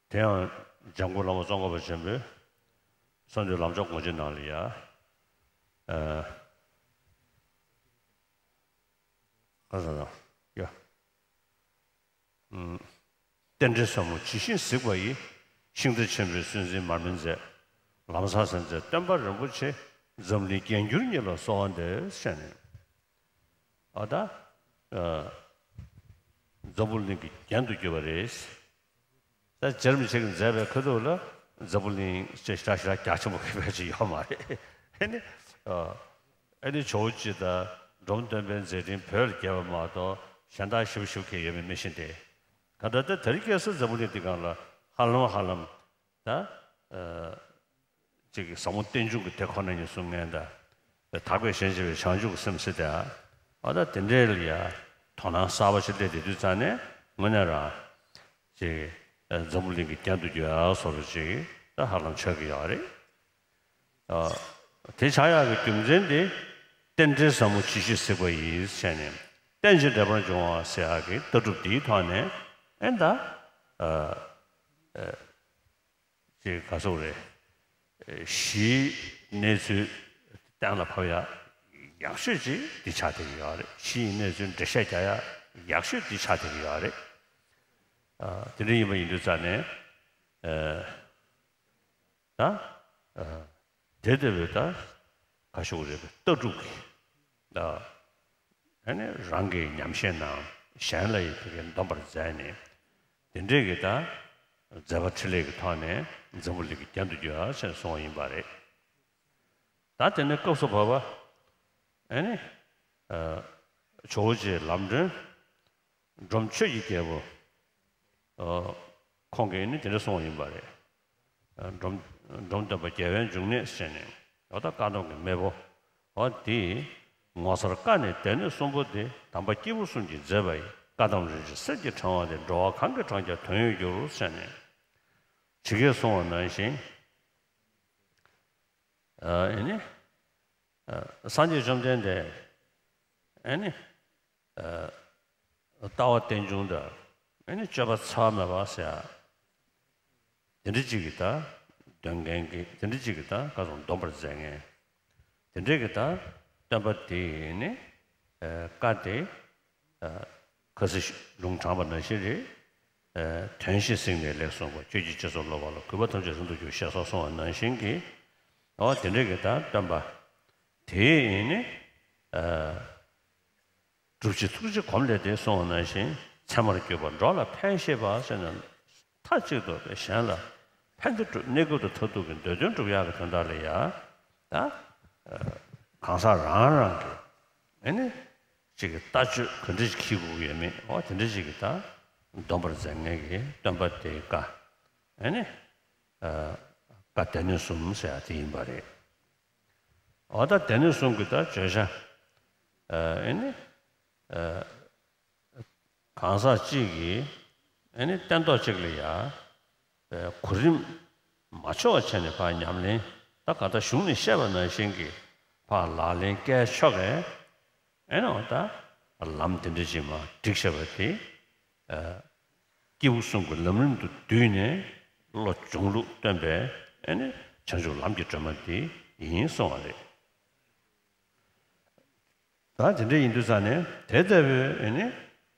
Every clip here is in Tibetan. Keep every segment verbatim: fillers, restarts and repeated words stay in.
དེ་ཡང་འཇམ་མགོན་བླ་མ་ཙོང་ཁ་པ་ཆེན་པོས་གསང་འདུས་ལམ་མཆོག་དགོངས་གཅིག་ནང་ལ་ཡ། ཨ། ག་ཟེར་ན། ཡ། ཨུམ། རྟེན་འབྲེལ་ཟབ་མོ་ཇི་བཞིན་གཟིགས་པ་ཡིས། ཤིང་རྟ་ཆེན་པོའི་སྲིད་འཛིན་མར་མེ་མཛད། ལམ་བཟང་སེམས་མཛད་སྟོན་པ་རིན་པོ་ཆེ། འཛམ་གླིང་རྒྱན་གྱུར་ཉིད་ལ་གསོལ་བ་འདེབས་ཟེར་ནས། ཨ་ད། ཨ། འཛམ་བུ་གླིང་གི་རྒྱན་དུ་གྱུར་པ་རེད། ད་རྗེ་རིན་པོ་ཆེ་གིས་མཛད་པའི་ཁ་ཐུག་ལ་འཛམ་བུ་གླིང་ཅེས་ཞེ་དྲག་ཞེ་དྲག་རྒྱ་ཆེན་པོ་གི་བེད་ཅིག་ཡོད་མ་རེད། ཨེ་ནི། ཨ། ཨེ་ནི་ཇོ་བོ་རྗེ་དང་འབྲོམ་སྟོན་པའི་མཛད་འཕྲིན་བོད་ལ་རྒྱས་པ་མ་གཏོགས་གཞན་དག་ཞིབ་ཞིབ་མཁན་ཡོད་མེད་མི་ཤེས་ཏེ། གང་ལྟར་ད་དེ་རིང་ཁ་སང་འཛམ་བུ་གླིང་འདི་སྒང་ལ་ཧ་ལམ་ཧ་ལམ་ད། ཨ། ཅིག་གི་ཟབ་མོ་རྟེན་འབྱུང་གི་དེ་ཁོ་ན་ཉིད་གསུང་མཁན་དང་། དག་པའི་ཞེན་བྱེད་པའི་བྱང་ཆུབ་ཀྱི་སེམས་ཟེར་དེ། ཨ་ད་དེ་འདྲའི་ལ་ཡ་དོ་སྣང་གསར་པ་ཞིག་སླེབས་བསྡད་དུས་ཙང་ནས་དངོས་གནས་རང་ཅིག་འཛམ་བུ་གླིང་གི་རྒྱན་དུ་གྱུར་ཡག་བཟོ་འདྲ་ཅིག་ད་ཧ་ལམ་ཆགས་ཀྱི་ཡོད་རེད། ཨ། དེ་ཆགས་ཡག་གི་རྒྱུ་མཚན་དེ་རྟེན་འབྲེལ་ཟབ་མོ་ཇི་བཞིན་གཟིགས་པ་ཡིས་བྱས་ནས། རྟེན་ཅིང་འབྲེལ་པར་འབྱུང་བ་ཟེར་ཡག་གི་ལྟ་གྲུབ་འདིའི་ཐོག་ནས་ཨེ་ད། ཨ། ཨ། ཅིག་ག་ཟེར་དགོས་རེད། གཞིའི་གནས་ཚུལ་གཏན་ལ་ཕབ་ཡག་ཡག་ཤོས་ཅིག་འདི་ཆགས་བསྡད་ཀྱི་ཡོད་རེད། གཞིའི་གནས་ཚུལ་འགྲེལ་བཤད་རྒྱག་ཡག་ཡག་ཤོས་འདི་ཆགས་བསྡད་ཀྱི་ཡོད་རེད། ཨ། དེ་འདྲ་ཡིན་པ་ཡིན་དུས་ཙང་ནས། ཨ། ད། ཨ། དེ་ལྟ་བུའི་ད་ག་ཞུ་དགོས་རེད་པས། ལྟ་གྲུབ་ཀྱི། ད། ཨ་ནི་རང་གིས་ཉམས་བཞེས་གནང་། གཞན་ལ་ཡང་དེ་གའི་འདོམས་པར་མཛད་ནས། དེ་འདྲའི་གི་ད་མཛད་པ་འཕྲིན་ལས་ཀྱི་ཐོག་ནས་འཛམ་བུ་གླིང་གི་རྒྱན་དུ་གྱུར་ཡག་ཟེར་ནས་གསུངས་པ་ཡིན་པ་རེད། ད་དེ་ནས་སྐབས་སུ་བབ་པ། ཨ་ནི། ཨ། ཇོ་བོ་རྗེ་ལམ་སྒྲོན། འབྲོམ་ཆོས་ཀྱི་རྒྱལ་པོ། ཨ། ཁོང་གིས་ནི་དེ་འདྲ་གསུངས་པ་ཡིན་པ་རེད། ཨ། འབྲོམ། འབྲོམ་སྟོན་པ་རྒྱལ་བའི་འབྱུང་གནས་ཟེར་ནས། འོ་ད་བཀའ་གདམས་ཀྱི་མེས་པོ། འོ་དེས། ངོ་མཚར་བཀའ་ནི་སྡེ་སྣོད་གསུམ་པོ་སྟེ། དམ་པ་སྐྱེས་བུ་གསུམ་གྱིས་མཛད་པ་ཡི། བཀའ་གདམས་རིན་ཆེན་གསེར་གྱི་ཕྲེང་བ་དེ། འགྲོ་བ་གང་གིས་བགྲང་ཀྱང་དོན་ཡོད་འགྱུར་ཟེར་ནས། ཇི་སྐད་གསུངས་པ་ནང་བཞིན། ཨ། ཨེ་ནི། ཨ། སངས་རྒྱས་བཅོམ་ལྡན་འདས། ཨེ་ནི། ཨ། ལྟ་བ་རྟེན་འབྱུང་དང་། ཨེ་ནི་སྤྱོད་པ་འཚེ་བ་མེད་པ་ཟེར་ཡག་དེ་འདྲ་ཅིག་གི་ད་འདོན་མཁན་གྱི། དེ་འདྲ་ཅིག་གི་ད་ག་ཚོད་འདོམས་པར་མཛད་མཁན། དེ་འདྲའི་གི་ད་སྟོན་པ་དེ་ནི། ཨ། བཀའ་དེ། ཨ། ཁ་སང་ལུང་དྲངས་པ་ནང་བཞིན་རེད། ཨ། དོན་བཞི་གཟིགས་ནས་ལེགས་གསུངས་པ། ཆོས་ཀྱི་སྤྱི་ཚོགས་སློབ་པ་ལ། གུས་པ་ཐམས་ཅད་རིང་དུ་གྱུར། ཞེས་སོགས་གསུངས་པ་ནང་བཞིན་གྱི། འོ་དེ་འདྲའི་གི་ད་སྟོན་པ་དེ་ཡིན་ནི། ཨ། སྒྲུབ་བྱེད་ཐུགས་རྗེ་སྒོམ་ལས་ཏེ་གསུངས་པ་ནང་བཞིན། ཚད་མར་གྱུར་པ་འགྲོ་ལ་ཕན་ཞེས་པ་ཟེར་ནས། མཐའ་གཅིག་ཏུ་གཞན་ལ་ཕན་བདེ་སྒྲུབ། གནས་སྐབས་དང་མཐར་ཐུག་གི་འདོད་དོན་སྒྲུབ་ཡག་གི་དོན་དག་ལ་ཡ། ད། ཨ། གང་ཟག་རང་རང་གི། ཨེ་ནི། ཅིག་གི་ལྟ་སྤྱོད་ག་འདྲ་ཞིག་འཁྱེར་དགོས་ཀྱི་ཡོད་མེད། འོ་དེ་འདྲ་ཞིག་གི་ད་འདོམས་པར་མཛད་མཁན་གྱི་སྟོན་པ་དེའི་བཀའ། ཨེ་ནི། ཨ། བཀའ་སྡེ་སྣོད་གསུམ་ཟེར་ཡག་དེ་ཡིན་པ་རེད། འོ་ད་སྡེ་སྣོད་གསུམ་གྱི་ད་བརྗོད་བྱ། ཨ། ཨེ་ནི། ཨ། གང་ཟག་གཅིག་གིས་ཨེ་ནི་སྟན་ཐོག་གཅིག་ལ་ཡ། ཨེ། གོ་རིམ་མ་འཆོལ་བ་བྱས་ནས་ཕར་ཉམས་ལེན། ད་ག་ད་གཞུང་ནས་བཤད་པ་ནང་བཞིན་གྱི་ཕར་ལག་ལེན་བཀལ་ཆོག་གི། ཨེ་ནི་འོ་ད་ལམ་དེ་འདྲ་ཅིག་མར་བསྒྲིགས་བཞག་པ་དེ། ཨ། སྐྱེས་བུ་གསུམ་གྱི་ལམ་རིམ་དུ་བསྡུས་ནས་བློ་སྦྱོང་ལུགས་སྟོན་པའི། ཨེ་ནི་བྱང་ཆུབ་ལམ་གྱི་སྒྲོན་མ་དེ་ཡིན་གསུངས་པ་རེད། ད་དེ་འདྲ་ཡིན་དུས་ཙང་ནས་དེ་ལྟ་བུའི་ཨེ་ནི་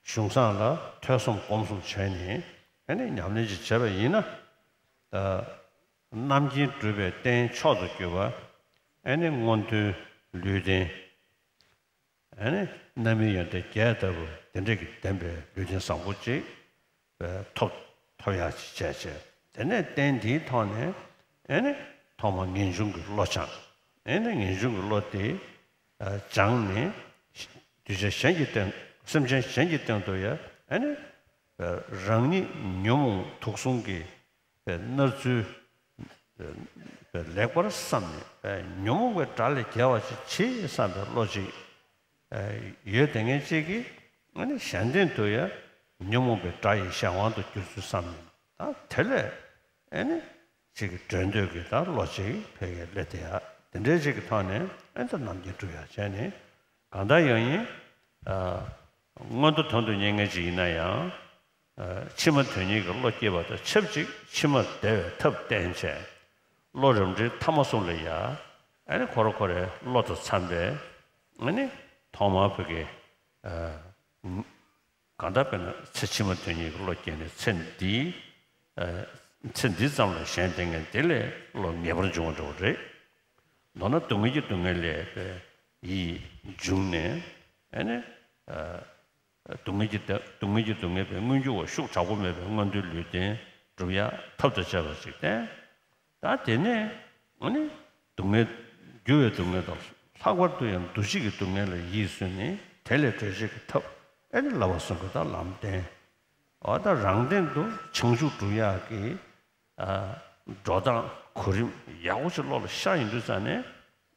གཞུང་བཟང་ལ་ཐོས་བསམ་སྒོམ་གསུམ་བྱས་ནས་ཨེ་ནི་ཉམས་ལེན་ཅིག་བྱས་པ་ཡིན་ན། ཨ། རྣམ་མཁྱེན་གྲུབ་པའི་རྟེན་མཆོག་ཏུ་གྱུར་པ། ཨེ་ནི་མངོན་མཐོའི་ལུས་རྟེན། ཨེ་ནི་རྣམ་སྨིན་ཡོན་ཏན་བརྒྱད་ལྟ་བུ་དེ་འདྲ་གི་ལྡན་པའི་ལུས་རྟེན་བཟང་པོ་ཅིག་ཐོབ། ཐོབ་ཡག་ཅིག་བྱས་བྱས། དེ་ནས་རྟེན་འདིའི་ཐོག་ནས་ཨེ་ནི་ཐོག་མར་ངེས་འབྱུང་གི་བློ་སྦྱང་། ཨེ་ནི་ངེས་འབྱུང་གི་བློ་དེ་སྦྱངས་ནས། གདུལ་བྱ་གཞན་གྱི་སྟེང་། སེམས་ཅན་གཞན་གྱི་སྟེང་དུ་ཡང་ཨེ་ནི་རང་ཉིད་ཉོན་མོངས་དུག་གསུམ་གྱི་མནར་ཚུལ་ལེགས་པར་བསམ་ནས། ཉོན་མོངས་པའི་དགྲ་ལས་རྒྱལ་བ་ཅིག་བྱེད་བསམ་པའི་བློ་ཅིག་ཡོད་དེ་ངེས་ཅིག་གིས། ཨ་ནི་གཞན་སྟེང་དུ་ཡང་ཉོན་མོངས་པའི་དགྲ་ཡི་གཞན་དབང་དུ་གྱུར་ཚུལ་བསམ་ནས། ད་དེ་ལས་ཨ་ནི་ཅིག་གི་འགྲོ་འདོད་ཀྱི་ད་བློ་ཅིག་ཕ་གིར་སླེབས་བསྡད་ཡག་དེ་འདྲའི་ཅིག་གི་ཐོག་ནས་ཨ་ནི་ད་རྣམ་མཁྱེན་གྲུབ་ཡག་བྱས་ནས། གང་ལྟར་ཡང་ཡིན། ཨ། མངོན་མཐོ་དོན་དུ་གཉེར་མཁན་ཅིག་ཡིན་ན་ཡང་། ཕྱི་མ་དོན་གཉེར་གྱི་བློ་སྐྱེས་པ་དང་ཆབས་ཅིག་ཕྱི་མར་བདེ་བའི་ཐབས་བསྟན་བྱས། བློ་རབ་འབྲིང་ཐ་མ་གསུམ་ལ་ཡ། ཨ་ནི་ཁོ་ར་ཁོ་རའི་བློ་དང་འཚམས་པའི་ཨ་ནི་ཐོག་མར་བོད་ཀྱི་གང་ལྟར་དཔེར་ན་ཚེ་ཕྱི་མ་དོན་གཉེར་གྱི་བློ་སྐྱེས་ནས་ཚེ་འདིའི་ཚེ་འདི་ཙམ་ལ་ཞེན་བསྡད་མཁན་དེ་ལས་བློ་ངེས་པར་འབྱུང་བ་འདྲ་བོ་རེད། མདོར་ན་སྡུག་བསྔལ་གྱི་སྡུག་བསྔལ་ལས་པའི་ཡིད་འབྱུང་ནས་ཨ་ནི། སྡུག་བསྔལ་གྱི་བདག་སྡུག་བསྔལ་གྱི་སྡུག་བསྔལ་པའི་མངོན་གྱུར་བ་ཤུགས་དྲག་པོ་མེད་པའི་མངོན་མཐོའི་ལུས་རྟེན་སྒྲུབ་ཡག་ཐབས་དང་བཅས་པ་ཅིག་བསྟན། ད་དེ་ནས་ཨ་ནི་སྡུག་བསྔལ་འགྱུར་བའི་སྡུག་བསྔལ་དང་ལྷག་པར་དུ་ཡང་འདུ་བྱེད་ཀྱི་སྡུག་བསྔལ་ལ་ཡིད་སུན་ནས་དེ་ལས་གྲོལ་བྱེད་ཀྱི་ཐབས་ཨ་ནི་བསླབ་པ་གསུམ་གྱི་ད་ལམ་བསྟན། འོ་ད་རང་སྟེང་དུ་བྱང་ཆུབ་སྒྲུབ་ཡག་གི་འགྲོ་སྟངས་གོ་རིམ་ཡག་པོ་ཞིག་བློ་ལ་ཤར་ཡོང་དུས་ཙང་ནས་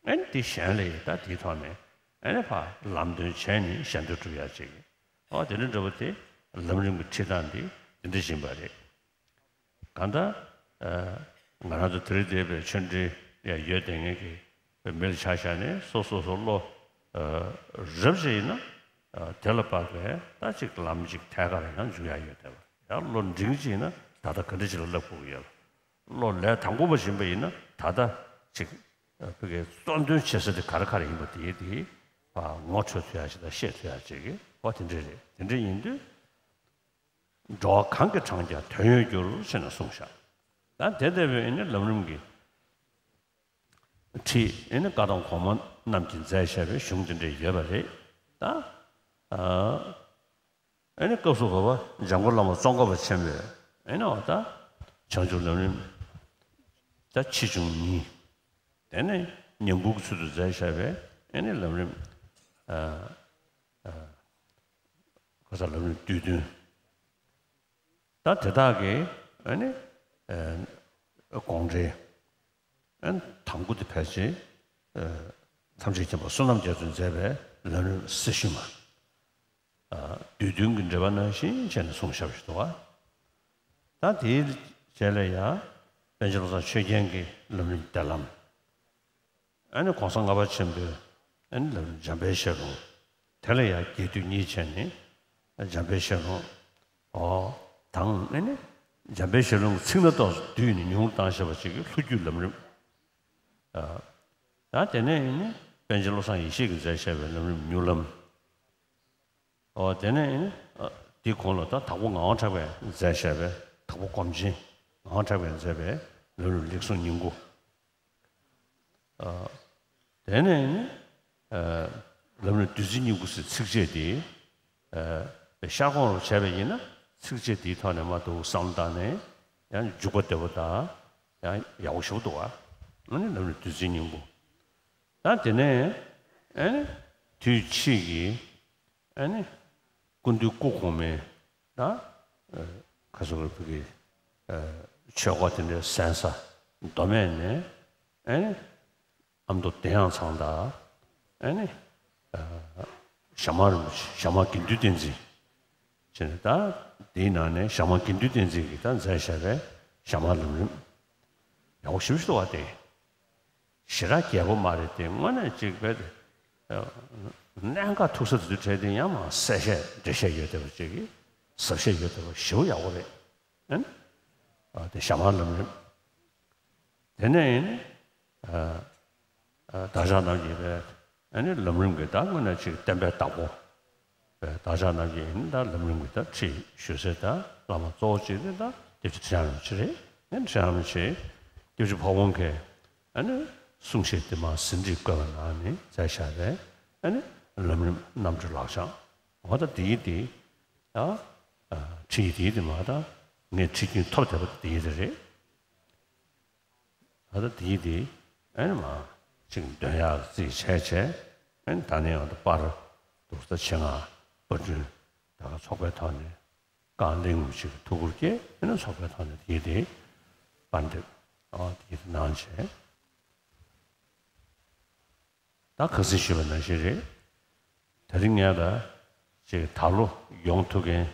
ཨ་ནི་དེ་གཞན་ལ་ཡང་ད་དེའི་ཐོག་ནས་ཨ་ནི་ཕར་ལམ་སྟོན་བྱས་ནས་གཞན་དོན་སྒྲུབ་ཡག་ཅིག་འོ་དེ་འདྲ་འདྲ་པོ་དེ་ལམ་རིམ་གྱི་ཁྲིད་སྟངས་འདི་འདི་འདྲ་ཞིག་ཡིན་པ་རེད། གང་ལྟར་ང་རང་ཚོ་དེ་རིང་འདས་པའི་ཆོས་འབྲེལ་ཡང་ཡོད་བསྡད་མཁན་གྱི་མི་ལ་ཆ་བཞག་ནས་སོ་སོ་སོ་བློ་རབ་ཅིག་ཡིན་ན་དེ་ལ་དཔག་པའི་ད་ཅིག་ལམ་ཅིག་ཐད་ཀར་ཡང་འཇུག་ཡག་ཡོད་བསྡད་པ། ཡང་བློ་འབྲིང་ཅིག་ཡིན་ན་ད་ལྟ་ག་འདྲ་ཅིག་ལ་བསླབ་དགོས་ཀྱི་ཡོད་པ། བློ་ལས་དང་པོ་པ་ཡིན་པ་ཡིན་ན་ད་ལྟ་ཅིག་བོད་ཀྱི་གཙོ་འདོན་བྱེད་ས་དེ་ག་རེ་ག་རེ་ཡིན་པ་དེ་དེ་ངོ་འཕྲོད་ཐུབ་ཡག་ཅིག་དང་ཤེས་ཐུབ་ཡག་ཅིག་གི་འོ་དེ་འདྲ་རེད། དེ་འདྲ་ཡིན་དུས། འགྲོ་བ་གང་གིས་བགྲངས་ཀྱང་དོན་ཡོད་འགྱུར་ཞེས་ནས་གསུངས་བཞག་ད་དེ་ལྟ་བུའི་ཨེ་ནི་ལམ་རིམ་གྱི་ཁྲིད་ཨེ་ནི་བཀའ་གདམས་གོང་མ་རྣམས་ཀྱིས་མཛད་བཞག་པའི་གཞུང་དེ་འདྲ་ཡོད་པ་རེད། ད་ཨ་ཨེ་ནི་སྐབས་སུ་བབ་པ་འཇམ་མགོན་བླ་མ་ཙོང་ཁ་པ་ཆེན་པོས་ཨེ་ནི་འོ་ད་བྱང་ཆུབ་ལམ་རིམ་ད་ཆེ་ཆུང་གཉིས། དེ་ནས་ཉིང་ཁུ་གི་ཚུལ་དུ་མཛད་བཞག་པའི་ཨེ་ནི་ལམ་རིམ་ཨ་ཨ། ག་ས་ལམ་རིམ་བསྡུས་དོན། ད་དེ་དག་གི་ཨ་ནི་དགོངས་འགྲེལ་ཨ་ནི་དང་པོ་དེ་ཕལ་ཆེར་ཐམས་ཅད་མཁྱེན་པ་བསོད་ནམས་རྒྱ་མཚོས་མཛད་པའི་ལམ་རིམ་གསེར་ཞུན་མ། བསྡུས་དོན་གྱི་འགྲེལ་པ་ནང་བཞིན་བྱས་ནས་གསུངས་བཞག་པ་ཞིག་འདུག་ག་ད་དེའི་རྗེས་ལ་ཡང་པཎ་ཆེན་བློ་བཟང་ཆོས་རྒྱན་གྱི་ལམ་རིམ་བདེ་ལམ། ཨ་ནི་གོང་ས་ལྔ་པ་ཆེན་པོའི་ཨ་ནི་ལམ་རིམ་འཇམ་དཔལ་ཤེས་རབ། དེ་ལ་ཡང་རྒྱས་བསྡུས་གཉིས་བྱས་ནས་འཇམ་དཔལ་ཤེས་རབ། ཨོ། དང་ཨ་ནི་འཇམ་དཔལ་ཤེས་རབ་ཀྱི་ཚིག་སྣ་ཏོག་ཙམ་བསྡུས་ནས་ཉུང་རུ་བཏང་བཞག་པ་ཅིག་གི་ལྷུ་རྒྱུད་ལམ་རིམ། ཨ། ད་དེ་ནས་ཨ་ནི་པཎ་ཆེན་བློ་བཟང་ཡེ་ཤེས་ཀྱིས་མཛད་བཞག་པའི་ལམ་རིམ་མྱུར་ལམ། ཨོ་དེ་ནས་ཨ་ནི་ཨ་འདིའི་གོང་ལ་ད་དྭགས་པོ་ངག་དབང་གྲགས་པས་མཛད་བཞག་པའི་དྭགས་པོ་སྒོམ་ཆེན་ངག་དབང་གྲགས་པས་མཛད་པའི་ལམ་རིམ་ལེགས་གསུང་སྙིང་པོ། ཨ། དེ་ནས་ནི། ཨ། ལམ་རིམ་བདུད་རྩི་སྙིང་པོ་ཟེར་ཚིགས་བཅད་དེ། ཨ། ཤར་ཁོང་རུ་བྱས་པ་ཡིན་ན་ཚིགས་བཅད་དེའི་ཐོག་ནས་མ་གཏོགས་བསམ་བློ་བཏང་ནས་ཡང་འཇུག་པ་བདེ་པོ་དང་ཡང་ཡག་པོ་ཞེ་པོ་འདུག་ག་ཨ་ནི་ལམ་རིམ་བདུད་རྩི་སྙིང་པོ། ད་དེ་ནས་ཨ་ནི་དུས་ཕྱིས་ཀྱི། ཨ་ནི། སྐུ་མདུན་སྐུ་གོང་མའི་ད་ཁ་སོ་བོད་ཀྱི་ཆོས་སྐོར་དེ་འདྲའི་གསན་ས་མདོ་སྨད་ནས་ཨ་ནི་ཨ་མདོ་བདེ་ཡངས་ཚང་དང་ཨ་ནི་ཞྭ་དམར་རིན་པོ་ཆེ་ཞྭ་དམར་དགེ་འདུན་བསྟན་འཛིན་བྱས་ནས་ད་དེའི་ནང་ནས་ཞྭ་དམར་དགེ་འདུན་བསྟན་འཛིན་གྱིས་ད་མཛད་བཞག་པའི་ཞྭ་དམར་ལམ་རིམ་ཡག་པོ་ཞེ་པོ་ཞིག་འདུག་བ་དེ། ཞེ་དྲག་རྒྱས་པོ་མ་རེད་དེ་དངོས་གནས་ཅིག་བས། གནད་འགག་ཐུག་ས་དེ་ཚོའི་གྲས་དེ་ཡང་མ་གསལ་བཤད་འགྲེལ་བཤད་ཡོད་བསྡད་པ་ཅིག་གིས་ཟབ་བཤད་ཡོད་བསྡད་པ་ཞེ་པོ་ཡག་པོ་རེད། ཨན། ཨ་དེ་ཞྭ་དམར་ལམ་རིམ། དེ་ནས་ཨ་ཨ་བདག་ཅག་རྣམས་ཀྱིས་བས་ཨ་ནི་ལམ་རིམ་གྱི་ད་དངོས་གནས་ཅིག་བསྟན་པའི་བདག་པོ། བདག་ཅག་རྣམས་ཀྱིས་ད་ལམ་རིམ་གྱི་ད་ཁྲིད་ཞུ་སའི་ད་བླ་མ་གཙོ་བོ་གཅིག་དེ་ད་སྐྱབས་རྗེ་ཁྲི་བྱང་རིན་པོ་ཆེ་རེད། ཨ་ནི་ཁྲི་བྱང་རིན་པོ་ཆེ་སྐྱབས་རྗེ་ཕ་བོང་ཁས་ཨ་ནི་གསུང་བཤད་དེ་མ་ཟིན་བྲིས་བཀོད་པ་ནང་ནས་མཛད་བཞག་པའི་ཨ་ནི་ལམ་རིམ་རྣམ་གྲོལ་ལག་བཅངས་འོ་ད་དེའི་དེ་ད་ཁྲིད་དེའི་དེ་མ་ད་ངས་ཁྲིད་རྒྱུན་ཐོབ་བསྡད་པ་དེའི་དེ་རེད། ད་ལྟ་དེའི་དེ་ཨེ་ནི་མ་ཅིག་འདོན་ཡག་རྩིས་བྱས་བྱས་ཨེ་ནི་ད་ནི་ཡང་ད་པར་འདུག་ད་ཆེད་མངགས་པར་སྐྲུན་ད་ག་ཚོགས་པའི་ཐོག་ནས་རྐང་གླེང་ངུ་ཅིག་ཐུགས་ཁུར་བསྐྱེད་ཨེ་ནི་ཚོགས་པའི་ཐོག་ནས་དེའི་དེ་པར་འདེབས་ཨ་དེའི་དེ་གནང་བྱས། ད་ཁ་སང་ཞུས་པ་ནང་བཞིན་རེད། དེ་རིང་ངས་ད་ཅིག་ད་ལོ་ཡོང་ཐུབ་མཁན་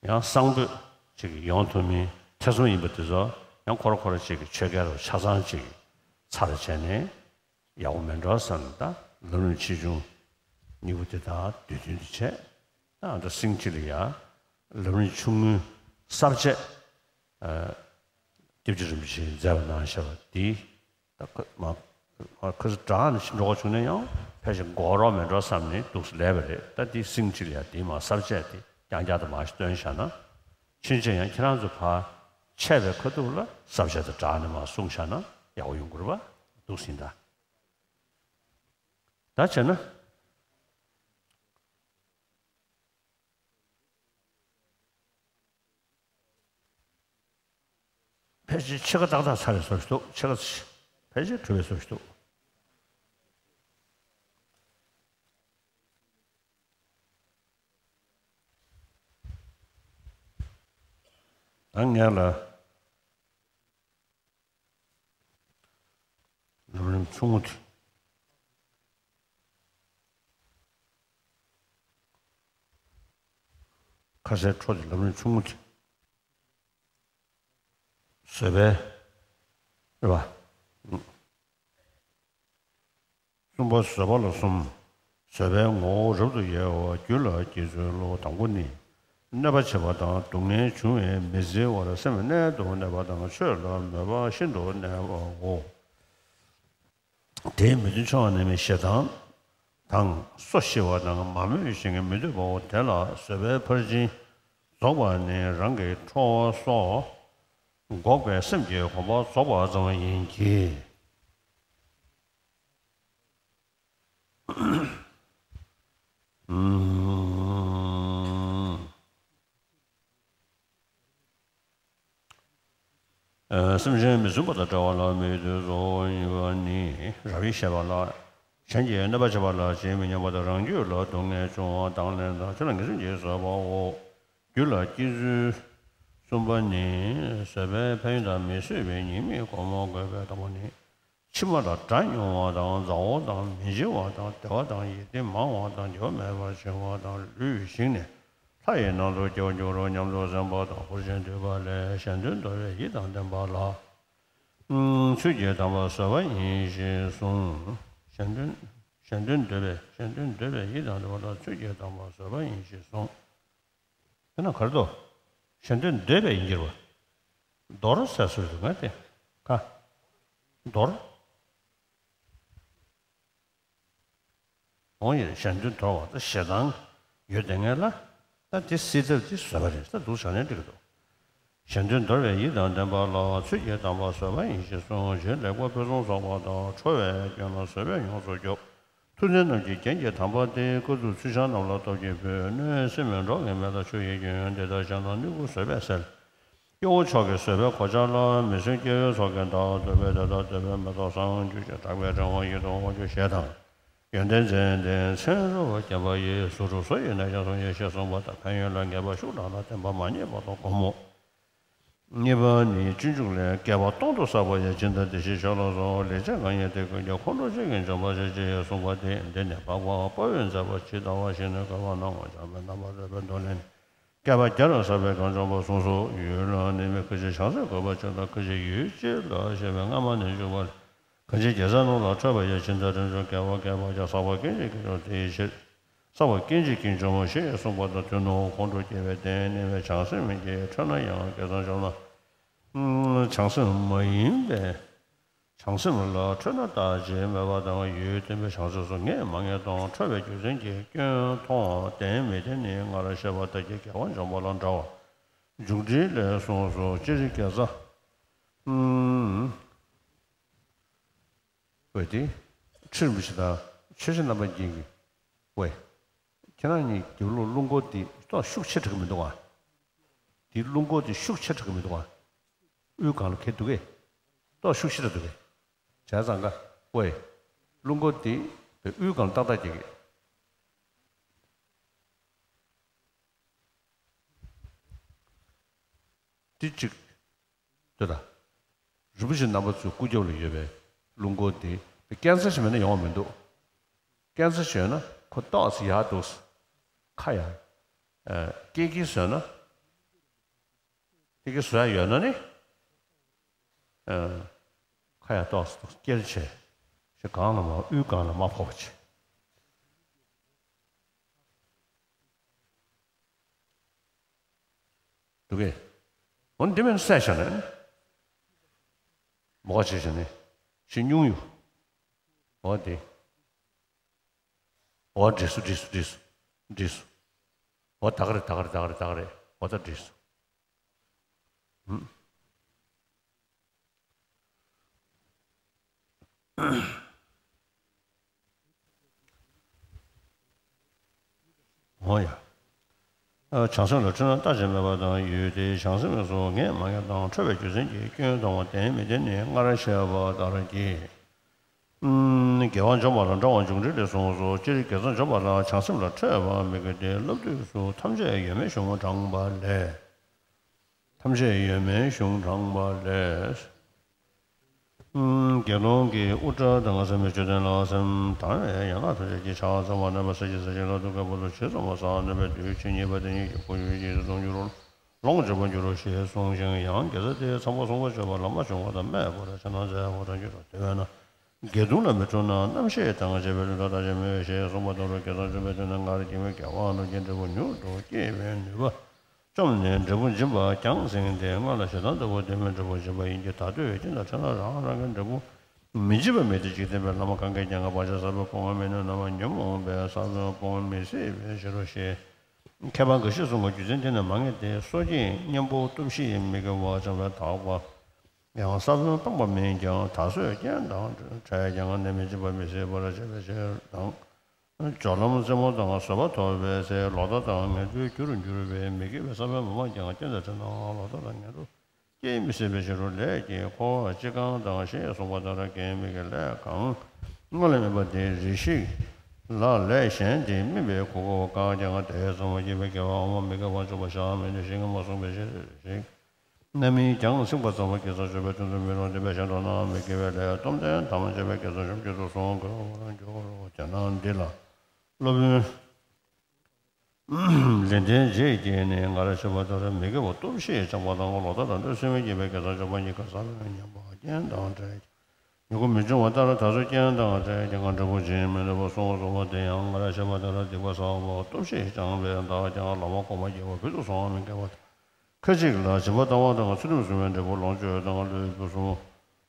ཡང་གསང་ཕོད་ཅིག་ཡོང་ཐུབ་མིན་ཐེ་ཚོམ་ཡིན་པ་དེ་ཚོ་ཡང་ཁོ་ར་ཁོ་ར་ཅིག་གི་ཆོས་སྐལ་རུ་ཆ་ཚང་ཅིག་ཚར་བྱས་ནས་ཡག་པོ་མེད་འགྲོ་བསམ་ནས་ད་ལམ་རིམ་ཆེ་ཆུང་གཉིས་པོ་དེ་དག་བསྡུས་དོན་དུ་བྱས། ད་ཨ་ད་སིང་ཅི་ལ་ཡ་ལམ་རིམ་ཆུང་ངུའི་ ས་བཅད། ཨ། སྐྱབས་རྗེ་རིན་པོ་ཆེས་མཛད་པ་གནང་བཞག་པ་འདི། ད་ཁ་མ་མ་ཁ་སང་དྲག་ནས་འགྲོ་ག་བྱུང་ན་ཡང་ཕལ་ཆེར་འགོར་རོགས་མེད་འགྲོ་བསམ་ནས་འདུག་སེ་ལས་པ་རེད། ད་འདི་སིང་གཅིག་ལ་ཡ་འདི་མ་ས་བཅད་འདི་རྐྱང་རྐྱང་དུ་མ་ཞིག་བཏོན་བཞག་ན། ཕྱིན་ཆད་ཡང་ཁྱེད་རང་ཚོ་ཕར་ཆད་པའི་ཁ་ཐུག་ལ་ས་བཅད་དང་སྦྲགས་ནས་མར་གསུངས་བཞག་ན་ཡག་པོ་ཡོང་གི་རེད་པ། འདུག་སེ་ཡིན་ད། ད་བྱས་ན། ཕལ་ཆེར་ཕྱེད་ཀ་ཏག་ཏག་ཚར་བའི་བཟོ་ཞིག་འདུག་ཕྱེད་ཀ་ཕལ་ཆེར་གྲུབ་པའི་བཟོ་ཞིག་འདུག་ད་ངས་ལ། ལམ་རིམ་ཆུང་ངུ་དེ། ཁ་ཟས་འཕྲོ་དེ་ལམ་རིམ་ཆུང་ངུ་དེ། བཟོད་པའི། རེད་པ། གསུམ་པ་བཟོད་པ་ལ་གསུམ། བཟོད་པའི་ངོ་བོ་རབ་ཏུ་དབྱེ་བ་རྒྱུད་ལ་སྐྱེ་ཚུལ་ལོ། དང་པོ་ནི། གནོད་པ་བྱེད་པ་དང་སྡུག་བསྔལ་འབྱུང་བས་མི་བརྫི་བར་སེམས་རྣལ་དུ་གནས་པ་དང་ཆོས་ལ་མོས་པ་ཤིན་ཏུ་གནས་པའོ། དེའི་མི་མཐུན་ཕྱོགས་ནི་ཞེ་སྡང་དང་། སོ་ཞི་བ་དང་མ་མོས་ཤིང་མི་འདོད་པའོ། དེ་ལ་བཟོད་པའི་ཕར་ཕྱིན་རྫོགས་པ་ནི། རང་གི་ཁྲོ་བོ་སོགས་འགོག་པའི་སེམས་ཀྱི་གོམས་པ་རྫོགས་པ་ཙམ་ཡིན་གྱི། སེམས་ཅན་མི་བརྫུན་པ་དང་བྲལ་བ་ལ་མོས་འདོད་རྫོགས་པ་ཡིན་པ་ནི། རབ་དབྱེ་བཤད་པ་ལ། གཞན་གྱིས་གནོད་པ་བྱས་པ་ལ་ཇི་མི་སྙམ་པ་དང་། རང་རྒྱུད་ལ་སྡུག་བསྔལ་འབྱུང་བ་དང་ལན་དང་ཆོས་ལ་ངེས་འབྱུང་གིས་བཟོད་པའོ། རྒྱུད་ལ་སྐྱེ་ཚུལ་གསུམ་པ་ནི། བཟོད་པའི་ཕན་ཡོན་དང་མི་བཟོད་པའི་ཉེས་དམིགས་སྒོམ་དགོས་པས། དང་པོ་ནི། ཕྱི་མ་ལ་དགྲ་སྙོམས་པ་དང་མཛའ་བོ་དང་མི་འཇིགས་པ་དང་བདེ་བ་དང་ཡིད་བརྟན་མང་བ་དང་དགེ་བ་མེད་པར་བྱེད་པ་དང་ལུས་ཞིག་ནས་ལྷ་ཡི་ནང་དུ་སྐྱེ་བར་འགྱུར་རོ་སྙམ་དུ་སེམས་པ་དང་། ཕར་ཕྱིན་བསྡུས་པ་ལས། གཞན་དོན་འདོར་བའི་ཡིད་དང་ལྡན་པ་ལ། ཚུལ་གྱིས་དམ་པ་བཟོད་པ་ཡིན་ཞེས་གསུངས། གཞན་དོན་གཞན་དོན་འདོར་བའི་གཞན་དོན་འདོར་བའི་ཡིད་དང་ལྡན་པ་ལ་ཚུལ་གྱིས་དམ་པ་བཟོད་པ་ཡིན་ཞེས་གསུངས། དེ་ན་གར་དོ། གཞན་དོན་འདོད་པའི་ཡིན་གྱི་རེད་པ། འདོར་ཟེར་སྲོལ་འདུག་ང་དེ། ག་འདོར། འོང་ཡིན། གཞན་དོན་དོར་བ་ད་ཞེ་སྡང་ཡོད་དེ་ངེས་ལ། ད་དེ་སྲིད་ཐབས་དེ་བཟོད་པ་རེད། ད་འདུག་བྱ་ལན་འགྲིག་གི་འདུག་གཞན་དོན་འདོར་བའི་ཡིད་དང་ལྡན་པ་ལ་ཚུལ་གྱིས་དམ་པ་བཟོད་པ་ཡིན་ཞེས་གསུངས། རྗེ་ལེགས་པ་ཕུན་སུམ་ཚོགས་པ་དང་། ཁྲོ་བའི་སྐྱོན་ལ་བཟོད་པས་ཡོངས་སུ་སྐྱོབ། ཐུབ་བསྟན་རྣམས་ཀྱི་རྒྱན་གྱི་དམ་པ་སྟེ། དཀའ་ཐུབ་ཚུལ་འཆང་རྣམས་ལ་སྟོབས་ཀྱིས་ཕུལ། གནོད་སེམས་འགྲོ་བའི་མེ་ལྟར་ཆུ་ཡི་རྒྱུན། འདི་ལྟར་གཞན་དང་སྣོད་དགུ་བཟོད་པས་སེལ། སྐྱེ་བོ་མཆོག་གི་བཟོད་པའི་གོ་ཆ་ལ། མི་བཟོད་སྐྱེ་བོའི་ཚོགས་ཀྱིས་བདག་འདོད་པས། དེ་ལྟར་འདོད་པའི་མེ་ཏོག་བཟང་། རྒྱུད་ཀྱི་གྲགས་པའི་ཕྲེང་བ་ཡིད་དུ་འོང་བ་ཞེས་དང་། ཡོན་ཏན་ཙནྡན་མཚན་རབ་བརྒྱན་པ་ཡི། གཟུགས་སྒྲུབ་སོ་ཡི་རྣལ་འབྱོར་ཚོགས་ཡིན་ཞེས་གསུངས་པ་ལྟར། ཕན་ཡོན་ལ་ངེས་པར་ཤུགས་དྲག་ལ་བརྟན་པ་མ་རྙེད་བར་དུ་སྒོམ་མོ། གཉིས་པ་ནི། སྤྱོད་འཇུག་ལས། བསྐལ་པ་སྟོང་དུ་བསགས་པ་ཡི་སྦྱིན་དང་བདེ་གཤེགས་ཕྱག་ལ་སོགས་ལེགས་སྤྱད་གང་ཡིན་དེ་ཀུན་ཀྱང་ཁོང་ཁྲོ་ཅན་གྱིས་འཇོམས་པར་བྱེད་ཅེས་གསུངས་པ་སྟེ། འདི་ནི་འཕགས་པ་དཔའ་བོས་མཛད་པ་ཇི་ལྟ་བ་བཞིན་དུ་བསྐལ་པ་ན་འོད་འཆང་བའི་རྣམ་པར་རོལ་པའི་མདོ་ལས་ནི། བསྐལ་པ་བརྒྱ་རུ་བསགས་པའི་གང་འཇོམས་པ་གསུངས་སོ། ཡུལ་ལ་ནི་མི་ཁ་ཅིག་བྱང་སེམས་བཀོད་པ་ཅན་དང་། ཁ་ཅིག་ཡུལ་ཅན་ལ་ཞེས་པའི་སྔ་མ་ནས་འཇུག་པ་ལས། གང་ཕྱིར་དགེ་རྩ་རྣམས་ལ་ཁྲོས་པ་ཡི། སྦྱིན་དང་དྲིན་ཅན་བསྐལ་པ་བསྐལ་པ་བརྒྱར། བསགས་པ་སྐད་ཅིག་གིས་འཇོམས་དེ་ཡི་ཕྱིར། བསགས་པ་སྐད་ཅིག་གིས་འཇོམས་ཞེས་གསུངས་པ་དང་མཐུན་ནོ། ཁོང་ཁྲོ་སྐྱེ་བའི་རྟེན་གནས་པའི་བྱང་སེམས་ཀྱིས་ཁྲོས་ན་ཡང་། བསྐལ་བཟང་འཇོམས་ན། བྱང་སེམས་མ་ཡིན་པའི་བྱང་སེམས་ལ་ཁྲོས་ན་བརྟག་དཔྱད་མེད་པ་དང་། ཡུལ་བརྟན་པའི་བྱང་སེམས་སུ་ངེས་མ་ངེས་དང་། ཁྲོ་བའི་རྒྱུ་མཚན་གྱི་སྐྱོན་མཐོང་བ་བདེན་མི་བདེན་ནི། སྔར་བཤད་པ་ལྟར་གྱི་བསྐལ་པ་འཇོམས་པ་ལ་འདྲ་བ། མཇུག་འབྲས་ལས་གསུངས་སོ། སྤྱིར་དགེ་རྩ། ཨུམ། ཝེ་ཏི། ཁྲིར་མི་ཤི་དང་ཆོས་ཤིང་རྣམ་པར་བརྒྱན་གྱི། ཝེ། ཁྱེད་རང་གཉིས་རྒྱབ་ལོགས་རླུང་འཁོར་འདི་ཏོག་ཤུགས་ཆེ་དྲགས་ཀྱི་མི་འདུག་ག་འདི་རླུང་འཁོར་འདི་ཤུགས་ཆེ་དྲགས་ཀྱི་མི་འདུག་ག་དབུས་སྒང་ལ་འཁེལ་འདུག་གས། ཏོག་ཤུགས་ཆེ་དྲགས་འདུག་གས། བྱས་ཙང་ག་ཝེ། རླུང་འཁོར་འདི་དབུས་སྒང་ལ་ཏག་ཏག་འཁེལ་གྱི། འདི་གཅིག་ལྟོས་དང་། རིན་པོ་ཆེ་རྣམ་པ་ཚོའི་སྐུ་རྒྱབ་ལ་ཡོད་པའི་རླུང་འཁོར་འདི་སྐས་འཛེགས་ཤིག་མེད་ན་ཡོང་བ་མི་འདུག་སྐས་འཛེགས་ཤིག་ཡོད་ན་ཁོ་ཏོག་ཙམ་ཡར་འདུག་ཁ་ཡར། ཨ། སྐྱེལ་གྱིན་བཟོས་ན། སྐྱེལ་གྱིན་བཟོ་ཡ་ཡོད་ན་ནི། ཨ། ཁ་ཡར་ཏོག་ཙམ་འདུག་སྐྱེལ་བྱས། ཞེས་སྒང་ལ་མར་དབུས་སྒང་ལ་མར་ཕོག་པ་བྱས། འདུག་གས། འོ་འདི་མིན་བསད་བཞག་ནས། མོ་ག་བྱེད་བྱས་ནས་ཤི་སྙུང་ཡོད། འོ་དེ། འོ་འགྲིག་སོ་འགྲིག་སོ་འགྲིག་སོ་འགྲིག་སོ། འོ་ད་ག་རེད་ད་ག་རེད་ད་ག་རེད་ད་ག་རེད། འོ་ད་འགྲིག་སོ། ཧུམ། འོ་ཡ། བྱང་སེམས་ལ་འཁྲུལ་སྣང་ལྟ་བྱེད་མེད་པ་དང་ཡུལ་དེའི་བྱང་སེམས་སུ་ངེས་མ་ངེས་དང་འཕྲོད་པའི་རྒྱུ་མཚན་གྱིས་སྐྱོན་དང་བ་བདེན་མི་བདེན་ནི་སྔར་བཤད་པ་ལྟར་གྱི། དགེ་བ་འཇོམས་པ་ལ་འགྲོ་བ་འཇུག་འགྲེལ་ལས་གསུངས་སོ། སྤྱིར་དགེ་རྩ་འཇོམས་པ་ལ་བྱང་སེམས་ལ་འཕྲོད་པ་མི་དགོས་ཏེ་སློབ་དུས་སུ་ཐམས་ཅད་ཡོད་མེད་གཞུང་དྲངས་པ་ལས། ཐམས་ཅད་ཡོད་མེད་གཞུང་དྲངས་པ་ལས། དགེ་སློང་གིས་དབུ་སྐྲ་དང་སེན་མོའི་མཆོད་རྟེན་ལ་སེམས་དང་བའི་ཡན་ལག་ཐམས་ཅད་ཀྱི་ཕྱག་འཚལ་བ་རྣམ་པ་ས་གཞི་ས་གཞི་ལ་ཐུག་གི་བར་དུ་ཇི་ཙམ་པ་བསགས་ནུས་པའི་དུས་ཆེན་གཉིས་པ་དེ་ཉིད་ཀྱི་འཁོར་ཡུག་ཅིག་ཏུ་འཇུག་རུང་ལོངས་སྤྱོད་པར་འགྱུར་རོ་ཞེས་གསུངས་ཤིང་། ཡང་དགེ་རྩ་དེ་ཚངས་པ་སྲུང་བར་བྱེད་པ་ལ་མ་བྱུང་བ་དང་སྨྲས་པར་བྱ་ན་མཛའ་བོ་དང་འགྱུར་རོ། དེ་བས་ན་དགེ་སྡུག་ལ་མི་འཁྲུལ་ན་རྣམ་ཤེས་དང་བཅས་པའི་ལུས་ལ་ལྟ་ཅི་སྨོས་ཞེས་གསུངས་པ་ལྟར་དགེ་རྩ་འཇོམས་པའི་དོན་ནི་སྔར་བསྐྱེད་མི་དགེ་བ་རྣམས་ཀྱི་འབྲས་བུ་མྱུར་དུ་སྐྱེད་པའི་ནུས་པ། བཅོམ་ནས་འབྲས་བུ་འབྱིན་པ་རྒྱང་སྲིང་སྟེ། སྔར་ལ་ཞེ་སྡང་ལྟ་བུ་དེ་མིན་འབྲས་བུ་འབྱིན་པ་ཡིན་གྱི། ད་གདོད་ཀྱི་དང་ཕྲད་ན་རང་རང་གི་འབྲས་བུ་མི་འབྱིན་པ་མེད་དེ། འཇིག་རྟེན་པའི་ལམ་གང་གིས་ཀྱང་བག་ཆགས་ཟབ་པའི་སྤོང་བ་མི་ནུས་ན་ཉོན་མོངས་པའི་ས་བོན་སྤོང་མི་སྲིད་པའི་ཕྱིར་རོ་ཞེས་མཁས་པ་འགའ་ཞིག་གསུངས་པ། རྒྱུ་མཚན་དེ་ནི་མ་ངེས་ཏེ། སོ་སྐྱེས་གཉེན་པོ་སྟོབས་བཞིས་མི་དགེ་བ་བྱས་པས་དག་པ་ཡང་ས་བོན་སྤངས་པ་མིན་ཀྱང་ད་གཟོད་རྐྱེན་དང་ཕྲད་ཀྱང་ནི་མི་འབྱིན་པ་མི་སྲིད་པར་བྱེད་པའི་ཕྱིར་དང་། སྦྱོར་ལམ་རྩེ་མོ་དང་བཟོད་པ་ཐོབ་པའི་ཚེ་ལོག་ལྟ་དང་ངན་འགྲོའི་རྒྱུར་འགྱུར་བའི་མི་དགེ་བའི་ས་བོན་མང་མང་ཀྱང་རྐྱེན་དང་ཕྲད་ནའང་ལོག་ལྟ་དང་ངན་འགྲོ་སྐྱེ་མི་སྲིད་པའི་ཕྱིར་རོ། ལས་ཀྱི་འཁོར་བ་ཅི་གང་དང་ཞེས་གསུངས་པ་ལྟར་དགེ་མི་དགེའི་ལས་གང་སྔོན་ལ་སྨིན་པ་དེ་རེ་ཞིག་ལ་ལས་གཞན་དེ་སྨིན་པའི་གོ་སྐབས་བཀག་ཀྱང་དེ་ཙམ་སྐྱེས་པའི་དགེ་བའམ་མི་དགེ་བ་འཇོམས་པར་བྱ་མི་ནུས་ཞེས་སྔ་མ་གསུངས་པའི་ཕྱིར། རེ་ཞིག་རྣམ་སྨིན་རྒྱང་སྲིང་བ་ཙམ་པ་དགེ་རྩ་འཇོམས་པའི་དོན་དུ་མི་རུང་སྟེ། དཔེ་གཞན་དུ་ན་མི་དགེ་བའི་ལས་སྟོབས་ལྡན་ཐམས་ཅད་པའི་དགེ་རྩ་འཇོམས་ཀྱི་དུ་གསུངས་དགོས་པར་འགྱུར་རོ། དེས་ན་འདི་ལ་སློབ་དཔོན་ལེགས་ལྡན་འབྱེད་ཀྱིས་ནི་སྔར་བཤད་པ་ལྟར་མི་དགེ་བ་སྟོབས་བཞིས་བཅག་པ་དང་ལོག་ལྟ་དང་འདོད་སེམས་ཀྱིས་སྐྱེས་པའི་དགེ་རྩ་འཇོམས་པ་གཉིས་ཀ་ས་བོན་མཉམ་པ་རྐྱེན་དང་བྲལ་ཀྱང་མྱུ་གུ་མི་འབྱུང་བ་ལྟར་ད་གཟོད་རྐྱེན་དང་བྲལ་ཀྱང་འབྲས་བུ་འབྱིན་མི་ནུས་པར་གསུངས་སོ། དེ་ཡང་སྔར་བཤད་པ་ལྟར་སྡིག་པ་བསགས་པ་སྟོབས་བཞིས་བསྐྱངས་པས་འདག་ཀྱང་ལམ་གོམས་པ་སྐྱེ་བ་ཕུན་སུམ་ཚོགས་པ་མི་སྐྱེ་བ་དང་། ཁ་ཅིག་ལ་སྦྱིན་པ་བཏང་བ་དང་ཚུལ་ཁྲིམས་སྲུང་བའི་འབྲས་བུ་ལོངས་སྤྱོད་དང་ལུས་ཕུན་སུམ་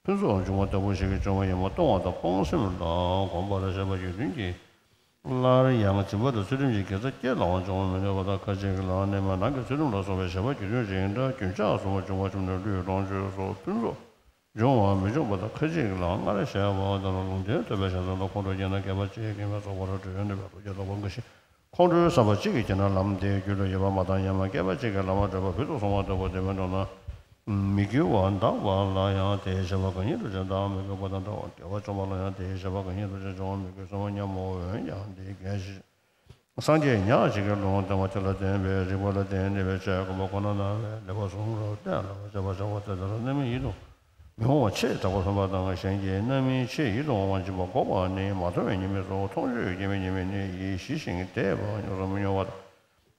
ཕུན་ཚོགས་འབྱུང་བ་ལྟ་བུ་ཞིག་གིས་བྱུང་བ་ཡིན་པ་མཐོང་བ་དང་སྤོང་སེམས་ལ་གོམས་པར་བྱས་པ་ཡོད་དོན་གྱིས། སླར་ཡང་སྦྱིན་པ་དང་ཚུལ་ཁྲིམས་ཀྱི་དགེ་རྩ་སྐྱེ་སླ་བར་འབྱུང་བ་མི་ནུས་པ་དང་། ཁ་ཅིག་ལ་ནི་མ་ནང་གི་ཚུལ་ཁྲིམས་ལ་སོགས་པའི་བྱས་པ་རྒྱུ་མཐུན་རིགས་འདྲ་རྒྱུན་ཆགས་སུ་འབྱུང་བ་བྱུང་ནས་ལུས་ལོངས་སྤྱོད་སོགས་ཕུན་ཚོགས་འབྱུང་བ་མི་འབྱུང་བ་དང་། ཁ་ཅིག་ལ་སྔར་བཤད་པ་ལྟར་ལུང་བསྟན་ཐོབ་པའི་ཞིང་ས་ལ་ཁོང་ཁྲོ་སྐྱེས་ན་བསྐལ་པ་གཅིག་གི་མི་རྫོགས་པར་གྲོལ་ནུས་པའི་ལོ་རྒྱུས་ལྟ་བུ་འགའ་ཞིག་ཁོང་ཁྲོའི་ས་བོན་གཅིག་གིས་སྐྱེས་ན་ལམ་དེའི་རྒྱུད་དུ་ཡོད་པ་མ་བཏང་། ཡང་ན་བསྐལ་པ་གཅིག་གི་ལམ་བགྲོད་པ་ཕུན་སུམ་ཚོགས་པ་ལྟ་བུ་དེ་མིན་འགྲོ་ན། མི་འགྱུར་བར་འདག་པ་ལ་ཡང་དེའི་བྱས་པ་གང་ཉིད་དུ་བྱས་དང་མི་འགྱུར་བ་དང་འདྲ་བར་དགེ་བ་བཅོམ་པ་ལ་ཡང་དེའི་བྱས་པ་གང་ཉིད་དུ་བྱས་འབྱུང་བ་མི་འགྱུར་སོ་སྙམ་མོ། འོན་ཀྱང་འདི་གལ་ཆེ། སངས་རྒྱས་ཉག་གཅིག་གིས་ལུང་བསྟན་པ་དེ་ལ་བརྟེན་པའི་རིགས་པ་ལ་བརྟེན་ནུས་པའི་ཆོས་གོམས་པ་ཁོ་ན་སྣང་བས་ལེགས་པར་གཟུང་རབ་གཏན་ལ་དབབ་པར་བྱ་བ་དེ་ལྟར་རྣམ་སྨིན་ཡིད་དུ་མི་འོང་བ་ཆེས་དྲག་པོ་ཕན་པ་དང་། གཞན་གྱི་རྣམ་སྨིན་ཆེས་ཡིད་དུ་འོང་བ་འབྱིན་པ་འགོག་པ་ནི། མ་མཐོང་བའི་ཉེས་དམིགས་སོགས་མཐོང་ཆོས་སྐྱེ་མེད་ཉེས་དམིགས་ནི། ཡིད་ཞི་ཞིང་དེས་པ་མྱོང་སོགས་མི་མྱོང་བ་དང་།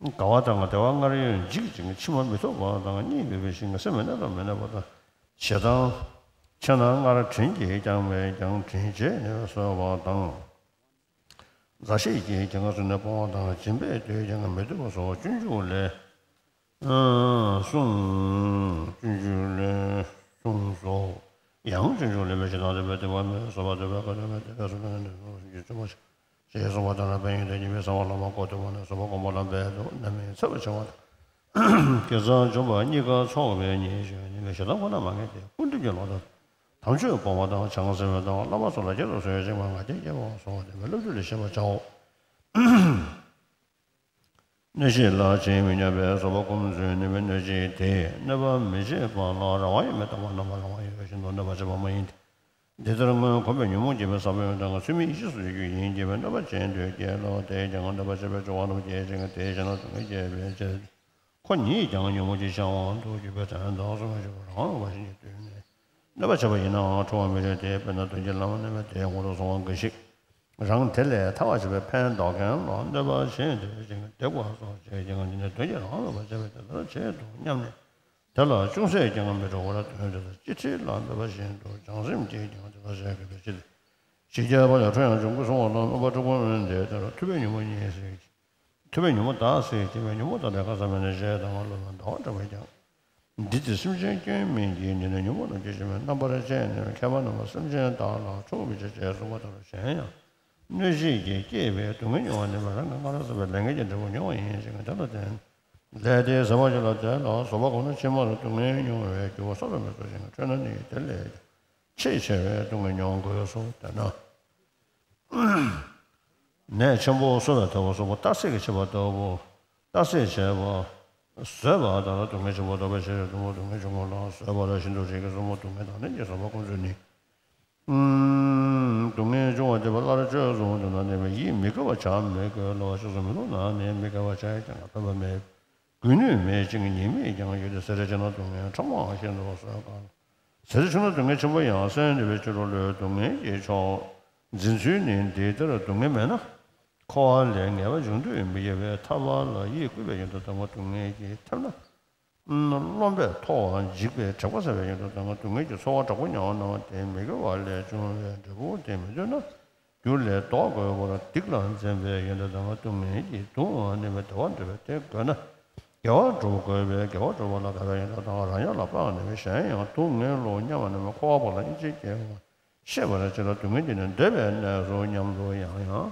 དགའ་བ་དང་བདེ་བ་སྔར་ཡོད་འཇིག་ཅིང་ཕྱི་མ་མི་ཐོབ་པ་དང་། གཉིད་མེད་པའི་ཞིང་སེམས་མི་གནས་པ་མི་གནས་པ་དང་། ཞེ་སྡང་ཆེ་ན་སྔར་དྲིན་གྱིས་བསྐྱངས་པས་ཀྱང་དྲིན་བརྗེད་ནས་གསོལ་བ་དང་། མཛའ་བཤེས་ཀྱིས་གྱེན་ཁ་བཟུང་ནས་སྤོང་བ་དང་། སྦྱིན་པས་དུས་ཀྱང་མི་སྡོད་པ་སོགས་སྤྱོད་འཇུག་ལས་གསུངས། སྤྱོད་འཇུག་ལས་གསུངས་སོ། ཡང་སྤྱོད་འཇུག་ལས་འབད་ཞེ་སྡང་དེ་འབད་དེ་བ་མེད་བཟོད་པ་དེ་བས་ཁ་ཏོན་མེད་དེ་བས་སོ་མེད་ནས་སོ་ཞེས་བརྗོད་པ་ཞེས་གསུངས་པ་ལྟར་དཔལ་ཡོན་ཏན་གྱི་མི་གསང་བ་ལ་མ་གོ་ཐུབ་པ་ནས་བཟོད་པ་སྒོམ་པ་ལ་འབད་དུ་རྣམ་སྨིན་འཚེ་བར་བྱ་བ་དང་། དགེ་རྩ་འཇོམས་པ་གཉིས་ཀ་ཚོགས་པའི་ཉེས་སྤྱོད་ཉེས་པའི་ཞེ་སྡང་ཁོ་ན་མ་ངེས་ཏེ། ཀུན་རྫོབ་ཀྱི་ལོག་ལྟ་དམ་ཆོས་སྤོང་བ་དང་། བྱང་སེམས་དང་བསླབ་པ་སོགས་ལ་བསྐྱེད་དུ་གསོལ་ཞིང་མ་ང་རྒྱལ་སྐྱེ་བ་སོགས་དེ་མི་སློབ་བྱོས་ལས་ཤེས་པར་བྱའོ། གནོད་བྱེད་ལ་བྱིན་མི་སྙམ་པའི་བཟོད་པ་སྒོམ་ཚུལ་ནི་མི་གནོད་བྱེད་དེ། གནོད་པ་མི་བྱེད་པ་ལ་རང་དབང་ཡོད་མེད་བརྟག་པ་རྣམ་པར་རང་དབང་ཡོད་བཞིན་དུ་གནོད་པ་བྱེད་པ་མ་ཡིན་ཏེ། འདི་ལྟར་སྔོན་གོམས་པའི་ཉོན་མོངས་སྐྱེས་པའི་ས་བོན་དང་ཚུལ་མིན་ཡིད་བྱེད་སོགས་ཀྱི་རྒྱུ་ཡིན་གྱི་མི་གནོད་པ་ཅན་དུ་སྐྱེ་ལོ། དེས་ཀྱང་གནོད་པ་བྱེད་པའི་སྦྱོར་བ་རྣམས་སྐྱེད་ཅིང་དེའི་གཞན་ལ་སྡུག་བསྔལ་སྐྱེད་པའི་ཕྱིར། ཁོ་ཉིད་ཀྱང་ཉོན་མོངས་ཀྱི་གཤེད་དབང་དུ་གྱུར་པའི་དོན་དམ་གསུངས་པའི་ཕྱིར་རོ། རང་ལ་བ་ཞིག་གི་དུས་ནས་གནོད་པ་བྱས་པ་ཡིན་ནའང་འཁྲུལ་བ་མི་འཁྲུལ་ཏེ། དཔེར་ན་དོན་གྱི་ལམ་གནོད་པས་དེའི་དབང་དུ་སོང་བ་འགའ་ཞིག་རང་དེ་ལས་ཐར་བར་བྱེད་པའི་ཕན་འདོགས་མཁན་ལ་གནོད་པ་བྱེད་འདོད་ཅིང་བརྡེག་པ་སོགས་བྱེད་ཀྱང་འདི་ནི་དོན་གྱིས་རང་གནོད་པ་བྱས་པས་དེ་ལྟར་བྱེད་དོ་སྙམ་ནས། དེ་ལ་ཅུང་ཟད་ཀྱང་མི་སྤྲོ་བར་དོན་དེ་དག་ཅི་འཕྲད་ལ་འབད་པ་བཞིན་དུ་བྱང་སེམས་ཀྱིས་ཀྱང་དེ་ལྟར་བྱེད་དགོས་པའི་ཕྱིར། ཇི་སྐྱེ་བ་ལས་འཁྲུལ་ཡང་འབྱུང་ཀུན་གསུང་བ་ལ། གནོད་པ་འཁྲུལ་ཀུན་འདི་ལྟར་ཐུབ་པས་ཉོན་མོངས་ཉེས་བསལ་གྱི། ཐུབ་པས་ཉོན་མོངས་དག་བསལ་གྱི་མེད། ཉོན་མོངས་དང་ལས་ཀ་བསམ་པས་ནི་ཞེས་དང་བློ་ལ་འདའ་བ་འདྲ་བས་ཀྱང་ འདི་དེ་སེམས་ཅན་སྐྱོན་མིན་གྱི། འདི་ནི་ཉོན་མོངས་རྣམས་ཀྱིས་ཞེན་པའི། རྣམ་པར་བཅད་ནས་མཁས་པ་རྣམས་ལ། སེམས་ཅན་དག་ལ་ཕྱོགས་ཀྱི་ཕྱིར་ཞེས་གསུངས་པ་ལྟར། གཞན་ཡང་གནོད་བྱེད་ཀྱིས་བསྐྱེད་པའི་སྡུག་བསྔལ་མྱོང་བ་ནི་མེད་པར་རང་གིས་སྔར་བསགས་པའི་ལས་ངན་གྱི་འབྲས་བུ་མྱོང་བ་ཡིན་ཞེས་དེ་ལ་བརྟེན། ལས་དེ་ཟད་པར་གྱུར་ལ་དེ་ལ་སོགས་པ་གོམས་ན་ཕྱི་མར་སྡུག་བསྔལ་མྱོང་བའི་རྒྱུ་བ་བསགས་པའི་མི་ཚུགས་ཤིང་། འཕྲོད་ན་ནི་དེ་ལས་ཆེས་ཆེ་བའི་སྡུག་བསྔལ་མྱོང་དགོས་སོ། དེས་ན། ནད་ཆེན་པོ་གསོ་བའི་ཐབས་སོགས་པ་རྟགས་གསལ་གྱིས་ཕྱེ་བ་ལྟ་བུ། རྟགས་གསལ་བྱེད་པ། བཟོད་པ་དང་སྡུག་བསྔལ་ཆེན་པོ་ལྡོག་པའི་ཕྱིར། གསུམ་པོ་སྡུག་བསྔལ་ཆུང་ངུ་ལ་བཟོད་པ་ལ་ཤིན་ཏུ་རིགས་ཀྱི། གསུམ་པོ་སྡུག་བསྔལ་དང་ལྷན་ཅིག་བཟོད་པ་ཀུན་བཟོད་ནི། སྡུག་བསྔལ་འབྱུང་བ་སྡིག་པ་སླར་བཅོས་གསུམ་དུ་ན་གནས་པའི་ཡིད་མི་དགེ་བ་བྱ་མི་དགོས་ལ་ཞེས་སུ་མི་སླུ་ན་ནི་མི་དགེ་བ་བྱས་ཀྱང་ཕན་པ་མེད། དགོས་ནུས་མེད་ཅིང་ཉེས་དམིགས་ཀྱང་ཡོད་དེ། ཟས་རིགས་ཆེ་ན་སྡུག་བསྔལ་ཕྲ་མོ་ཤིན་ཏུ་བཟོད་དཀའ། ཟས་རིགས་ཆུང་ན་སྡུག་བསྔལ་ཆེན་པོ་ཡང་སེལ་ནུས་པའི་ཕྱིར་རོ། ལུས་སྡུག་བསྔལ་གྱི་ཕྱོགས་འཛིན་ཚུལ་ནི། འདི་ལྟར་སྡུག་བསྔལ་མེད་ན་འཁོར་བ་ལས་ངེས་པ་འབྱུང་དུ་མི་འགྱུར་བས། ཐར་པ་ལ་ཡིད་བསྐུལ་བའི་ཡོན་ཏན་དང་པོ་སྡུག་བསྔལ་གྱིས་ཐེབས་ན། རློམ་པས་མཐོ་བ་འཇིགས་པས་དྲེགས་པ་སེལ་བའི་ཡོན་ཏན་དང་པོ། སྡུག་བསྔལ་གྱི་ཚོར་བ་དྲག་པོ་མྱོང་བ་རྣམས་དེ་མི་དགེ་བ་ལས་བྱུང་བའི་འབྲས་བུ་དེ་མི་འདོད་ན། རྒྱུ་ལས་ལྡོག་དགོས་པར་སྡིག་ལ་འཛེམ་པའི་ཡོན་ཏན་དང་པོ་སྡུག་བསྔལ་གྱིས་སྡུག་བསྔལ་བ་ནི་བདེ་བ་འདོད་པས་དེ་དགོས་ན། དགེ་བ་སྒྲུབ་དགོས་པས་དགེ་བ་སྒྲུབ་པ་ལ་དགའ་བའི་ཡོན་ཏན་དང་རང་ཉིད་ལ་དཔག་ནུས་པའི་གཞན་ཡང་སྡུག་བསྔལ་ལོ་སྙམ་པ་རྣམས་འཁོར་བ་པོ་ལ་སྙིང་རྗེ་སྐྱེ་བ་ཤེས་པར་བྱེད་ལ། སྡུག་བསྔལ་འདི་ནི་འདོད་པའི་གནས་སོ་སྙམ་དུ་ཡང་ཡང་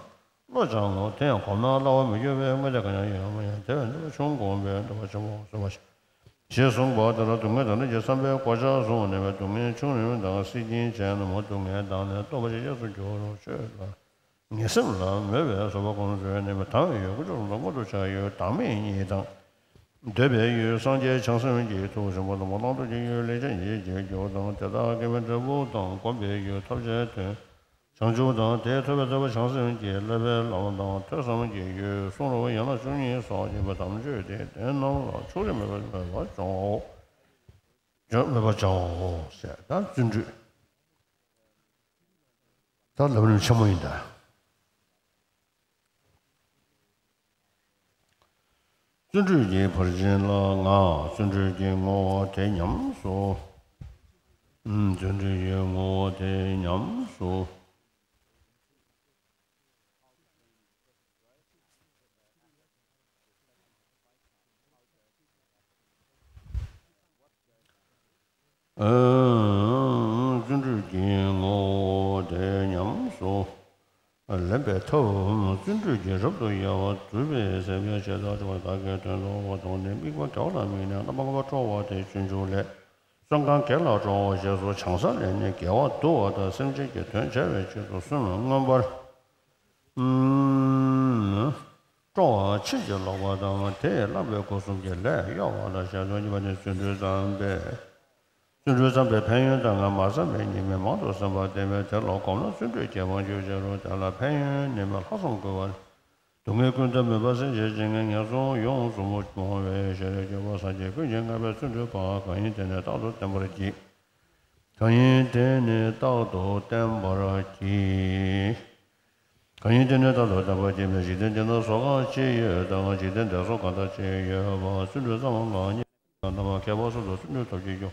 བློ་སྦྱང་ངོ་། དེ་ཡང་གོམས་ན་སླ་བར་མི་འགྱུར་བས་དངོས་འདས་གང་ཡང་ཡོད་མ་ཡིན། དེ་བས་འདོད་པ་ཆུང་གོམས་པས་འདོད་པ་ཆེན་པོ་བཟོད་པ་ཞེས་གསུངས་པ་ལྟར། སྡུག་བསྔལ་དང་ལྷན་ཅིག་བསམ་པའི་གོ་ཆ་བཟུང་ནས་སྡུག་བསྔལ་ཆུང་རིམ་དང་སྲིད་ཀྱིན་བྱས་ན་མོ་སྡུག་བསྔལ་དང་ནི་སྟོང་པ་ཞིག་གཡས་སུ་འགྱུར་རོ། ཆོས་ལ་ངེས་སེམས་ལ་མོས་པས་བཟོད་པ་ཀུན་བཟོད་ནས་དང་བའི་ཡུལ་ཀུན་རྫོབ་ལ་མངོན་དུ་བྱ་ཡུལ་བདག་མེད་གཉིས་དང་། འདོད་པའི་ཡུལ་སངས་རྒྱས་བྱང་སེམས་ཀྱི་ཐུགས་ཆེན་པོ་དང་པོ་བླང་དོར་གྱི་ཡུལ་ལས་ཅན་ཡིད་ཀྱི་རྒྱུ་དང་དེ་དག་དགེ་བའི་འབྲས་བུ་དང་སྒོམ་པའི་ཡུལ་ཐོབ་བྱའི་དོན། བྱང་ཆུབ་དང་དེ་ཐོབ་པའི་ཐོབ་པ་བྱང་སེམས་ཀྱི་བསླབ་པའི་ལམ་དང་ཐོས་བསམ་གྱི་ཡུལ་གསུང་རབ་ཡན་ལག་བཅུ་གཉིས་སོགས་ཀྱི་དམ་ཆོས་ཏེ། དེ་རྣམས་ལ་ཕྱོགས་རིས་མེད་པར་མོས་པ་སྦྱང་འོ། སྦྱང་མོས་པ་སྦྱང་འོ་ཟེར་ད་བརྩོན་འགྲུས། ད་ལམ་རིམ་ཆེན་མོ་ཡིན་ད། བརྩོན་འགྲུས་ཀྱི་ཕར་ཕྱིན་ལ་ང་། བརྩོན་འགྲུས་ཀྱི་ངོ་བོ་དེ་ཉམས་སུ། བརྩོན་འགྲུས་ཀྱི་ངོ་བོ་དེ་ཉམས་སུ། བརྩོན་འགྲུས་ཀྱི་ངོ་བོ་དེ་ཉམས་སུ་ལེན་པའི་ཐབས། བརྩོན་འགྲུས་ཀྱིས་རབ་ཏུ་དབྱེ་བ་སྒྲུབ་པའི་སེམས་ཀྱི་བྱེ་བྲག་ཕྱེ་བ་དག་གི་དོན་རྟོགས་པ་དང་ནི། དམིགས་པ་དགེ་བ་ལ་དམིགས་ནས་རྣམ་པ་ལྔ་པོ་སྤྲོ་བ་དེ་སྤྱོད་འཇུག་ལས། བཙོན་ཁང་བགེགས་ལ་སྤྲོ་བ་ཞེས་སོགས་བྱང་ས་ལས་ནི་དགེ་བ་བསྡུ་བ་དང་སེམས་ཅན་གྱི་དོན་བྱ་བའི་ཆེད་དུ་གསུམ་མངོན་པར། སྤྲོ་བ་ཕྱིན་ཅི་ལོག་པ་དང་དེས་བསླངས་པའི་སྒོ་གསུམ་གྱི་ལས་གཡོ་བ་ལ་ཞེས་སོགས་གཉིས་པ་ནི་བརྩོན་འགྲུས་བརྩམས་པས། བརྩོན་འགྲུས་བརྩམས་པའི་ཕན་ཡོན་དང་མ་བརྩམས་པའི་ཉེས་དམིགས་མང་དུ་བསམ་པ་བསྟན་པས་དེ་ལ་གོམས་ན་བརྩོན་འགྲུས་ཀྱི་དབང་ཕྱུག་ཅེས་རུང་དེ་ལ་ཕན་ཡོན་ནི་མ་ལྷག་བསམ་བསྐུལ་བ། སྡུག་བསྔལ་ཀུན་ཏུ་མུན་པ་སེལ་བྱེད་ཅིང་ངན་སོང་ཡོངས་སུ་སྤོང་བའི་ཤེས་རབ་ཀྱི་སྒོ་སངས་རྒྱས་ཀུན་གྱིས་བསྔགས་པའི་བརྩོན་འགྲུས་པ་གང་ཡིན་དེ་ནི་རྟག་ཏུ་བསྟེན་པར་བགྱི། གང་ཡིན་དེ་ནི་རྟག་ཏུ་བསྟེན་པར་བགྱི། གང་ཡིན་དེ་ནི་རྟག་ཏུ་བསྟེན་པར་བགྱི་བས་འཇིག་རྟེན་འདི་ན་ཟོག་གང་ཅི་ཡོད་དང་འཇིག་རྟེན་འདས་སོགས་གང་དག་ཅི་ཡོད་པ་བརྩོན་འགྲུས་བརྩམས་ལ་ཉེ་རྣམས་ཁྱད་པར་སོ་སོར་བརྩོན་འགྲུས་ཐོབ་ཀྱི་རྒྱུ།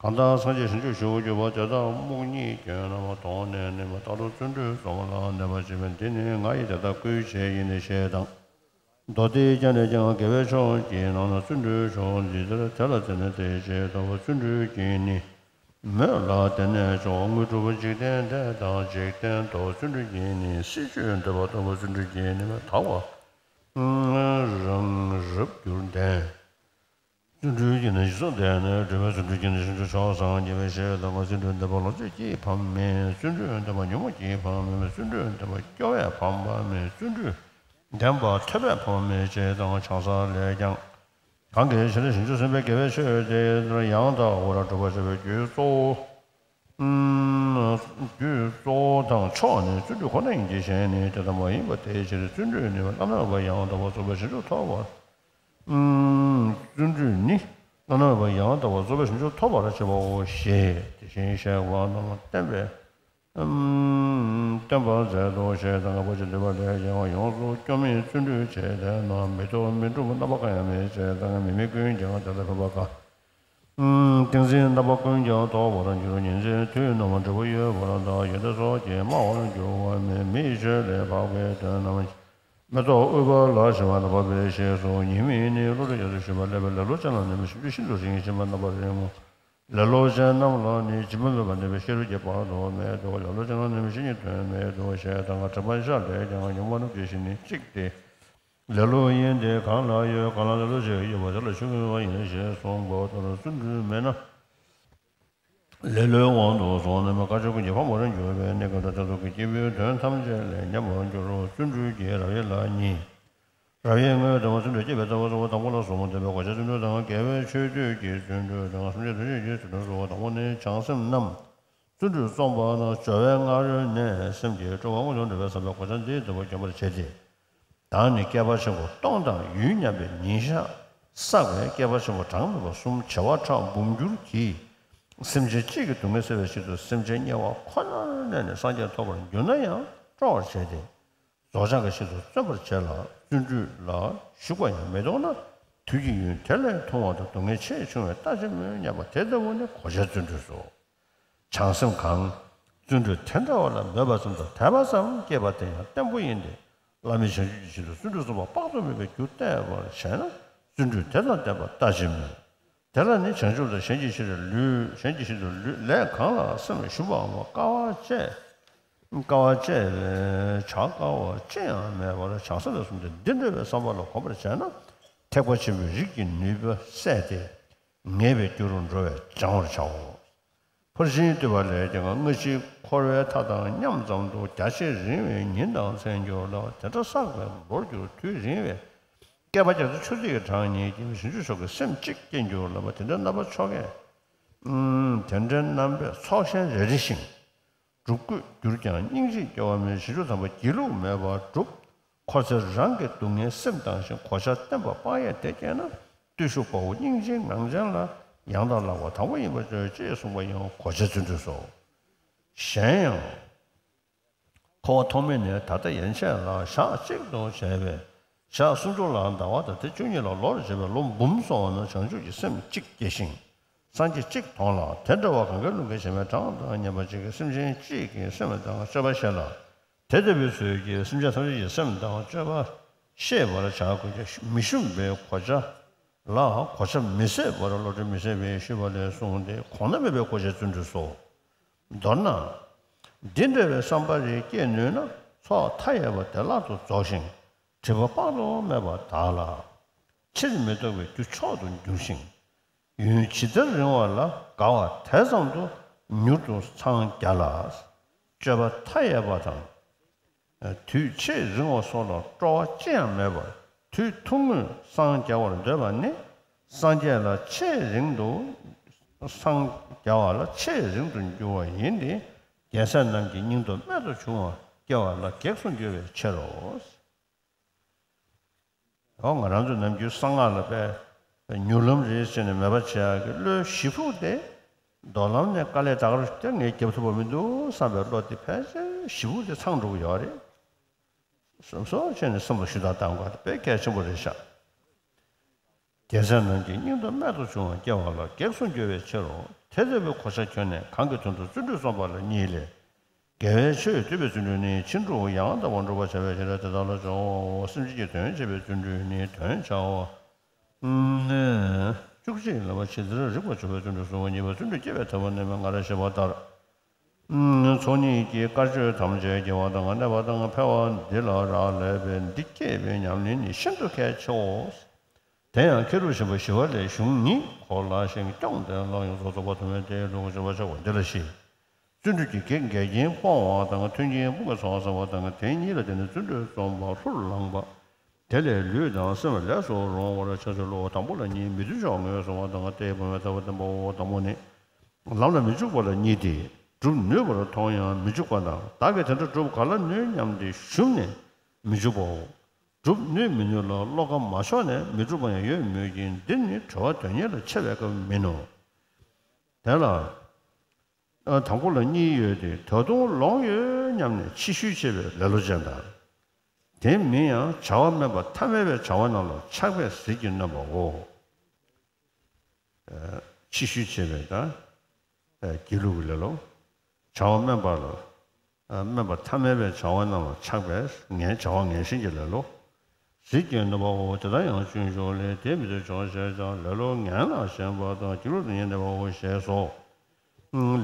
གང་དག་སངས་རྒྱས་ཞིང་བཅུ་ཞུ་གྱུར་པ་དེ་དག་རྨུགས་ཉིད་སྐྱོན་རྣམས་དོང་ནས་ནི་མ་རྟག་ཏུ་བརྩོན་འགྲུས་རྩོམ་ལ་གནས་པར་བྱེད་པས་འདི་ནི་ང་ཡི་དེ་དག་བསྐུལ་བྱེད་ཡིན་ཞེས་དང་། མདོ་སྡེ་རྒྱན་ལས་ཀྱང་དགེ་བའི་ཕྱོགས་ཀྱི་ནང་ན་བརྩོན་འགྲུས་མཆོག་འདི་ལྟར་དེ་ལ་བརྩོན་ནས་དེ་བྱེད་ལྟ་བུ་བརྩོན་འགྲུས་ཀྱིས་ནི། མོས་ལ་དེ་ནས་མཆོག་དངོས་གྲུབ་འཇིག་རྟེན་འདས་དང་འཇིག་རྟེན་དུ་བརྩོན་འགྲུས་ཀྱིས་ནི་སྲིད་ཆོས་འདོད་པ་ལྟ་བུ་བརྩོན་འགྲུས་ཀྱིས་ནི་མོས་དག་པ་རང་རབ་འགྱུར་ལྡན། བརྩོན་འགྲུས་ཀྱིས་ནི་ཞིང་སོགས་འདས་ནས་གྲོལ་བའི་བརྩོན་འགྲུས་ཀྱིས་ནི་ཞིང་དུ་མཆོག་སངས་རྒྱས་པའི་ཞེས་དང་བརྩོན་འགྲུས་ལྡན་པ་ལོངས་སྤྱོད་ཀྱིས་ཕམ་མེད། བརྩོན་འགྲུས་ལྡན་པ་ཉོན་མོངས་ཀྱིས་ཕམ་མེད། བརྩོན་འགྲུས་ལྡན་པ་སྐྱོ་བས་ཕམ་པ་མེད། བརྩོན་འགྲུས་ལྡན་པ་ཐོས་པས་ཕམ་མེད་ཅེས་དང་བྱང་ས་ལས་ཀྱང་། གང་གི་ཕྱིར་ཞིང་བཅུ་གསུམ་པའི་དགེ་བའི་ཆོས་དེ་ཡང་དག་པར་སྒྲུབ་པར་བྱ་བའི་རྒྱུའི་གཙོ་བོ། རྒྱུའི་གཙོ་བོ་དང་མཆོག་ནི་བརྩོན་འགྲུས་ཁོ་ན་ཡིན་གྱི་གཞན་ནི་དེ་ལྟ་མ་ཡིན་པ་དེའི་ཕྱིར་བརྩོན་འགྲུས་ནི་བླ་ན་མེད་པ་ཡང་དག་པར་རྫོགས་པའི་ཞིང་བཅུ་ཐོབ་པར། བརྩོན་འགྲུས་ནི་བླ་ན་མེད་པ་ཡང་དག་པར་རྫོགས་པའི་ཞིང་བཅུ་ཐོབ་པར་བྱེད་པའོ་ཞེས་དེ་བཞིན་གཤེགས་པ་རྣམས་བསྟན་པས། བསྟན་པར་མཛད་དོ་ཞེས་དང་ལྔ་པོ་ཅན་འདུས་པ་ལས་ཀྱང་ཡོངས་སུ་སྐྱོ་མེད་བརྩོན་འགྲུས་བྱས་ཏེ་ན་མི་ཐོབ་མི་འགྲུབ་རྣམ་པ་གང་ཡང་མེད་ཅེས་དང་མི་དམིགས་ཀུན་ཀྱང་དེ་ལ་ཕན་པ་དགའ། ཏིང་འཛིན་རྣམ་པ་ཀུན་ཀྱང་རྟོགས་པར་འགྱུར། ཉིན་མཚན་དུས་རྣམས་འབྲས་བུ་ཡོད་པར་གདའ། ཡོན་ཏན་སོགས་ཀྱིས་སྨྲ་བར་འགྱུར་བ་མེད། མི་ཡི་ཆོས་ལས་འཕགས་པའི་དོན་རྣམས། མེ་ཏོག་ཨུཏྤལ་ཞིམ་པ་རྣམ་པར་སྤེལ་ཞེས་གསུངས། ཉི་མའི་ནི་བློ་གྲོས་རྒྱ་མཚོས་ཞུས་པ། ཀླད་པའི་ལེ་ལོ་ཅན་ལ་གནོད་མི་ཤེས། བཅུད་ཤིན་ཏུ་རིང་ཞིང་རྣམ་པར་རིང་མོ། ལེ་ལོ་ཅན་རྣམས་ལ་ནི་སྦྱིན་པ་སྨོན་པ་ནུས་པའི་ཤེས་རབ་ཀྱི་བར་དུ་མེད་དོ། ལེ་ལོ་ཅན་ལ་གནོད་མི་ཤེས་ཉིད་དོན་མེད་དོ་ཞེས་དང་། དྲན་པ་བཞག་ལས་ཀྱང་ཉོན་མོངས་རྣམས་ཀྱི་གཞི་ནི་གཅིག་སྟེ། ལེ་ལོ་ཡིན་ཏེ་གང་ལ་ཡོད། གང་ལ་ལེ་ལོ་ཅན་ཡོད་པ་དེ་ལ་ཆོས་ཀྱི་དབྱེ་བ་ཡིན་ཞེས་གསུངས་པ་ལྟར། བརྩོན་འགྲུས་མེད་ན། ལེ་ལོའི་དབང་དུ་སོང་ནས་མི་དགེ་བ་ཀུན་གྱི་ཕུང་པོར་གྱུར་པའི་གནས་སྐབས་དང་བརྟན་ཚོགས་ཀྱི་སྐྱེས་བུའི་དོན་ཐམས་ཅད་ལས་ཉམས་པར་འགྱུར་རོ། བརྩོན་འགྲུས་ཀྱི་རབ་དབྱེ་ལ་གཉིས། རབ་དབྱེ་ལྔའི་སྡོམ་པ་བརྩོན་འགྲུས་བསྐྱེད་པའི་རྩ་བ་གཙོ་བོ་དང་པོ་ལ་གཟུགས་པོ་བསྟེན་པའི་གོ་ཆ་བརྩོན་འགྲུས་དང་། དགེ་བའི་ཆོས་སྡུད་ཀྱི་བརྩོན་འགྲུས་དང་། སེམས་ཅན་ཐམས་ཅད་ཀྱི་བརྩོན་འགྲུས་སོ། དང་པོ་ནི་བྱང་སེམས་རྣམས་བརྩོན་འགྲུས་རྩོམ་པ་ན་སྦྱོར་བའི་སྔ་རོལ་ནས་སེམས་ཀྱི་སྤྲོ་བ་དངོས་སུ་འགྲུབ་པའི་བསམ་པས་གོ་ཆ་འདིའི་སྡོམ་པ་འཇོམས་པར་བྱེད་དེ། བདག་ནི་བསྐལ་པ་ཆེན་པོ་སྟོང་དང་ཡུན་མཉམ་པའི་ཉིན་ཞག་བསགས་པས་བསྐལ་པ་ཆེན་པོ་གྲངས་མེད་པ་གསུམ་བྱེ་བ་ཕྲག་འབུམ་འགྱུར་གྱིས་སེམས་ཅན་གཅིག་གི་སྡུག་བསྔལ་སེལ་བའི་ཆེད་དུ་སེམས་ཅན་དམྱལ་བ་ཁོ་ནར་གནས་ནས་སངས་རྒྱས་ཐོབ་པར་འགྱུར་ན་ཡང་སྤྲོ་བར་བྱས་ཏེ། རྫོགས་བྱང་གི་ཆེད་དུ་བརྩོན་པར་བྱེད་ལ། བརྩོན་འགྲུས་ལ་ཞུགས་པ་ཡང་མི་གཏོང་ན། དུས་ཀྱི་ཡུན་དེ་ལས་ཐུང་བ་དང་སྡུག་བསྔལ་ཆེས་ཆུང་བས་ལྟ་ཅི་སྨོས་སྙམ་པ་དེ་ལྟ་བུ་ནི་གོ་ཆའི་བརྩོན་འགྲུས་སོ། བྱང་སེམས་གང་། བརྩོན་འགྲུས་དེ་འདྲ་བ་ལ་མོས་པ་ཙམ་དང་དད་པ་ཙམ་སྐྱེས་པ་དེ་ཡང་བརྟན་པོ་ཡིན་ཏེ། བླ་མེད་བྱང་ཆུབ་ཀྱི་ཆེད་དུ་བརྩོན་འགྲུས་རྩོམ་པ་དཔག་ཏུ་མེད་པའི་རྒྱུ་བལྟ་བར་བྱས་ན། བརྩོན་འགྲུས་དེ་དང་ལྡན་པ་ལྟ་ཅི་སྨོས། དེ་ལ་ནི་བྱང་ཆུབ་དང་གཞན་གྱི་ཕྱིར་ལུས། གཞན་གྱི་ཕྱིར་དུ་ལུས་ལས་གང་ལ་སེམས་ཞུགས་པའམ་དཀའ་བ་སྤྱད། དཀའ་བ་སྤྱད་པས་བྱ་དཀའ་བ་ཅི་ཡང་མེད་པར་བྱང་ས་ལ་གསུངས་ཏེ། འདི་འདྲ་བའི་བསམ་པ་ལ་གོམས་པར་བྱས་ན། ཐེག་པ་ཆེན་པོའི་རིགས་ཀྱི་ནུས་པ་གསལ་ཏེ། ངེས་པའི་རྒྱུ་རུ་འགྲོ་བས་སྦྱང་བར་བྱའོ། ཕར་ཕྱིན་བཏུས་པ་ལས་ཀྱང་སྔ་ཕྱིའི་འཁོར་བའི་མཐའ་དང་མཉམ་ཙམ་དུ་རྒྱ་ཆེར་རིང་བའི་ཉིན་དང་མཚན་གྱུར་ལ། དེ་འདྲ་བསགས་པའི་ལོར་གྱུར་དུས་རིང་བས། བསྐལ་པ་བརྒྱ་རྩ་ཆུ་ཚོད་ཀྱི་གྲངས་ཉིད་ཀྱིས་བྱང་ཆུབ་མཆོག་གི་སེམས་གཅིག་སྐྱེ་འགྱུར་ལ། དེ་འདྲའི་རྣམ་པ་ཚོགས་ཀྱི། དེ་འདྲའི་རྣམ་པའི་ཚོགས་ཞེན་རེ་རེ་ཞིང་། སྒྲུབ་དགོས་གྱུར་ཀྱང་སྙིང་རྗེས་སྐྱེ་བ་མེད། བྱང་ཆུབ་དམ་པ་སྒྱིད་ལུག་མེད་པར་སྒྲུབ། འཁོར་ཚེ་རང་གི་སྡུག་བསྔལ་སེམས་བཏང་ཞིང་གོ་ཆ་བརྟན་པ་སྤང་ཡས་དེ་སྐྱེས་ན། བརྟུལ་ཞུགས་དཔའ་བོ་སྙིང་རྗེའི་ངང་ཅན་ལ་ཡང་དག་ལག་པ་དང་པོ་ཡིན་པར་བརྗོད་ཅེས་གསུངས་པ་ཡང་གོ་ཆའི་བརྩོན་འགྲུས་སོ། གཞན་ཡང་། འཁོར་བ་ཐོག་མེད་ནས་ད་ལྟ་ཡན་ཆད་ལ་ཞག་གཅིག་ཏུ་བྱས་པའི་ཞག་སུམ་ཅུ་ལ་ཟླ་བ་དང་དེ་བཅུ་གཉིས་ལ་ལོར་བྱས་པའི་ལོ་འབུམ་སོང་བ་ན་བྱང་ཆུབ་ཀྱི་སེམས་གཅིག་སྐྱེ་ཞིང་། སངས་རྒྱས་གཅིག་མཐོང་ལ། དེ་འདྲ་བ་གང་གཱའི་ཀླུང་གི་བྱེ་མའི་གྲངས་དང་མཉམ་པ་གཅིག་གིས་སེམས་ཅན་གཅིག་གི་སེམས་དང་སྤྱོད་པ་ཤེས་ལ། དེ་ལྟ་བུའི་ཚུལ་གྱིས་སེམས་ཅན་ཐམས་ཅད་ཀྱི་སེམས་དང་སྤྱོད་པ་ཤེས་པར་བྱ་དགོས་ཀྱི། མི་ཞུམ་པའི་གོ་ཆ་ལ་གོ་ཆ་མི་ཟད་པར་བློ་གྲོས་མི་ཟད་པས་ཞུས་པ་ལས་གསུངས་ཏེ། གོང་ན་མེད་པའི་གོ་ཆའི་བརྩོན་འགྲུས་སོ། མདོར་ན། འདི་འདྲ་བའི་བསམ་པ་རེ་སྐྱེ་ནུས་ན་ཚོགས་མཐའ་ཡས་པ་བདེ་བླག་ཏུ་རྫོགས་ཤིང་། སྒྲིབ་པ་དཔག་ཏུ་མེད་པ་དག་ལ། ཕྱིར་མི་ལྡོག་པའི་རྒྱུ་མཆོག་ཏུ་འགྱུར་ཞིང་། ཡུན་ཇི་ལྟར་རིང་བ་ལ་དགའ་བ་དེ་ཙམ་དུ་མྱུར་དུ་འཚང་རྒྱ་ལ། སྤྱོད་པ་མཐའ་ཡས་པ་དང་། དུས་ཆེས་རིང་བ་སོགས་ལ་སྤྲོ་བ་ཅི་ཡང་མེད་པར་དུས་ཐུང་ངུས་སངས་རྒྱ་བར་འདོད་པ་ནི། སངས་རྒྱས་ལ་ཆེས་རིང་དུ། སངས་རྒྱ་བ་ལ་ཆེས་རིང་དུ་འགྱུར་བ་ཡིན་ཏེ། རྒྱལ་སྲས་རྣམས་ཀྱི་སྙིང་སྟོབས་རྨད་དུ་བྱུང་བ་སྐྱེ་བ་ལ་གེགས་སུ་འགྱུར་བའི་ཕྱིར་རོ། འོ་ང་རང་ཚོ་ནམ་རྒྱུན་གསང་སྔགས་ལ་དཔེ་མྱུར་ལམ་རེད་ཟེར་ནས་མོས་པ་བྱེད་ཡག་གི་བློའི་ཞེ་ཕུགས་དེ། མདོ་ལམ་ནས་དཀའ་ལས་ད་ག་རང་དེ་ངས་རྒྱབ་ཐུབ་པ་མི་འདུག་བསམ་པའི་བློ་དེ་ཕལ་ཆེར་ཞེ་ཕུགས་དེ་ཚང་འགྲོ་གི་ཡོད་རེད། སོ་སོ་བྱས་ནས་སེམས་ལ་ཞུ་དག་བཏང་དགོས་དཔེ་གལ་ཆེན་པོ་རེད་ཤག་རྒྱལ་སྲས་རྣམས་ཀྱི་སྙིང་སྟོབས་རྨད་དུ་བྱུང་བ་སྐྱེ་བ་ལ་གེགས་སུ་འགྱུར་བའི་ཕྱིར་རོ། དེ་ལྟ་བུའི་གོ་ཆ་གྱོན་ནས་གང་གི་དོན་དུ་བརྩོན་འགྲུས་རྩོམ་པ་ལ་གཉིས་ལས། དགེ་བའི་ཆོས་བསྡུ་བའི་བརྩོན་འགྲུས་ནི་ཕྱིན་དྲུག་ཡང་དག་པར་འགྲུབ་པར་བྱ་བའི་བྱེ་བྲག་དེ་དག་ལ་སྦྱོར་བའོ། སེམས་ཅན་གྱི་དོན་བྱེད་པའི་བརྩོན་འགྲུས་ནི་དོན་བྱའོ། བཅུ་གཅིག་ལ་བ་ཇི་ལྟར་རིགས་པར་འཇུག་པའི་བརྩོན་འགྲུས་སོ། གཉིས་པ་བརྩོན་འགྲུས་བསྐྱེད་པའི་ཐབས་ནི་མན་ངག་ལས་བཤད་པ་ལྟར། ཚོགས་གཉིས་ཀྱི་དཀར་ཆོས་ཐམས་ཅད་དགེ་བ་དང་གནས་པ་དང་འཕེལ་བ་འདི་ལ་རག་ལས་པས་འདི་བསྐྱེད་པའི་ཉམས་ལེན་ནི་ཤིན་ཏུ་གལ་ཆེའོ། དེ་ཡང་མཁས་གྲུབ་ཆེན་པོ་ཞི་བ་ལྷའི་གཞུང་ཉིད་ཁོ་ལགས་ཤིང་སྐྱོང་དེ་ལ་ཡོངས་སུ་རྫོགས་པ་ཐོགས་མེད་དེ་ལུགས་ཀྱི་སྤྱོད་པ་ཆགས་པ་འདི་ལ་ཞེས། བརྩོན་འགྲུས་ཀྱི་གེགས་འགལ་རྐྱེན་སྤོང་བ་དང་མཐུན་རྐྱེན་སྤུན་ཀྱག་འཚོ་བ་བསམ་པ་དང་དེ་གཉིས་ལ་བརྟེན་ནས་བརྩོན་འགྲུས་རྩོམ་པ་ལྷུར་བླངས་པ། དེ་ལས་ལུས་དང་སེམས་ལས་སུ་རུང་བར་བྱ་ཕྱིར་ལོ། དང་པོ་ལ་གཉིས། མི་མཐུན་ཕྱོགས་ངོས་བཟུང་བ་དང་ལྟ་བའི་བུམ་པའི་ལྟ་བ་བསྟན་པའོ། དང་པོ་ནི། ལམ་ལ་མི་འཇུག་པ་ལ་གཉིས་ཏེ། སྒྲུབ་ནུས་པར་མཐོང་ཡང་མི་འཇུག་པ་དང་བདག་གིས་དེ་འདྲ་སྒྲུབ་ག་ལ་ནུས་སྙམ་སྟེ་ཞུམ་ནས་མི་འཇུག་པའོ། སྒྲུབ་ནུས་མི་ནུས་ལ་བློ་ཁ་མ་ཕྱོགས་ནས་མི་སྒྲུབ་པ་ཡང་ཡོད་མོད་ཀྱི་འདི་ནི་གྲོལ་བ་དོན་གཉེར་ལ་འཆེལ་བའི་སྐབས་མིན་ནོ། དེ་ལ། དང་པོ་ལ་གཉིས་ཡོད་དེ། ད་དུང་ལོང་ཡོད་སྙམ་ནས་ཕྱི་ཤུལ་བྱེད་པའི་ལེ་ལོ་ཅན་དང་། དེ་མིན་ཡང་བྱ་བ་དམན་པ་ཐ་མལ་པའི་བྱ་བ་རྣམས་ལ་ཆགས་པས་ཟིལ་གྱིས་གནོན་པའོ། ཕྱི་ཤུལ་བྱེད་པའི་དང་། སྒྱིད་ལུག་གི་ལེ་ལོ། བྱ་བ་དམན་པ་ལ། དམན་པ་ཐ་མལ་པའི་བྱ་བ་རྣམས་ལ་ཆགས་པས་ངན་བྱ་བ་ངན་ཞེན་གྱི་ལེ་ལོ། ཟིལ་གྱིས་གནོན་པའོ། དེ་ལྟར་ཡང་ཆུང་ཤོས་ལས་དེ་མི་ཐུབ་ཅོག་ཅེས་བྱ། ལེ་ལོ་ངན་ལ་ཞེན་པ་དང་། སྒྱིད་ལུག་དེ་ཉིད་གནས་པའོ་ཞེས་སོ།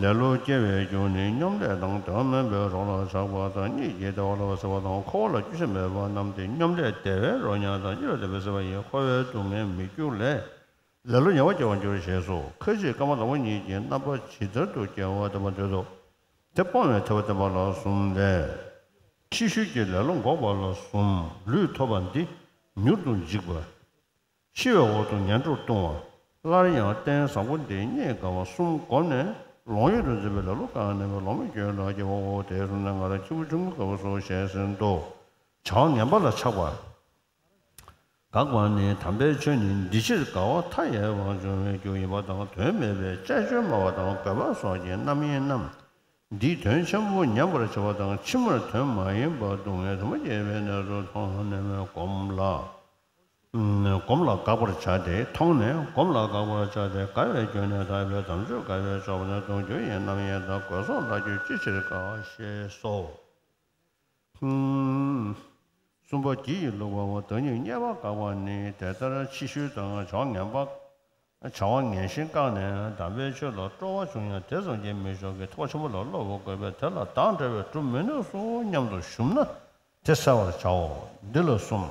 ལེ་ལོ་སྐྱེ་བའི་རྒྱུ་ནི་སྙོམ་ལས་དང་དོན་དམན་པའི་རོགས་ལ་ཆགས་པ་དང་། གཉིད་ཀྱི་བདེ་བ་ལ་སྲེད་པ་དང་། འཁོར་བ་ལ་སྐྱོ་ཤས་མེད་པ་རྣམས་ཏེ། སྙོམ་ལས་བདེ་བའི་རོ་མྱང་དང་། གཉིད་ལས་འདས་པའི་སྲེད་པ་ཡིས། འཁོར་བའི་སྡུག་བསྔལ་མི་བསྐྱུར་ལས། ལེ་ལོ་ཉེ་བར་སྐྱེ་བར་འགྱུར་ཞེས་སོ། ཁ་ཅིག་སྐར་མ་དང་པོ་གཉིས་ཀྱི་རྣམ་པ་ཇི་ལྟར་དུ་སྐྱེ་བ་བསྟན་པར་འདོད་དོ། དེ་སྤོང་བའི་ཐེག་པ་བསྟན་པ་ལ་གསུམ་ལས། ཕྱི་ཤུལ་གྱི་ལེ་ལོ་འགོག་པ་ལ་གསུམ། ལུས་ཐོབ་པ་འདི་མྱུར་དུ་འཇིག་པ། འཆི་བའི་འོག་ཏུ་ངན་འགྲོར་ལྟུང་བ། སླར་ཡང་རྟེན་བཟང་པོ་འདི་རྙེད་དཀའ་བ་གསུམ་བསྒོམས་ནས་ལོང་ཡུལ་དུ་འཛིན་པའི་ལེ་ལོ་བཀག་ནས་ལོང་མེད་རྒྱུད་ལ་སྐྱེ་བའོ། དེ་གསུམ་ནི་ང་རང་ཁྱེའུ་ཆུང་ངུའི་སྐབས་སུ་བཤད་ཟིན་ཏོ། བྱ་བ་ངན་པ་ལ་ཆགས་པ། དགག་པ་ནི། དམ་པའི་ཆོས་ནི་འདི་ཕྱིར་དགའ་བ་མཐའ་ཡས་པར་འབྱུང་བའི་རྒྱུ་ཡིན་པ་དང་། དོན་མེད་པའི་ཅལ་ཅོལ་སྨྲ་བ་དང་། རྒོད་པ་སོགས་ཀྱི་རྣམ་གཡེང་རྣམས། འདིས་དོན་ཆེན་པོ་ཉམས་པར་བྱ་བ་དང་། ཕྱི་མར་དོན་མ་ཡིན་པ་སྡུག་བསྔལ་དུ་མ་སྐྱེས་པའི་གནས་སུ་མཐོང་ནས་སྒོམ་ལ། སྒོམ་ལ་དགག་པར་བྱ་སྟེ། མཐོང་ནས་སྒོམ་ལ་དགག་པར་བྱ་སྟེ། དགའ་བའི་རྒྱུ་ནི་ཐར་པའི་དམ་ཆོས་དགའ་བའི་ཕྱོགས་ནི། གདུང་རྒྱུད་ཡིན་རྣམ་གཡེང་དང་། རྒོད་སོགས་ལ་རྒྱུ་ཅི་ཕྱིར་དགའ་ཞེས་སོ། གསུམ་པ་གྱི་ཡིས་བླུགས་པའོ། བདག་ཉིད་རྙེད་པ་དགག་པ་ནི། དེ་ལྟར་ཕྱི་ཤུལ་དང་བྱ་བ་ངན་པ། བྱ་བ་ངན་ཞེན་བཀག་ནས་དམ་པའི་ཆོས་ལ་སྤྲོ་བ་བྱུང་ཡང་དེ་ཙམ་གྱིས་མི་ཆོག་གི། ཐེག་པ་ཆེན་པོ་ལ་སློབ་པར་བསྐུལ་བས། དེ་ལ་བདག་འདྲ་བས་སྒྲུབ་མི་ནུས་སོ་སྙམ་དུ་ཞུམ་ན་དེ་བསལ་བར་བྱའོ། འདི་ལ་གསུམ།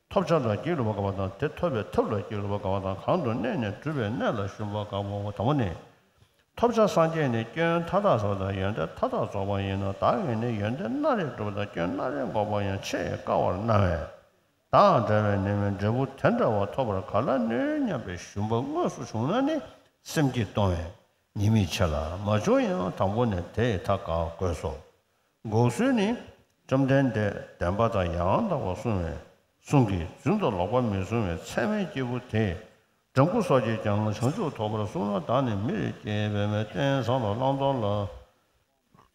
ཐོབ་བྱ་ལ་སྒྱིད་ལུག་པ་དགག་པ་དང་། དེ་ཐོབ་པའི་ཐབས་ལ་སྒྱིད་ལུག་པ་དགག་པ་དང་། གང་དུ་གནས་ནས་སྒྲུབ་པའི་གནས་ལ་ཞུམ་པ་དགག་པའོ། དང་པོ་ནི། ཐོབ་བྱ་སངས་རྒྱས་ནི་སྐྱོན་མཐའ་དག་བཟློག་དང་། ཡོན་ཏན་མཐའ་དག་རྫོགས་པ་ཡིན་ནོ། བདག་གིས་ནི་ཡོན་ཏན་སྣ་རེ་བསྒྲུབ་པ་དང་། སྐྱོན་སྣ་རེ་འགོག་པ་ཡང་ཆེས་དཀའ་བར་སྣང་བས། བདག་འདྲ་བས་ནི་འབྲས་བུ་དེ་འདྲ་བ་ཐོབ་པར་ག་ལ་ནུས་སྙམ་པའི་ཞུམ་པ་དངོས་སུ་བྱུང་ན་ནི་སེམས་བསྐྱེད་གཏོང་བས་ཉེས་དམིགས་ཆེ་ལ། མ་བྱུང་ཡང་དང་པོ་ནས་དེ་ཡི་མཐའ་བཀག་དགོས་སོ། འགོག་ཚུལ་ནི། བཅོམ་ལྡན་འདས་བདེན་པ་དང་ཡང་དག་པར་གསུངས་པའི་གསུང་གིས། རྫུན་དང་ལོག་པར་མི་གསུང་བའི་ཚད་མའི་སྐྱེས་བུ་དེས། འགྲན་བསྐུལ་སོགས་ཀྱིས་ཀྱང་བྱང་ཆུབ་ཐོབ་པར་གསུངས་ན། བདག་ནི་མི་རེ་སྐྱེས་པའི་མི། རྟེན་བཟང་ལ་བླང་དོར་ལ་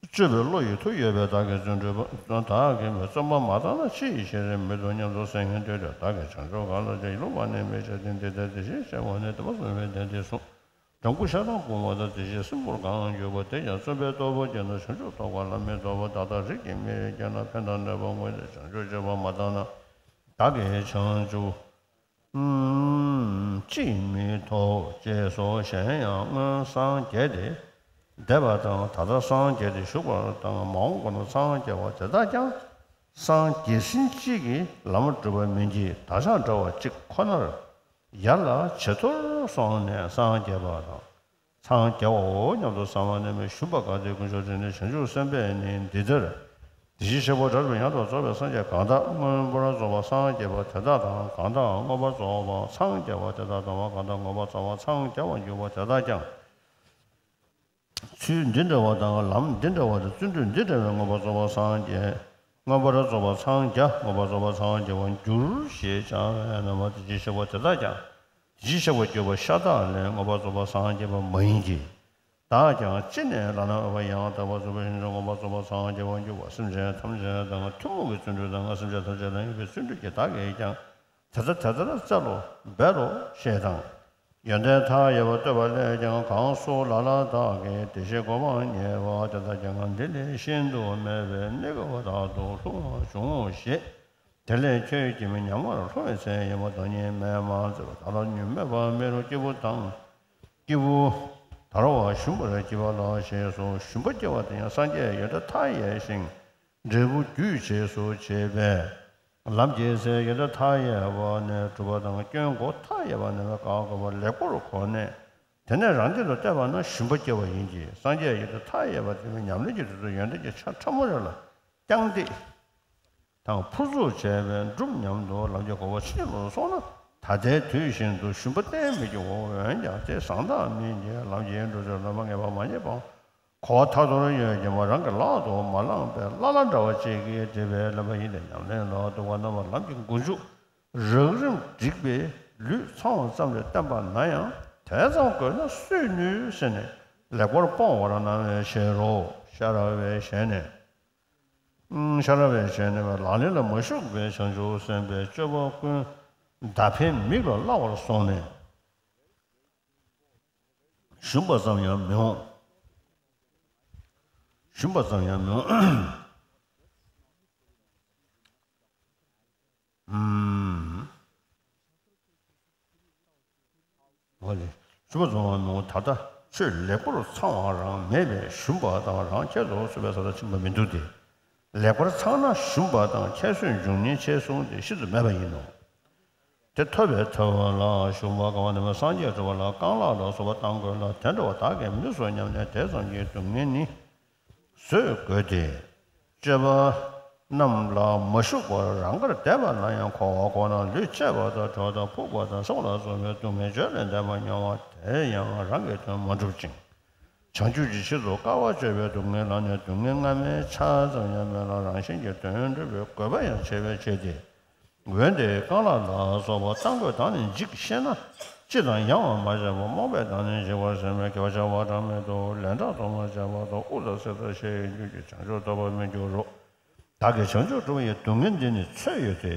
དཔྱོད་པའི་བློ་ཡི་མཐུ་ཡོད་པས། བདག་གིས་བརྩོན་འགྲུས་པ། བདག་གིས་བརྩོན་པ་མ་བཏང་ན། ཕྱི་ཡི་ཤེས་རིག་མི་ཐོབ་སྙམ་དུ་སེམས་ངན་འདོད་དེ། བདག་གིས་བྱང་ཆུབ་གང་ལ་བྱ། ཡིད་བློ་མ་གནས་མི་བྱ་སྟེ། འདི་ལྟར་དེ་བཞིན་གཤེགས་པ་ནི། བདེན་པར་གསུངས་པའི་དོན་འདི་གསུངས། འགྲན་བསྐུལ་ཤ་སྟག་བསྐུལ་བ་དང་། དེ་བཞིན་སྲིན་པོར་གང་འགྱུར་བ། དེ་ཡང་བརྩོན་པས་སྟོབས་པོ་བསྐྱེད་ན། བྱང་ཆུབ་ཐོབ་པ་ལ་མི་ལྟོས་པ། བདག་ལྟར་རིགས་ཀྱི་མི་རེ་སྐྱེས་ན། ཕན་དང་ནུས་པ་དངོས་དེས་བྱང་ཆུབ་སྤྱོད་པ་མ་བཏང་ན། བདག་གིས་བྱང་ཆུབ་ཅིས་མི་ཐོབ། ཅེས་སོ། གཞན་ཡང་སྔོན་སངས་རྒྱས་ཏེ་འདས་པ་དང་། ད་ལྟ་སངས་རྒྱས་ཏེ་བཞུགས་པ་དང་། མ་འོངས་པ་ན་སངས་རྒྱ་བ་དེ་དག་ཀྱང་སངས་རྒྱས་ཟིན་ཅིག་གིས་ལམ་སྒྲུབ་པ་མིན་གྱི། བདག་ཅག་འདྲ་བ་གཅིག་ཁོ་ནར་ཡར་ལ་ཇེ་མཐོར་སོང་ནས་སངས་རྒྱས་པ་དང་། སངས་རྒྱ་བའོ་སྙམ་དུ་བསམ་པ་ནི་མེད། ཞུམ་པ་དགག་སྟེ་དཀོན་མཆོག་དྲིན་ཅན་བྱང་ཆུབ་སེམས་དཔས་ནི་འདི་ལྟར། དེ་བཞིན་གཤེགས་པ་དགྲ་བཅོམ་པ་ཡང་དག་རྫོགས་པའི་སངས་རྒྱས་གང་དག། མངོན་པར་རྫོགས་པར་སངས་རྒྱས་པ་དེ་དག་དང་། གང་དག་མངོན་པར་རྫོགས་པར་སངས་རྒྱས་པ་དེ་དག་དང་བ། གང་དག་མངོན་པར་རྫོགས་པར་སངས་རྒྱ་བར་འགྱུར་བ་དེ་དག་ཀྱང་། ཚུལ་འདི་འདྲ་བ་དང་ལམ་འདི་འདྲ་བ་དང་བརྩོན་འགྲུས་འདི་འདྲ་བས་མངོན་པར་རྫོགས་པར་སངས་རྒྱས། མངོན་པར་རྫོགས་པར་སངས་རྒྱ། མངོན་པར་རྫོགས་པར་སངས་རྒྱ་བར་འགྱུར་ཞེས་བྱ་བས་ན། མ་དེ་བཞིན་གཤེགས་པ་དེ་དག་ཀྱང་དེ་བཞིན་གཤེགས་པར་གྱུར་པ་ཤ་སྟག་ལས། མངོན་པར་རྫོགས་པར་སངས་རྒྱས་པ་མ་ཡིན་གྱི། བདག་ཀྱང་ཅི་ནས་བླ་ན་མེད་པ་ཡང་དག་པར་རྫོགས་པའི་ཞིང་དུ་མངོན་པར་རྫོགས་པར་སངས་རྒྱས་པར་འགྱུར་བ། སེམས་ཅན་ཐམས་ཅད་དང་ཐུན་མོང་གི་བརྩོན་འགྲུས་དང་། སེམས་ཅན་ཐམས་ཅད་དང་ཡོད་པའི་བརྩོན་འགྲུས་ཀྱིས་བདག་གིས་ཀྱང་དེ་ལྟར་དེ་ལྟར་བཙལ་ལོ་འབད་རོགས་ཞེས་དང་། ཡོན་ཏན་མཐའ་ཡས་པ་བསྟོད་པ་ལས་ཀྱང་། གང་སུ་ལ་ལ་བདག་གིས་བདེ་གཤེགས་གོ་འཕང་བརྙེས་པ། དེ་དག་ཀྱང་འདི་ལས་ཤིན་ཏུ་དམན་པའི་གནས་སྐབས་རྟག་ཏུ་ལྷུང་བ་བྱུང་ཞེས། དེ་ལས་ཁྱོད་ཀྱིས་མི་ཉམས་སྔར་ལྷུང་བའི་ཚེ་ཡི་མ་བདག་ཉིད་མེད་མ་མཛད་པ། བདག་ལ་ཉོན་མོངས་པ་མེད་རུང་སྐྱེས་བུ་དང་། སྐྱེས་བུ་དར་བ་ཞུམ་པར་བགྱིད་པ་ལགས་ཞེས་སོ། ཞུམ་པ་སྐྱེ་བ་དེ་ཡང་སངས་རྒྱས་ཡོན་ཏན་མཐའ་ཡས་ཤིང་འབྲས་བུ་རྒྱུའི་རྗེས་སུ་བྱེད་པས། ལམ་གྱི་ཚེ་ཡོན་ཏན་མཐའ་ཡས་པ་ནས་སྒྲུབ་པ་དང་། སྐྱོན་འགོག་མཐའ་ཡས་པ་ནས་བཀག་དགོས་པ་ལེགས་པོར་གོ་ནས། དེ་ནས་རང་སྟེང་དུ་བལྟས་པ་ན་ཞུམ་པ་སྐྱེ་བ་ཡིན་གྱི། སངས་རྒྱས་ཡོན་ཏན་མཐའ་ཡས་པ་དེ་ནི་ཉམས་ལེན་གྱི་དུས་སུ་ཡོན་ཏན་གྱི་ཆ་ཕྲ་མོ་རེ་ལ་བརྐྱངས་ཏེ། དང་ཕུར་ཚུགས་བྱས་པས་འགྲུབ་སྙམ་དུ་ལམ་གྱི་གོ་འཕང་ཕྱིན་ལ་སོང་ན། ད་ལྟའི་དུས་བཞིན་དུ་ཞུམ་པ་གཏན་མི་སྐྱེའོ། འོན་ཀྱང་དེ་བཟང་དག་མིན་གྱི། ལམ་གྱི་འགྲོ་ཕྱོགས་ལ་མ་ངེས་པ་མ་རྙེད་པའམ། གོ་བ་ཐར་ཐོར་ཡོད་ཀྱང་རང་གི་ལག་ཏུ་མ་བླངས་པས་བླ་ན་འདྲ་བ་ཅིག་གིས་བསྒྲིབས་པས་ལབ་པ་ཡིན་ཏེ། ཉམས་ལེན་ལ་འདུག་པ་རྣམས་ལ་ལམ་གྱི་མགོ་མཇུག་རགས་རིམ་བསྒྲིགས་པས་ལུས་ཚང་བ་ཙམ་ལས་བསྟན་པ་ན་ཡང་དེ་ཙམ་དགོས་ན་སུས་ནུས་ཟེར་ནས་ལེགས་པར་སྤོང་བར་གནང་བའི་ཕྱིར་རོ། ཤ་ར་བའི་ཞལ་ནས། ཤ་ར་བའི་ཞལ་ནས་ལག་ལེན་ལ་མ་ཞུགས་པའི་བྱང་ཆུབ་སེམས་དཔའི་སྤྱོད་པ་ཀུན་མདའ་འཕེན་མིག་ལ་སླ་བར་སོང་ནས། ཞུམ་པ་ཙམ་ཡང་མི་འོང་། ཞུམ་པ་ཙམ་ཡང་མི་འོང་། འོ་ལེ། ཞུ་བ་རྫོང་བ་མི་འོང་ད་ལྟ་ཆོས་ལེགས་པར་ཚང་བ་རང་མེད་པས་ཞུམ་པ་དང་རང་ཁྱད་དུ་གསོད་པའི་ས་ད་ཕྱིན་པ་མི་འདུག་སྟེ། ལེགས་པར་ཚང་ན་ཞུམ་པ་དང་ཁྱད་གསོད་འབྱུང་ཉེན་ཆེ་གསུངས་ཏེ་ཤིན་ཏུ་མེད་པ་ཡིན་ནོ། དེ་ཐོབ་པའི་ཐབས་ལ་ཞུམ་པ་གང་བ་ནི་སངས་རྒྱས་སྒྲུབ་པ་ལ་རྐང་ལག་ལ་སོགས་པ་བཏང་དགོས་ལ་དེ་འདྲ་བ་བདག་གིས་མི་ནུས་སོ་སྙམ་ནས་དེ་ཙམ་གྱིས་སྡུག་བསྔལ་ནི་བཟོད་དགོས་ཏེ། སྤྱོད་པ་རྣམས་ལ་མ་ཞུགས་པར་རང་དགར་བསྡད་པ་ན་ཡང་འཁོར་བ་ཁོ་ན་ལུས་བཅད་པ་དང་འགྲོ་དང་ཕུག་པ་དང་སོགས་ལ་སོགས་པའི་སྡུག་བསྔལ་བརྗོད་ལས་འདས་པ་མྱོང་བ་དེ་ཡང་རང་གི་དོན་མ་འགྲུབ་ཅིང་། བྱང་ཆུབ་ཀྱི་ཆེད་དུ་དཀའ་བ་སྤྱོད་པའི་སྡུག་བསྔལ་ལ་ནི་སྡུག་བསྔལ་སྔ་མའི་ཆ་ཙམ་ཡང་མེད་ལ་རང་བཞིན་གྱིས་དོན་འགྲུབ་པའི་དགོས་པ་ཡང་ཆེ་བས་ཆེ་སྟེ། འོན་ཏེ་རྐང་ལག་ལ་སོགས་པ་བཏང་དགོས་དང་ནི་འཇིགས་ཤེ་ན། ཅི་དང་ཡང་བ་མ་བྱས་པ་རྨོངས་པས་དང་ནི་འཇིགས་པར་སེམས་པས་དགེ་བ་བྱ་བ་གྲངས་མེད་དུ་ལན་གྲངས་སྟོང་པར་བྱས་པ་དང་དབུ་དང་སེ་ད་ཤེས་ཡོན་རྒྱུད་ཀྱི་བྱང་ཆུབ་ཐོབ་པར་མི་འགྱུར་རོ། བདག་གིས་བྱང་ཆུབ་སྒྲུབ་པ་ཡི་སྡུག་བསྔལ་འདི་ནི་ཚོད་ཡོད་དེ།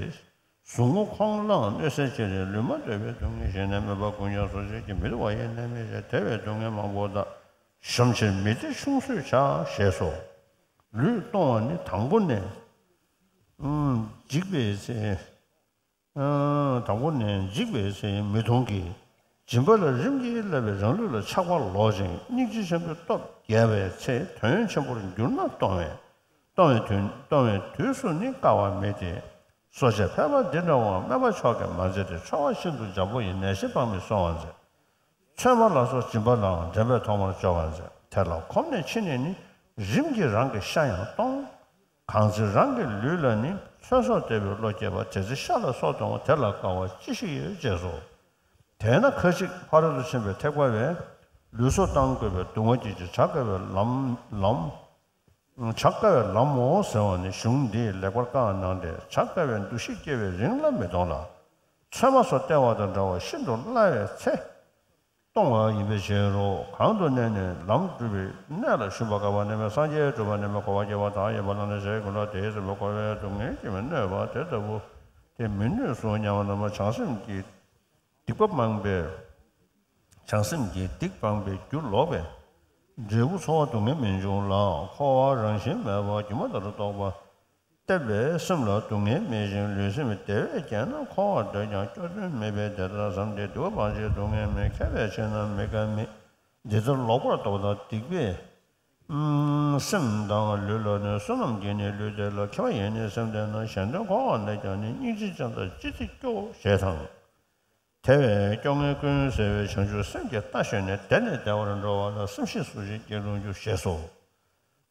ཟུག་རྔུ་ཁོང་ལའང་གནོད་སེལ་ཅི་རེད། ལུས་མ་འདོད་པའི་སྡུག་བསྔལ་ཞིག་ནས་སྨོད་པ་ཀུན་ཀྱང་སོ་སྐྱེ་མི་སྡུག་པ་ཡིན་ནས་མི་བྱེད་དེ་བས་སྡུག་བསྔལ་མང་པོ་དག་གཞོམ་ཕྱིར་མི་བདེ་ཆུང་ཤོས་བྱ་ཞེས་སོ། ལུས་གཏོང་བ་ནི་དང་པོ་ནས། ཨུམ། འཇིགས་པའི་ཚེ། ཨུམ། དང་པོ་ནས་འཇིགས་པའི་ཚེ་མི་མཐོང་གི། སྦྱིན་པ་ལ་རིམ་གྱིས་བསླབ་པའི་རང་ལུས་ལ་ཆགས་པ་ལོག་ཅིང་སྙིང་རྗེ་ཆེན་པོའི་སྟོབས་རྒྱས་པའི་ཚེ་དོན་ཆེན་པོར་འགྱུར་ན་གཏོང་བས། གཏོང་བའི་དུས་གཏོང་བའི་དུས་སུ་ནི་དཀའ་བ་མེད་དེ། གསོ་དཔྱད་ཕལ་པ་འདི་འདྲ་བའང་སྨན་པ་མཆོག་གིས་མ་མཛད་དེ་འཚོ་བ་ཤིན་ཏུ་འཇམ་པོ་ཡི་ནད་གཞི་སྤངས་མི་གསོ་བར་མཛད། ཚོད་མ་ལ་སོགས་སྦྱིན་པ་ལའང་འགྲན་པས་ཐོག་མར་སྦྱོར་བར་མཛད། དེ་ལ་གོམས་ནས་ཕྱིན་ནས་ནི་རིམ་གྱིས་རང་གི་ཤ་ཡང་གཏོང་། གང་ཚེ་རང་གི་ལུས་ལ་ནི་ཚོད་སོགས་བལྟས་པའི་བློ་སྐྱེས་པ་དེ་ཚེ་ཤ་ལ་སོགས་གཏོང་བ་དེ་ལ་དཀའ་བ་ཅི་ཞིག་ཡོད་ཅེས་སོ། དེས་ན་ཁ་ཅིག་ཕ་རོལ་ཏུ་ཕྱིན་པའི་ཐེག་པ་བས་ལུས་སྲོག་བཏང་དགོས་པའི་སྡུག་བསྔལ་གྱི་བྱ་དཀའ་བའི་ལམ་ལམ། བྱ་དཀའ་བའི་ལམ་མོ་ཟེར་བ་ནི་གཞུང་འདིས་ལེགས་པར་བཀག་གནང་སྟེ་བྱ་དཀའ་བའི་འདུ་ཤེས་སྐྱེ་བའི་རིང་ལ་མི་གཏོང་ལ། ཚོད་མ་སོགས་བལྟས་པ་དང་འདྲ་བར་ཤིན་ཏུ་སླ་བའི་ཚེ། གཏོང་བ་ཡིན་པའི་ཕྱིར་རོ། གང་དུ་གནས་ནས་ལམ་སྒྲུབ་པའི་གནས་ལ་ཞུམ་པ་དཀའ་བ་ནི་མེད་སངས་རྒྱས་སྒྲུབ་པ་ནི་མེད་འཁོར་བ་སྐྱེ་བ་དག་ཡོད་པ་ལ་ནི་ཞེས་ཀུན་ལ་དེའི་སེམས་པ་འཁོར་བའི་སྡུག་བསྔལ་གྱིས་མི་གནོད་པ་དེ་ལྟ་བུ་དེ་མི་ནུས་སོ་སྙམ་པ་ན་བྱང་སེམས་ཀྱིས་སྡིག་པ་སྤངས་པས། བྱང་སེམས་ཀྱིས་སྡིག་སྤངས་པའི་རྒྱུ་ལོག་པས། འབྲས་བུ་ཚོར་བ་སྡུག་བསྔལ་མི་འབྱུང་ལ། འཁོར་བ་རང་བཞིན་མེད་པ་སྒྱུ་མ་ལྟར་རྟོགས་པ། བལྟས་པས་སེམས་ལ་སྡུག་བསྔལ་མེད་ཅིང་ལུས་སེམས་བདེ་བས་བརྒྱན་ན་འཁོར་བར་འདོད་ཀྱང་སྐྱོ་དོན་མེད་པས་དེ་ལྟར་བསམས་ཏེ་སྡིག་པ་སྤང་ཕྱིར་སྡུག་བསྔལ་མེད་མཁས་པས་ཕྱིར་ན་མི་དགའ་མེད། འདི་ལྟར་ལོག་པར་རྟོག་དང་སྡིག་པས། སེམས་དང་ལུས་ལ་ནི་བསོད་ནམས་ཀྱིས་ནི་ལུས་བདེ་ལ། མཁས་པ་ཡིས་ནི་སེམས་བདེ་ན་གཞན་དོན་འཁོར་བར་གནས་ཀྱང་ནི། སྙིང་རྗེ་ཅན་དག་ཅི་སྟེ་སྐྱོ་ཞེས་དང་། དེ་བས་སྐྱོ་ངལ་ཀུན་སེལ་བའི་བྱང་ཆུབ་སེམས་ཀྱི་རྟ་ཞོན་ནས་དེ་ནས་བདེ་བར་འགྲོ་བ་ལ་སེམས་ཤེས་སུ་ཞིག་སྐྱེ་རུང་འགྱུར་ཞེས་སོ།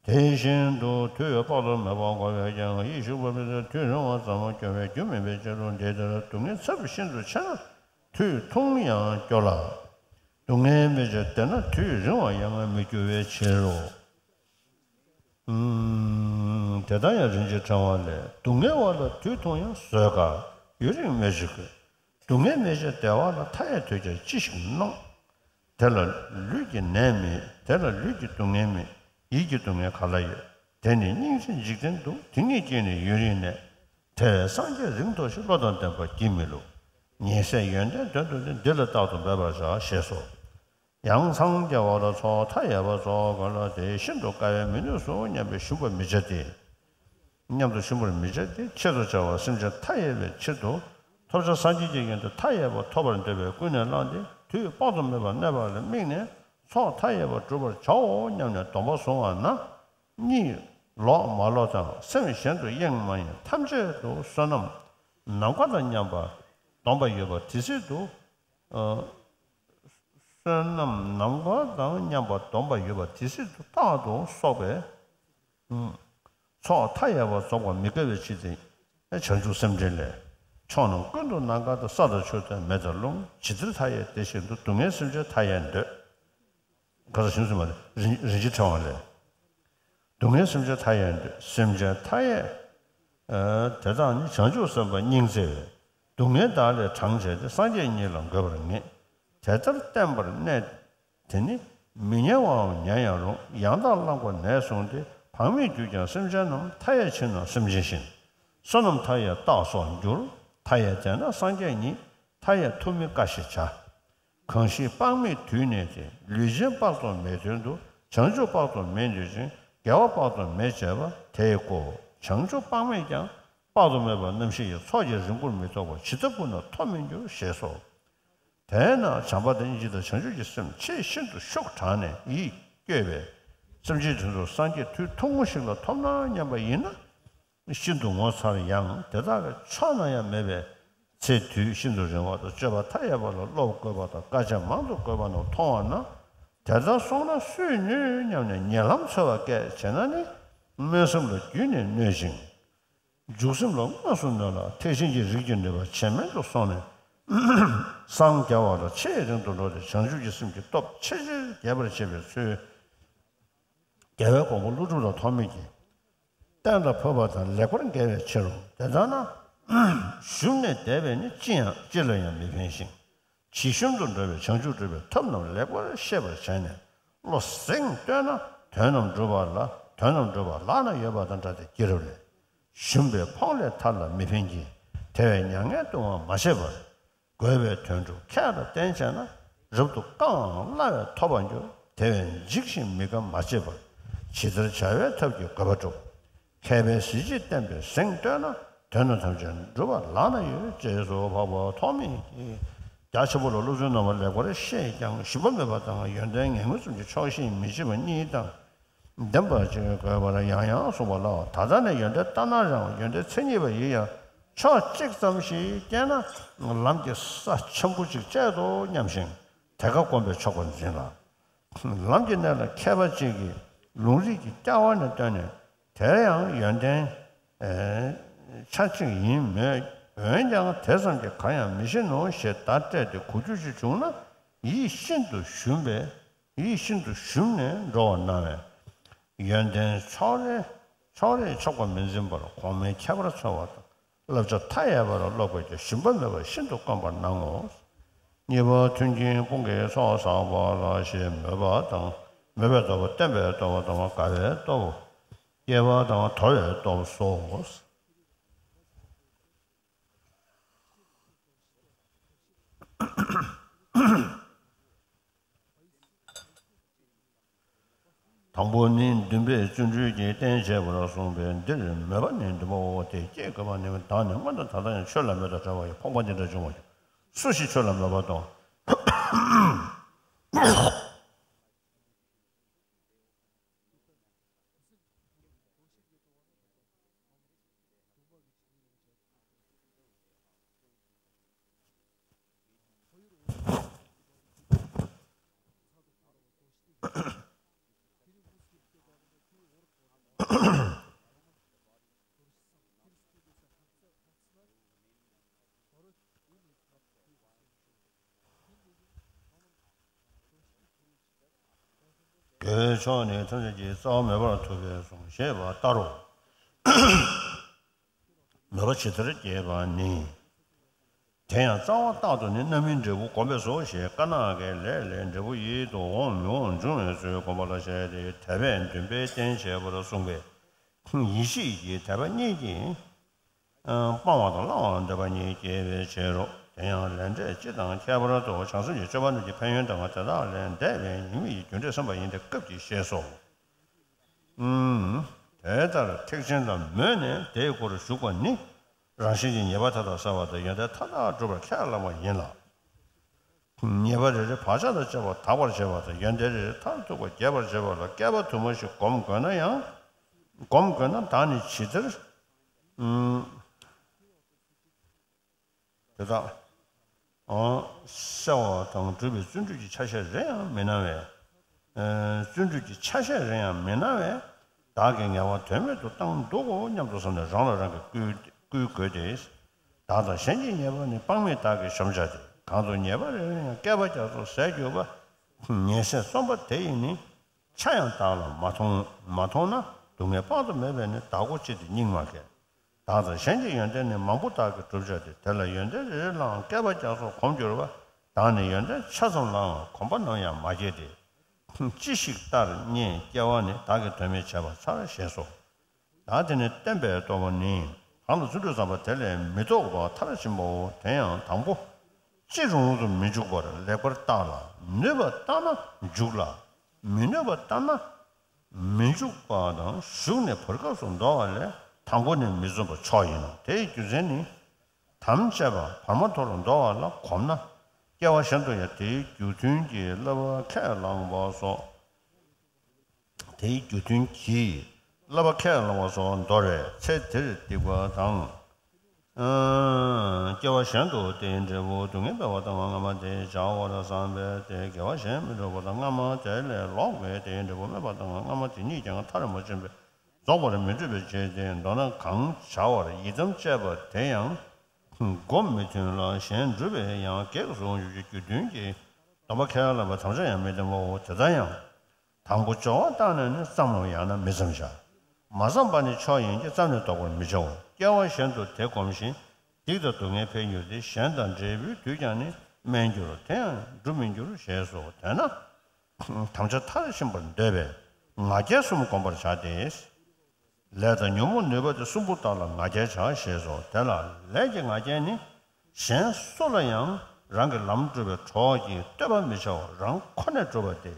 དེ་བཞིན་དུ་དུས་དཔག་ཏུ་མེད་པ་འགོར་བས་ཀྱང་ཡིད་ཞུགས་པ་མི་སྲིད། དུས་རིང་བ་ཙམ་སྐྱོ་བའི་རྒྱུ་མིན་པའི་ཕྱིར་རོ། འདི་ལྟར་སྡུག་བསྔལ་ཚབས་ཤིན་ཏུ་ཆེ་ན་དུས་ཐུང་ཡང་སྐྱོ་ལ། སྡུག་བསྔལ་མེད་ཕྱིར་བདེ་ན་དུས་རིང་བ་ཡང་མི་འགྱུར་བའི་ཕྱིར་རོ། ཨུམ། དེ་ལྟར་ཡང་རིན་ཆེན་ཕྲེང་བ་ལས། སྡུག་བསྔལ་བ་ལ་དུས་ཐུང་ཡང་བཟོད་དཀའ། ཡུན་རིང་སྨོས་ཅི་དགོས། སྡུག་བསྔལ་མེད་ཕྱིར་བདེ་བ་ལ། མཐའ་ཡས་དུས་ཀྱང་ཅི་ཞིག་སྣང་། དེ་ལ་ལུས་ཀྱི་ནད་མེད། དེ་ལ་ལུས་ཀྱི་སྡུག་བསྔལ་མེད། ཡིད་ཀྱི་སྡུག་བསྔལ་ག་ལ་ཡོད། དེ་ནི་སྙིང་རྗེ་འཇིག་རྟེན་དུ། དེ་ཉིད་ཀྱིས་ནི་ཡུན་རིང་གནས། དེ་བས་སངས་རྒྱས་རིང་ཐོགས་ཤིང་། བློ་དང་ལྡན་པ་བགྱིད་མི་བསླུ། ཉེ་སྲས་ཡོན་ཏན་དོན་དུ་ནི། འདི་ལ་རྟག་ཏུ་འབད་པར་བྱ་ཞེས་སོ། ཡང་འཚང་རྒྱ་བ་ལ་ཚོགས་མཐའ་ཡས་པ་རྫོགས་དགོས་ལ། དེ་ཤིན་ཏུ་དཀའ་བས་མི་ནུས་སོ་སྙམ་པའི་ཞུམ་པར་མི་བྱ་སྟེ། སྙམ་དུ་ཞུམ་པར་མི་བྱ་སྟེ། ཆེད་དུ་བྱ་བ་སེམས་ཅན་མཐའ་ཡས་པའི་ཕྱིར་དུ། ཐོབ་བྱ་སངས་རྒྱས་ཀྱི་ཡོན་ཏན་མཐའ་ཡས་པ་ཐོབ་པར་འདོད་པས་ཀུན་ནས་བསླངས་ཏེ། དུས་དཔག་ཏུ་མེད་པར་གནས་པ་ལ་དམིགས་ནས་ཚོགས་མཐའ་ཡས་པ་བསྒྲུབ་པར་བྱའོ་སྙམ་ནས་སྡོམ་པ་བཟུང་བ་ན། གཉིད་ལོག་མ་ལོག་དང་སེམས་གཞན་དུ་གཡེང་མ་གཡེང་ཐམས་ཅད་དུ་བསོད་ནམས་ནམ་མཁའ་དང་མཉམ་པར་སྡོམ་པ་ཡོད་པ་དེ་སྲིད་དུ། ཨ། བསོད་ནམས་ནམ་མཁའ་དང་མཉམ་པར་སྡོམ་པ་ཡོད་པ་དེ་སྲིད་དུ་རྟག་ཏུ་གསོག་པས། ཨུམ། ཚོགས་མཐའ་ཡས་པ་རྫོགས་པར་མི་དགའ་བའི་ཕྱིར་ཏེ། བྱང་ཆུབ་སེམས་འགྲེལ་ལས། ཕྱོགས་རྣམས་ཀུན་ཏུ་ནམ་མཁའ་དང་། ས་དང་ཆུ་དང་མེ་དང་རླུང་། ཇི་ལྟར་མཐའ་ཡས་དེ་བཞིན་དུ། སྡུག་བསྔལ་སེམས་ཅན་མཐའ་ཡས་འདོད། ག་ས་ཞིང་སུ་མ་རེད། རིན་རིན་ཆེན་ཕྲེང་བ་ལས། སྡུག་བསྔལ་སེམས་ཅན་མཐའ་ཡས་འདོད། སེམས་ཅན་མཐའ་ཡས། ཨ། དེ་དག་ནི་བྱང་ཆུབ་སེམས་དཔའ་སྙིང་བརྩེ་བས། སྡུག་བསྔལ་དག་ལས་དྲངས་བྱས་ཏེ། སངས་རྒྱས་ཉིད་ལ་འགོད་པར་ངེས། དེ་ལྟར་བསྟེན་པར་གནས། དེ་ནི་མི་ཉལ་བའམ་ཉལ་ཡང་རུང་། ཡང་དག་བླང་དགོས་ནས་བཟུང་སྟེ། བག་མེད་གྱུར་ཀྱང་སེམས་ཅན་རྣམས། མཐའ་ཡས་ཕྱིར་ན་སེམས་ཅན་བཞིན། བསོད་ནམས་མཐའ་ཡས་རྟགས་སོགས་འགྱུར། མཐའ་ཡས་དེས་ན་སངས་རྒྱས་ཉིད། མཐའ་ཡས་ཐུབ་མིན་བཀའ་ཞེས་བྱ། གང་ཞིག་དཔག་མེད་དུས་གནས་ཏེ། ལུས་ཅན་དཔག་ཏུ་མེད་དོན་དུ། བྱང་ཆུབ་དཔག་ཏུ་མེད་འདོད་ཅིང་། དགེ་བ་དཔག་ཏུ་མེད་བྱས་པ་དེས་གོ། བྱང་ཆུབ་དཔག་མེད་ཀྱང་། དཔག་ཏུ་མེད་པ་རྣམ་ཤེས་ཀྱི། ཚོགས་ཀྱིས་རིང་པོར་མི་ཐོབ་པ། ཇི་ལྟ་བུ་ན་ཐོབ་མི་འགྱུར་ཞེས་སོ། དེས་ན་བྱམས་པ་དང་སྙིང་རྗེ་དང་བྱང་ཆུབ་ཀྱི་སེམས་ཆེས་ཤིན་ཏུ་ཤུགས་དྲག་ནས་ཡིད་སྐྱོ་བས། སེམས་ཅན་དེ་ཚོ་སངས་རྒྱས་དུས་ཐུང་ངུ་ཞིག་ལ་ཐོབ་ན་སྙམ་པ་ཡིན་ན། ཤིན་ཏུ་ངོ་མཚར་ཡང་དེ་དག་གི་ཕྱོགས་ན་ཡང་མེད་པའི་ཚེ་དུས་ཤིན་ཏུ་རིང་བ་དང་སྤྱོད་པ་མཐའ་ཡས་པ་ལ་བློ་བཀོད་པ་དང་དཀའ་སྤྱད་མང་དུ་བཀོད་པ་རྣམས་མཐོང་བ་ན། དེ་ལྟར་སོང་ན་སུས་ནུས་སྙམ་ནས་ཉེ་ལམ་འཚོལ་བ་སྐད་བྱས་ན་ནི། སྨོན་སེམས་ལ་རྒྱུད་ནས་གནོད་ཅིང་། འཇུག་སེམས་ལ་དངོས་སུ་གནོད་ལ། ཐེག་ཆེན་གྱི་རིགས་ཀྱི་ནུས་པ་ཇེ་དམན་དུ་སོང་ནས། སངས་རྒྱ་བ་ལ་ཆེས་རིང་དུ་འགྲོ་སྟེ་བྱང་ཆུབ་ཀྱི་སེམས་ཀྱི་སྟོབས་ཆེས་ཆེར་རྒྱས་པར་བྱེད་པའི་ཚུལ། རྒྱལ་བའི་དགོངས་པ་ཀླུ་སྒྲུབ་ལ་ཐོགས་མེད་ཀྱིས། གཏན་ལ་ཕབ་པ་དང་ལེགས་པར་འགལ་བའི་ཕྱིར་རོ། དེ་ལྟར་ན། ཞུམ་ནས་བསྡད་པས་ནི་ཅི་ཡང་ཅི་ལ་ཡང་མི་ཕན་ཞིང་། ཇི་ཞུམ་དུ་འགྲོ་བའི་བྱང་ཆུབ་སྒྲུབ་པའི་ཐབས་རྣམས་ལེགས་པར་ཤེས་པར་བྱས་ནས། བློ་གཟེངས་བཏོན་ན་དོན་རྣམས་སྒྲུབ་པ་ལ་དོན་རྣམས་སྒྲུབ་པ་ལག་ན་ཡོད་པ་དང་འདྲ་སྟེ་བགྱི་རབས་ལས། ཞུམ་པའི་འཕོངས་ལས་ཐར་ལ་མི་ཕན་གྱི། དེ་བས་མྱ་ངན་ལྟུང་བ་མ་བྱེད་པར། དགོས་པའི་དོན་སྒྲུབ་ཁྱད་ལ་བརྟེན་བྱས་ན། རབ་ཏུ་བསྐང་བའང་སླ་བས་ཐོབ་པར་འགྱུར། དེ་བས་འཇིགས་ཤིང་མི་དགའ་མ་བྱེད་པར། ཇི་ལྟར་བྱ་བའི་ཐབས་ཀྱིས་དགོས་པ་སྒྲུབ། མཁས་པའི་གཟི་བརྗིད་བསྟན་པའི་གཟེངས་བསྟོད་ན། དོན་རྣམས་ཐམས་ཅད་འགྲུབ་པ་ལག་ན་ཡོད། རྗེས་སུ་དཔག་པ་ཐོགས་མེད་ཀྱིས། རྒྱ་ཆེན་པོ་ལ་སློབ་ཚུལ་རྣམ་པ་ལེགས་པར་ཤེས་ཀྱང་ཞུམ་པ་མེད་པ་དང་ཡོན་ཏན་ངན་ངོན་ཙམ་གྱི་ཆོག་ཤེས་མི་བྱེད་པ་གཉིས་དང་། ལྡན་པ་ཅིག་དགོས་པར་ཡང་ཡང་གསུངས་པ་ལ། ད་ལྟ་ནས་ཡོན་ཏན་ལྟར་སྣང་རང་ཡོན་ཏན་མཚན་ཉིད་པ་ཡིན་ཡང་ཕྱོགས་གཅིག་ཙམ་ཞིག་སྐྱེས་ན་ལམ་གྱི་ས་ཆེན་པོ་ཅིག་བཅད་དོ་སྙམ་ཞིང་དེ་ཀ་བསྒོམ་པས་ཆོག་པར་འཛིན་ལ། ལམ་གྱི་གནས་ལ་མཁས་པ་ཅིག་གིས་ལུང་རིགས་ཀྱི་སྐྱ་བ་ནས་བཏོན་ནས་དེར་ཡང་ཡོན་ཏན་ཆ་གཅིག་ཡིན་མོད། འོན་ཀྱང་དེ་ཙམ་གྱིས་གང་ཡང་མི་ཤེས་ནོ་ཞེས་བརྡ་སྤྲད་དེ་གོ་རྒྱུ་ཞིག་བྱུང་ན་ཡིད་ཤིན་ཏུ་ཞུམ་པས། ཡིད་ཤིན་ཏུ་ཞུམ་ནས་འགྲོ་བར་སྣང་བས། ཡོན་ཏན་ཕྱོགས་རེ་ཕྱོགས་རེས་ཆོག་པར་མི་འཛིན་པར་གོང་མའི་ཁྱད་པར་འཚོལ་བ་དང་བསླབ་བྱ་མཐའ་ཡས་པ་ལ་བསླབ་དགོས་ཀྱང་ཞུམ་པ་མེད་པར་ཤིན་ཏུ་དཀོན་པར་སྣང་ངོ་། གཉིས་པ་མཐུན་རྐྱེན་ཀུན་གྱི་ཚོགས་བསགས་པ་ལ་ཞེས་མོས་པ་དང་མོས་པའི་སྟོབས། བརྟན་པའི་སྟོབས་དང་དགའ་བའི་སྟོབས། སྐྱེ་བ་དང་དོར་བའི་སྟོབས་སོ། དང་པོ་ནི་འདུན་པས་བརྩོན་འགྲུས་ཀྱིས་བརྟན་བྱེད་པར་གསུངས་པས། འདིར་མོས་པ་ནི་འདུན་པའོ། དེ་སྐྱེ་དགོས་པ་ནི་བདག་ནི་སྔོན་དང་ད་ལྟ་ཡང་ཆོས་ལ་མོས་དང་བྲལ་བ་ཡི་ཕོངས་པ་འདི་འདྲ་འབྱུང་བ་ཡིན། སུ་ཞིག་ཆོས་ལ་མོས་པ་དང་། དགེ་བའི་ཕྱོགས་ནི་ཐམས་ཅད་ཀྱི་རྩ་བ་མེད་པར་ཐུབ་པས་གསུངས་ཞེས་པ་ལྟར་རོ། མོས་པ་ཇི་ལྟར་སྐྱེས་པ་ནི། དེ་ཡང་རྩ་བ་རྟག་ཏུ་ནི་རྣམ་སྨིན་འབྲས་བུ་བསྒོམ་པས་སོ་ཞེས་དཀར་ནག་གི་ལས་ལས་འབྲས་བུ་ཡིད་དུ་འོང་མི་འོང་འབྱུང་བའི་ཚུལ་བསྒོམ་པ་ལ་བཤད་དེ། དད་པས་འདུན་པས་བརྟན་བྱེད་པར་གསུངས་པས། ཡིད་ཆེས་ཀྱི་དད་པ་གཉིས་ཀྱིས། སྤང་བ་དང་བླང་བར་འདོད་པ་གཉིས་སྐྱེ་བའི་ཕྱིར་རོ། དེ་ཡང་ལས་འབྲས་སྤྱི་དང་ཁྱད་པར་དུ་བྱང་སེམས་ཀྱི་སྤྱོད་པ་རྣམས་ཀྱི་ཕན་ཡོན་དང་དེ་དག་ལས་འདས་པའི་ཉེས་དམིགས་ཀྱི་རྒྱུ་འབྲས་བསམ་པ་ཡིན་ཏེ། སྐབས་ཀྱི་ཞེས་སོ། དེ་ལྟར་ཐེག་ཆེན་ལ་མོས་ནས་དེའི་སྒོར་ཞུགས་པ་ནི། རང་བཞིན་གྱི་ཉེས་པ་མཐའ་དག་བསལ་བ་དང་ཡོན་ཏན་མཐའ་དག་སྒྲུབ་པར་ཁས་བླངས་པ་ཡིན་ལ། ཉེས་པ་རེ་རེ་བག་ཆགས་དང་བཅས་པ་དག་པར་བྱེད་པ་དང་ཡོན་ཏན་རེ་རེ་མཐར་ཐུག་པ་རྒྱས་པར་བྱེད་པ་ལ་བསྐལ་པ་དུ་མ་ཞིག་སྒོམ་དགོས་ན་ཡང་། སྒོམ་དགོས་ན་བདག་ནི་ཇི་ལྟར། དེ་དག་གསལ་བ་དང་སྒྲུབ་པའི་བརྩོན་འགྲུས་ཀྱི་ཆ་ཤས་རེ་ཡང་མི་སྣང་བས། བརྩོན་འགྲུས་ཀྱི་ཆ་ཤས་རེ་ཡང་མི་སྣང་བས། བདག་གིས་ངལ་བ་དོན་མེད་དུ་བཏང་འདུག་གོ་སྙམ་དུ་བསམས་ནས་རང་ལ་རང་གིས་བསྐུལ་བསྐུལ་དགོས་ཏེ། བདག་དང་གཞན་གྱི་ཉེས་པ་ནི་དཔག་མེད་དག་གིས་གཞོམ་བྱ་སྟེ། གང་དུ་ཉེས་པ་རེ་རེ་ཡང་བསྐལ་པ་རྒྱ་མཚོ་ཟད་གྱུར་པ། ཉེས་ཟད་གསུམ་པ་དེ་ཡིས་ནི། ཆ་ཡང་བདག་ལ་མ་མཐོང་མ་མཐོང་ན་སྡུག་བསྔལ་དཔག་ཏུ་མེད་པས་ནི་བདག་གོ་ཅི་སྟེ་སྙིགས་མ་གས། བདག་དང་གཞན་གྱི་ཡོན་ཏན་ནི་མང་པོ་དག་གིས་བསྒྲུབ་བྱ་སྟེ། དེ་ལ་ཡོན་ཏན་རེ་རེ་ལའང་བསྐལ་པ་རྒྱ་མཚོ་གོམས་གྱུར་པ། བདག་ནི་ཡོན་ཏན་ཆ་ཙམ་ལའང་གོམས་པ་ནམ་ཡང་མ་སྐྱེས་ཏེ། ཅི་ཞིག་ལྟར་རྙེད་སྐྱེ་བ་ནི། བདག་གིས་དོན་མེད་བྱས་པ་མཚར་ཞེས་སོ། བདག་དེ་ནི་བརྟན་པའི་སྟོབས་ནི། གང་ལ་བརྩོན་འགྲུས་བརྩམས་པ་དེ་ལས་མི་ལྡོག་པ་མཐར་ཕྱིན་པའོ། དེ་ཡང་དང་པོ། ཅི་རུང་རུང་དུ་མི་འཇུག་པར་ལེགས་པར་བརྟག་ལ། ནུས་པ་ལྟར་ན་འཇུག་ལ། མི་ནུས་པ་ལྟར་ན། མི་འཇུག་པ་དང་ཞུགས་ནས་བར་སྐབས་སུ་འདོར་བ་ལས་དང་པོ་ནས་མི་བརྩོན་པ་མཆོག་ཡིན་ནོ། དེའི་རྒྱུ་མཚན་ནི། དམ་བཅས་པ་བར་མ་དོར་འདོར་བ་ལ་གོམས་ན། སྐྱེ་བ་གཞན་དུ་ཡང་དེའི་རྒྱུ་མཐུན་གྱིས་བསླབ་པ་ཁས་བླངས་པ་སོགས། དེའི་རྒྱུ་མཐུན་གྱིས་བསླབ་པ་ཁས་བླངས་པ་སོགས་འདོར་བས་ཚེ་འདིར་སྡིག་པ་དང་། སྐྱེ་བ་གཞན་དུ་དེའི་འབྲས་བུ་སྡུག་བསྔལ་འཕེལ་བ་དང་སྔ་མ་དེ་བྱ་བར་བསམ་པས་དེ་དགེ་བ་གཞན་མི་འགྲུབ་པ་དང་། སྔ་མ་དེ་ལས་ལོག་པའི་དེའི་འབྲས་བུ་སྨོས་པ་དང་། སྔ་མ་དེ་ཉིད་ཀྱང་མཐར་མ་ཕྱིན་པས་རྫོགས་པར་མི་འགྲུབ་པའི་ཕྱིར་ཏེ། མདོར་ན་གང་བྱ་བར་ཡི་དམ་བཅས་པ་དེ་ཡང་སྒོམ་མི་མཐུན་ལ་གཞན་སྒྲུབ་པས་ཡང་གེགས་སུ་འོང་འགྱུར་གྱི་རྒྱུ་མཐུན་གྱིས་སྡོམ་པ་ཁས་བླངས་པ་དམ་བཅའ་ཡང་མི་ལྡན་པའོ། དེ་ལྟར་ཡང་། དང་པོ་སྦྱོར་བ་བཏང་ནས་ནི་བརྩམ་རུང་ཡང་ན་མི་བརྩམ་བྱ། མ་བརྩམས་པ་ནི་མཆོག་ཡིན་གྱི་བརྩམས་ནས་བཟློག་པར་མི་བྱའོ། སྐྱེ་བ་གཞན་དུ་དེ་བསྒོམ་ཞིང་སྡིག་དང་སྡུག་བསྔལ་འཕེལ་འགྱུར་ཏེ། གཞན་དང་འབྲས་བུའི་དུས་ཀྱང་ནི་དམན་འགྱུར་དེ་ཡང་འགྲུབ་མི་འགྱུར་ཞེས་སོ། དེས་ན། དམ་བཅའ་མཐར་ཕྱིན་པར་འདོད་པས་ང་རྒྱལ་གསུམ་བསྒོམ་པར་བྱ་སྟེ། ལས་དང་ཉོན་མོངས་ནུས་པ་དེ་གསུམ་པོ་དག་ལ་ང་རྒྱལ་བྱ་ཞེས་སོ། དེ་ལ་ལས་ཀྱི་ང་རྒྱལ་ནི། གཞན་སུ་ལ་ཡང་རང་གི་ལམ་སྒྲུབ་པའི་གྲོགས་ཀྱིས་བསྟོད་པ་མི་བྱའོ། རང་ཁོ་ནས་སྒྲུབ་པ་སྟེ།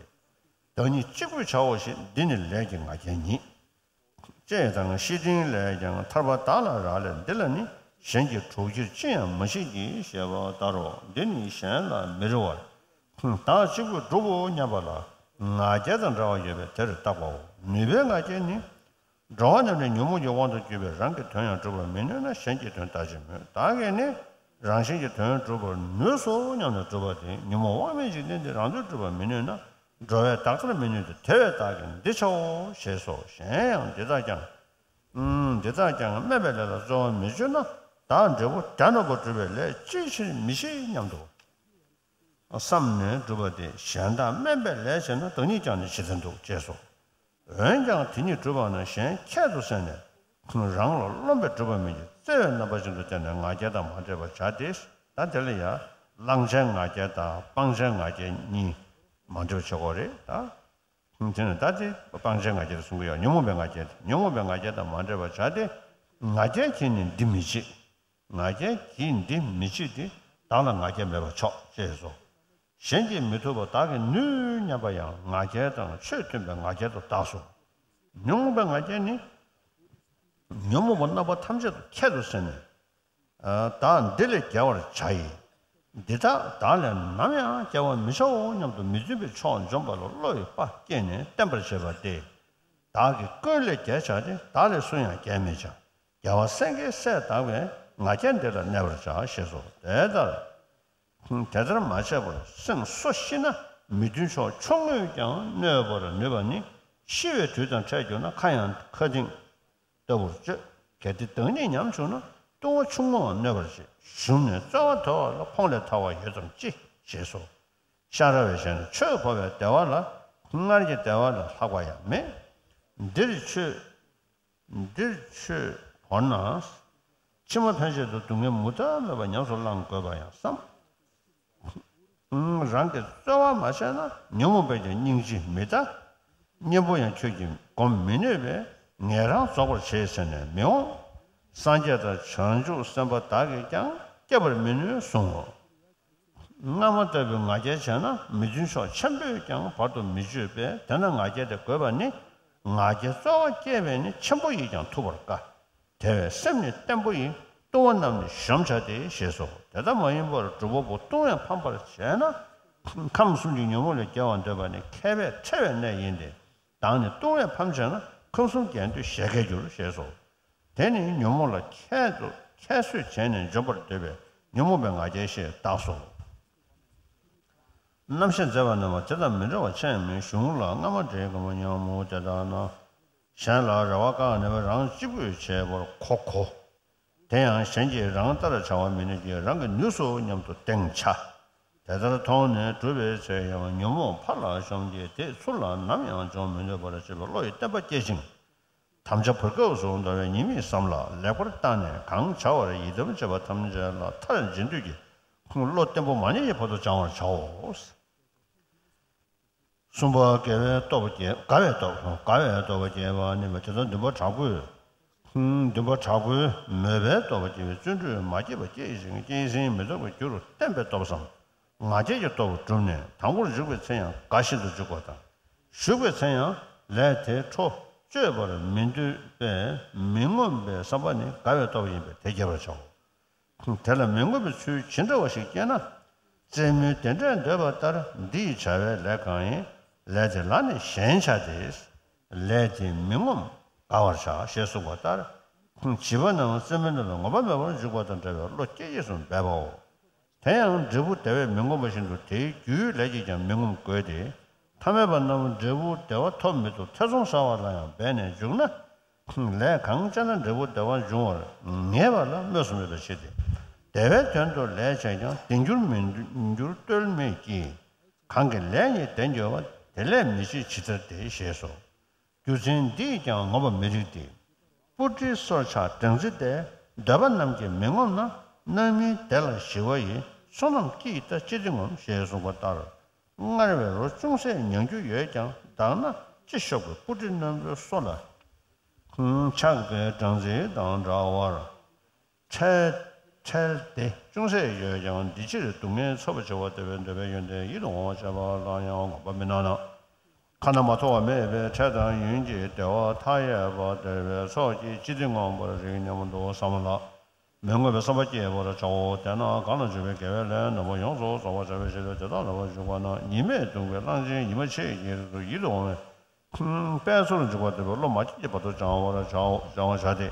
བདག་ཉིད་གཅིག་པུས་བྱའོ་ཞེས་འདི་ནི་ལས་ཀྱི་ང་རྒྱལ་ཉིད། ཅེས་དང་། བཤེས་སྤྲིང་ལས་ཀྱང་ཐར་པ་བདག་ལ་རག་ལས། འདི་ལ་ནི་གཞན་གྱིས་གྲོགས་གྱུར་ཅི་ཡང་མི་བྱེད་ཀྱི་ཞེས་པ་ལྟར་རོ། འདི་ནི་གཞན་ལ་མི་རེ་བར་བདག་གཅིག་པུས་འགྲུབ་བོ་སྙམ་པ་ལ་ང་རྒྱལ་དང་འདྲ་བ་ཡོད་པས་དེར་བརྟག་པའོ། ནུས་པའི་ང་རྒྱལ་ནི། འགྲོ་བ་རྣམས་ནི་ཉོན་མོངས་ཀྱི་དབང་དུ་གྱུར་པས་རང་གི་དོན་ཡང་སྒྲུབ་པར་མི་ནུས་ན་གཞན་གྱི་དོན་བདག་གིས་སྨོས། བདག་གིས་ནི་རང་གཞན་གྱི་དོན་སྒྲུབ་པར་ནུས་སོ་སྙམ་ནས་སྒྲུབ་པ་སྟེ། ཉོན་མོངས་དབང་མེད་འཇིག་རྟེན་འདི་རང་དོན་སྒྲུབ་པར་མི་ནུས་ན་འགྲོ་བས་བདག་ལྟར་མི་ནུས་ཏེ། དེ་བས་བདག་གིས་འདི་བྱའོ་ཞེས་སོ། གཞན་ཡང་འདི་དག་ཀྱང་། འདི་དག་ཀྱང་དམན་པའི་ལས་ལ་བརྩོན་པ་མི་བྱེད་ན་བདག་འབྲས་བུ་དེ་ནོར་བུ་སྒྲུབ་པའི་ལས་ཅིའི་ཕྱིར་མི་བྱེད་སྙམ་དུ། བསམས་ནས་སྒྲུབ་པ་སྟེ། གཞན་དག་དམན་པའི་ལས་བྱས་ན་བདག་ཉིད་ཀྱང་ནི་ཇི་ལྟར་འདུག་ཅེས་སོ། འོན་ཀྱང་དེ་ཉིད་སྒྲུབ་པ་ན་གཞན་ཁྱད་དུ་བསད་ནས་རང་ལ་རློམ་པས་སྒྲུབ་པ་མིན་གྱི་བརྩེ་བའི་རྣམ་པ་ཅན་དུ་བསྟན་ནས་ང་རྒྱལ་དང་མ་འདྲེས་པར་བྱ་སྟེ། ད་དེ་ལ་ཡང་གླང་ཆེན་ང་རྒྱལ་དང་སྤང་བྱའི་ང་རྒྱལ་གཉིས་མ་འདྲེས་པ་བྱེད་དགོས་རེད་ད། དེ་ནི་ད་དེ་སྤང་བྱའི་ང་རྒྱལ་དུ་གསུང་གི་ཡོད། ཉོན་མོངས་པའི་ང་རྒྱལ་དེ། ཉོན་མོངས་པའི་ང་རྒྱལ་དང་མ་འདྲེས་པར་བྱ་སྟེ། ང་རྒྱལ་གྱིས་ནི་འདི་མི་བྱེད། ང་རྒྱལ་གྱིས་འདི་མི་བྱེད་དེ། བདག་ལ་ང་རྒྱལ་མེད་པར་ཆོག་ཅེས་སོ། གཞན་གྱིས་མི་ཐུབ་པ་བདག་གིས་ནུས་སྙམ་པ་ཡང་ང་རྒྱལ་དང་ཆོས་མཐུན་པའི་ང་རྒྱལ་དུ་བཏགས་སོ། ཉོན་མོངས་པའི་ང་རྒྱལ་ནི། ཉོན་མོངས་པ་རྣམ་པ་ཐམས་ཅད་དུ་ཁྱད་དུ་བསད་ནས། བདག་འདི་ལས་རྒྱལ་བར་བྱ་ཡི། འདི་དག་བདག་ལས་ནམ་ཡང་རྒྱལ་བར་མི་བྱའོ་སྙམ་དུ་མི་མཐུན་པའི་ཕྱོགས་འཇོམས་པ་ལ་བློ་ཡི་དཔའ་བསྐྱེད་ནས་བསྟན་པར་བྱེད་པ་སྟེ། བདག་གིས་ཀུན་ལས་རྒྱལ་བྱ་སྟེ། བདག་ལས་སུ་ཡང་རྒྱལ་མི་བྱ། རྒྱལ་བ་སེང་གེའི་སྲས་བདག་པས་ང་རྒྱལ་འདི་ལ་གནས་པར་བྱ་ཞེས་སོ། དེ་ལྟར། དེ་ལྟར་མ་བྱས་པར་སེམས་གསོ་ཤེས་ན་མི་མཐུན་ཕྱོགས་ཆུང་ངུས་ཀྱང་གནོད་པར་ནུས་པ་ནི་ཤི་བའི་དུས་དང་འཕྲད་གྱུར་ན་ཁ་ཡང་ཁ་གདེངས་ལྟ་བུར་སྤྱོད། གལ་ཏེ་བདག་ཉིད་ཉམ་ཆུང་ན་ལྟུང་བ་ཆུང་ངུའང་གནོད་པར་བྱེད། ཞུམ་ནས་རྩོལ་བ་དལ་བ་ལ་ཕོངས་ལས་ཐར་བ་ཡོད་ཙམ་ཅི་ཞེས་སོ། ཤ་ར་བའི་ཞལ་ནས་ཆོས་འཁོར་བའི་བདེ་བ་ལ་སྔར་གྱི་བདེ་བ་ལས་ལྷག་པ་ཡང་མེད། འདིར་ཆོས། འདིར་ཆོས་བོར་ན། ཕྱི་མ་ཕན་ཆད་དུ་སྡུག་བསྔལ་མུ་མཐའ་མེད་པ་ཉམས་སུ་བླང་དགོས་པ་ཡང་བསམ། རང་གིས་རྩོལ་བ་མ་བྱས་ན་ཉོན་མོངས་པས་ཀྱང་སྙིང་རྗེ་མི་ལྟ། གཉེན་པོ་ཡང་ཁྱོད་ཀྱིས་སྒོམ་མི་ནུས་པས་ངེད་རང་རྫོགས་པར་བྱེད་ཟེར་ནས་མི་འོང་། སངས་རྒྱས་དང་བྱང་ཆུབ་སེམས་དཔའ་དག་གིས་ཀྱང་སྐྱེ་བར་མི་ནུས་གསུང་ངོ་། སྔ་མ་ལྟ་བུའི་ང་རྒྱལ་བྱས་ན་མི་མཐུན་ཕྱོགས་ཆེན་པོས་ཀྱང་བར་དུ་མི་གཅོད་པས། དེ་ན་ང་རྒྱལ་དེ་དགོས་པ་ནི། ང་རྒྱལ་རྩོལ་བ་སྐྱེས་པས་ནི་ཆེན་པོ་ཡིས་ཀྱང་ཐུབ་པར་དཀའ། དེ་བས་སེམས་ནི་བརྟན་པོ་ཡིས། ལྟུང་བ་རྣམས་ནི་གཞོམ་བྱ་སྟེ་ཞེས་སོ། དེ་ལྟ་མ་ཡིན་པར་སྒྲུབ་པ་པོ་ལྟུང་བས་ཕམ་པར་བྱས་ན། ཁམས་གསུམ་གྱི་ཉོན་མོངས་ལས་རྒྱལ་བར་འདོད་པ་ནི་མཁས་པས་ཁྲེལ་བའི་གནས་ཡིན་ཏེ། བདག་ནི་ལྟུང་བས་ཕམ་བྱས་ན་ཁམས་གསུམ་རྒྱལ་འདོད་བཞད་གད་འགྱུར་ཞེས་སོ། དེ་ནི་ཉོན་མོངས་ལ་ཁྱད་དུ་ཁྱད་གསོད་བྱས་ནས་འཇོམས་པར་འདོད་པས་ཉོན་མོངས་པའི་ང་རྒྱལ་ཞེས་བཏགས་སོ། རྣམ་བཤད་མཛད་པ་རྣམས་དེ་དང་མི་འདྲ་བ་ཆེ་ཡང་མིན། གཞུང་ལ་སྔ་མ་འདྲའི་དགོངས་པ་སྙམ་མོ། དེ་ལྟར་ན། གཞན་ལ་རེ་བ་བསྐང་ནུས་པའི་རང་གཅིག་པུས་བྱས་པར་གོ་གོ། དེ་ཡང་གཞན་གྱིས་རང་ལྟར་བྱ་བ་མི་ནུས་ཀྱི་རང་གིས་ནུས་སོ་སྙམ་དུ་གདེང་བྱ། དེ་ལྟར་མཐོང་ནས་སྒྲུབ་པའི་ཚེ་ཡང་ཉོན་མོངས་ཕར་ལ་གཞོམ་གྱི་དེ་ཚུར་ལ་ནམ་ཡང་འབྱུང་མི་ནུས་པར་བྱེད་པའི་བློ་ཡི་བརྟན་པ་སྐྱེད་ཅིང་། དམ་བཅའ་བར་སྐབས་སུ་འདོར་བའི་ཉེས་དམིགས་བསམ་ལ་ལེགས་པར་བརྟགས་ནས་གང་བྱ་བར་ཡི་དམ་བྱེད་པ་ཐམས་ཅད་ལ་མཐར་འཇིགས་འདོད་ཀྱི་བློ་བརྟན་པོ་མ་ཉམས་ཀྱི་བར་དུ་སྦྱང་བར་བྱའོ། གསུམ་པ་དགེ་བའི་སྟོབས་ཀྱིས་དགའ་བའི་སྟོབས། དགའ་བའི་སྟོབས་ཀྱིས་པ་ནི་མ་དེ་ཚོ་འདུན་པ་དྲག་པོས། འདུན་པ་དྲག་པོས་མོས་པའི་སྟོབས་ཀྱིས་བརྩོན་འགྲུས་མ་སྐྱེས་པ་སྐྱེད་ཅིང་སྐྱེད་སྲིང་མི་ཐོགས་པའི་རྒྱུར་བསྟན་པའི་སྟོབས་སམ། ང་རྒྱལ་གྱི་སྟོབས་བསྒྲུབས་ནས་དང་པོར་འཇུག་པའི་ཚེ་ཡང་དགའ་བཞིན་དུ་འཇུག་པ་དང་། ཞུགས་པའི་ཚེ་ཡང་ལས་དེ་འཕྲོ་གཅོད་པར་མི་འདོད་པས་མི་ངོམས་པའི་བསམ་པ་ནི་དགའ་བའི་སྟོབས་ཡིན་པས་དེ་རྒྱས་པར་བྱའོ། དེ་ལ་མི་ངོམས་པའི་ཚུལ་ཇི་འདྲ་བ་ཞིག་སྐྱེས་ན། རྩེད་མོའི་བདེ་འབྲས་འདོད་པ་ལྟར། འདི་ཡི་བྱ་བའི་ལས་གང་ཡིན། ལས་དེ་ལ་ནི་ཞེན་བྱ་སྟེ། ལས་དེས་མི་ངོམས་དགའ་བར་བྱ། ཞེས་གསུངས་པ་ལྟར། བྱིས་པ་རྣམས་རྩེད་མོའི་རྣམ་པར་ངོམས་པ་མེད་པར་འཇུག་པ་དང་འདྲ་བའི་བློ་སྐྱེད་ཅེས་སུ་འབད་པའོ། དེ་ཡང་འབྲས་བུ་བདེ་བས་མི་ངོམས་པ་བཞིན་དུ་དེའི་རྒྱུའི་ལས་ཀྱིས་ཀྱང་མི་ངོམས་དགོས་ཏེ། ཐ་མལ་པ་རྣམས་འབྲས་བུ་བདེ་བ་ཐོབ་མི་ཐོབ་ཐེ་ཚོམ་ཟ་བ་ལ་ཡང་འབད་ནས་འཇུག་ན། ལས་གང་བྱས་ན་འབྲས་བུ་བདེ་བ་འབྱུང་བར་ངེས་པ་ལ་སྨོས་སུ་མེད་པའི་ཕྱིར་ཏེ། བདེ་བའི་དོན་དུ་ལས་བྱས་ཀྱང་བདེ་འགྱུར་མི་འགྱུར་ལྟོས་མེད་ཀྱི། གང་གི་ལས་ཉིད་བདེ་འགྱུར་བ། དེ་ལས་མི་བྱེད་ཇི་ལྟར་བདེ། ཞེས་སོ། རྒྱུ་མཚན་འདིས་ཀྱང་ངོམས་པ་མི་རིགས་ཏེ། སྤུ་གྲིའི་སོར་ཆགས་སྦྲང་རྩི་སྟེ། འདོད་པ་རྣམས་ཀྱིས་མི་ངོམས་ན། རྣམ་སྨིན་བདེ་ལ་ཞི་བ་ཡི། བསོད་ནམས་ཀྱིས་ད་ཅི་སྟེ་ངོམས། ཞེས་གསུངས་པ་ལྟར། སྔར་བས་རོ་ཅུང་ཟད་མྱང་རྒྱུ་ཡོད་ཀྱང་། དག་ན་ཅི་ཤོག་པའི་སྤུ་གྲི་རྣོན་པོའི་སོ་ལ། ཆགས་པའི་སྦྲང་རྩི་དང་འདྲ་བར། འཕྲལ་འཕྲལ་དེ་ཅུང་ཟད་ཡོད་ཀྱང་། འདི་ཕྱིར་སྡུག་བསྔལ་ཚོར་བར་བྱ་བ་སྟེ། བདེ་བའི་ཡོན་ཏན་ཡིད་དུ་འོང་བར་བྱེད་པ་ལ་ཡང་ངོམས་པ་མི་སྣང་ན། ཁ་ན་མ་ཐོ་བ་མེད་པའི་འཕྲལ་དང་ཡུན་གྱི་བདེ་བ་མཐའ་ཡས་པ་སྟེར་བའི་ཚོགས་ཀྱིས་ཅི་སྟེ་ངོམས་པར་རིགས་སྙམ་དུ་བསམ་ལ། མི་མངོན་པའི་བསམ་པ་སྐྱེ་བར་བྱའོ། དེས་ན་གང་ལ་འཇུག་པའི་དགེ་བའི་ལས་རྣམ་པ་ཡོངས་སུ་རྫོགས་པར་བྱ་བའི་ཕྱིར་དེ་དག་ལ་འཇུག་པ་ན། ཉི་མས་བརྡུངས་པའི་གླང་ཆེན་ཉི་མ་ཕྱེད་ཀྱི་རིགས་སུ་ཡིད་དུ་འོང་བའི་དཔལ་འཚོལ་འཇུག་པ་སྟེར་བའི་བློ་མ་སྐྱེས་ཀྱི་བར་དུ་སྦྱང་བར་བྱའོ། སྦྱང་བར་བྱ་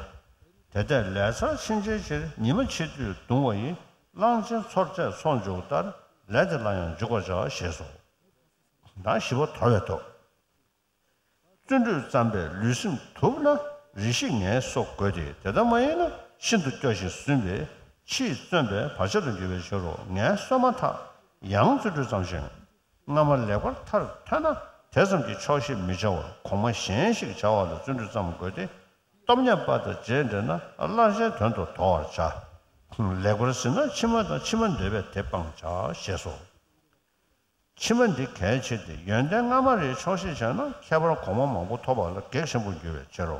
སྟེ། དེ་ལྟས་ལས་ཚར་ཕྱིན་ཆད་ཕྱིར། ཉི་མ་ཕྱེད་དུས་བརྡུངས་པ་ཡིས། གླང་ཆེན་འཚོ་ཚད་འཚོ་འཇུག་ལྟར། ལས་དེ་ལ་ཡང་འཇུག་པར་བྱ། ཞེས་སོ། ད་ཞི་བ་དོར་བའི་ཐོག་བརྩོན་འགྲུས་བརྩམས་པས་ལུས་སེམས་དུབ་ན། རེ་ཞིག་ངལ་གསོ་དགོས་ཏེ། དེ་ལྟ་མ་ཡིན་ན་ཤིན་ཏུ་སྐྱོ་ཞིང་སུན་པས་ཕྱིས་བརྩོན་པའི་བར་ཆད་དུ་འགྱུར་བའི་ཕྱིར་རོ། ངལ་གསོས་མ་ཐག་ཡང་བརྩོན་འགྲུས་བརྩམས་ཤིང་། སྔ་མ་ལེགས་པར་མཐར་ཐོན་ན། དེ་ཙམ་གྱིས་ཆོག་ཤེས་མི་བྱ་བར། གོང་མ་གཞན་ཞིག་བྱ་བ་ལ་བརྩོན་འགྲུས་བརྩམ་དགོས་ཏེ། སྟོབས་ཉམས་པ་དང་རྗེས་འབྲེལ་ན། སླར་གཞན་དོན་དུ་དོར་བར་བྱ། ལེགས་པར་ཟིན་ན་ཕྱི་མ་དང་། ཕྱི་མ་འདོད་པས་དེ་སྤང་བྱ། ཞེས་སོ། ཕྱི་མ་འདི་གལ་ཆེ་སྟེ། ཡོན་ཏན་སྔ་མ་རེ་ཆོག་ཤེས་བྱས་ན། ཁྱད་པར་གོང་མ་མང་པོ་ཐོབ་པ་ལ་གེགས་ཆེན་པོ་འགྱུར་བའི་ཕྱིར་རོ།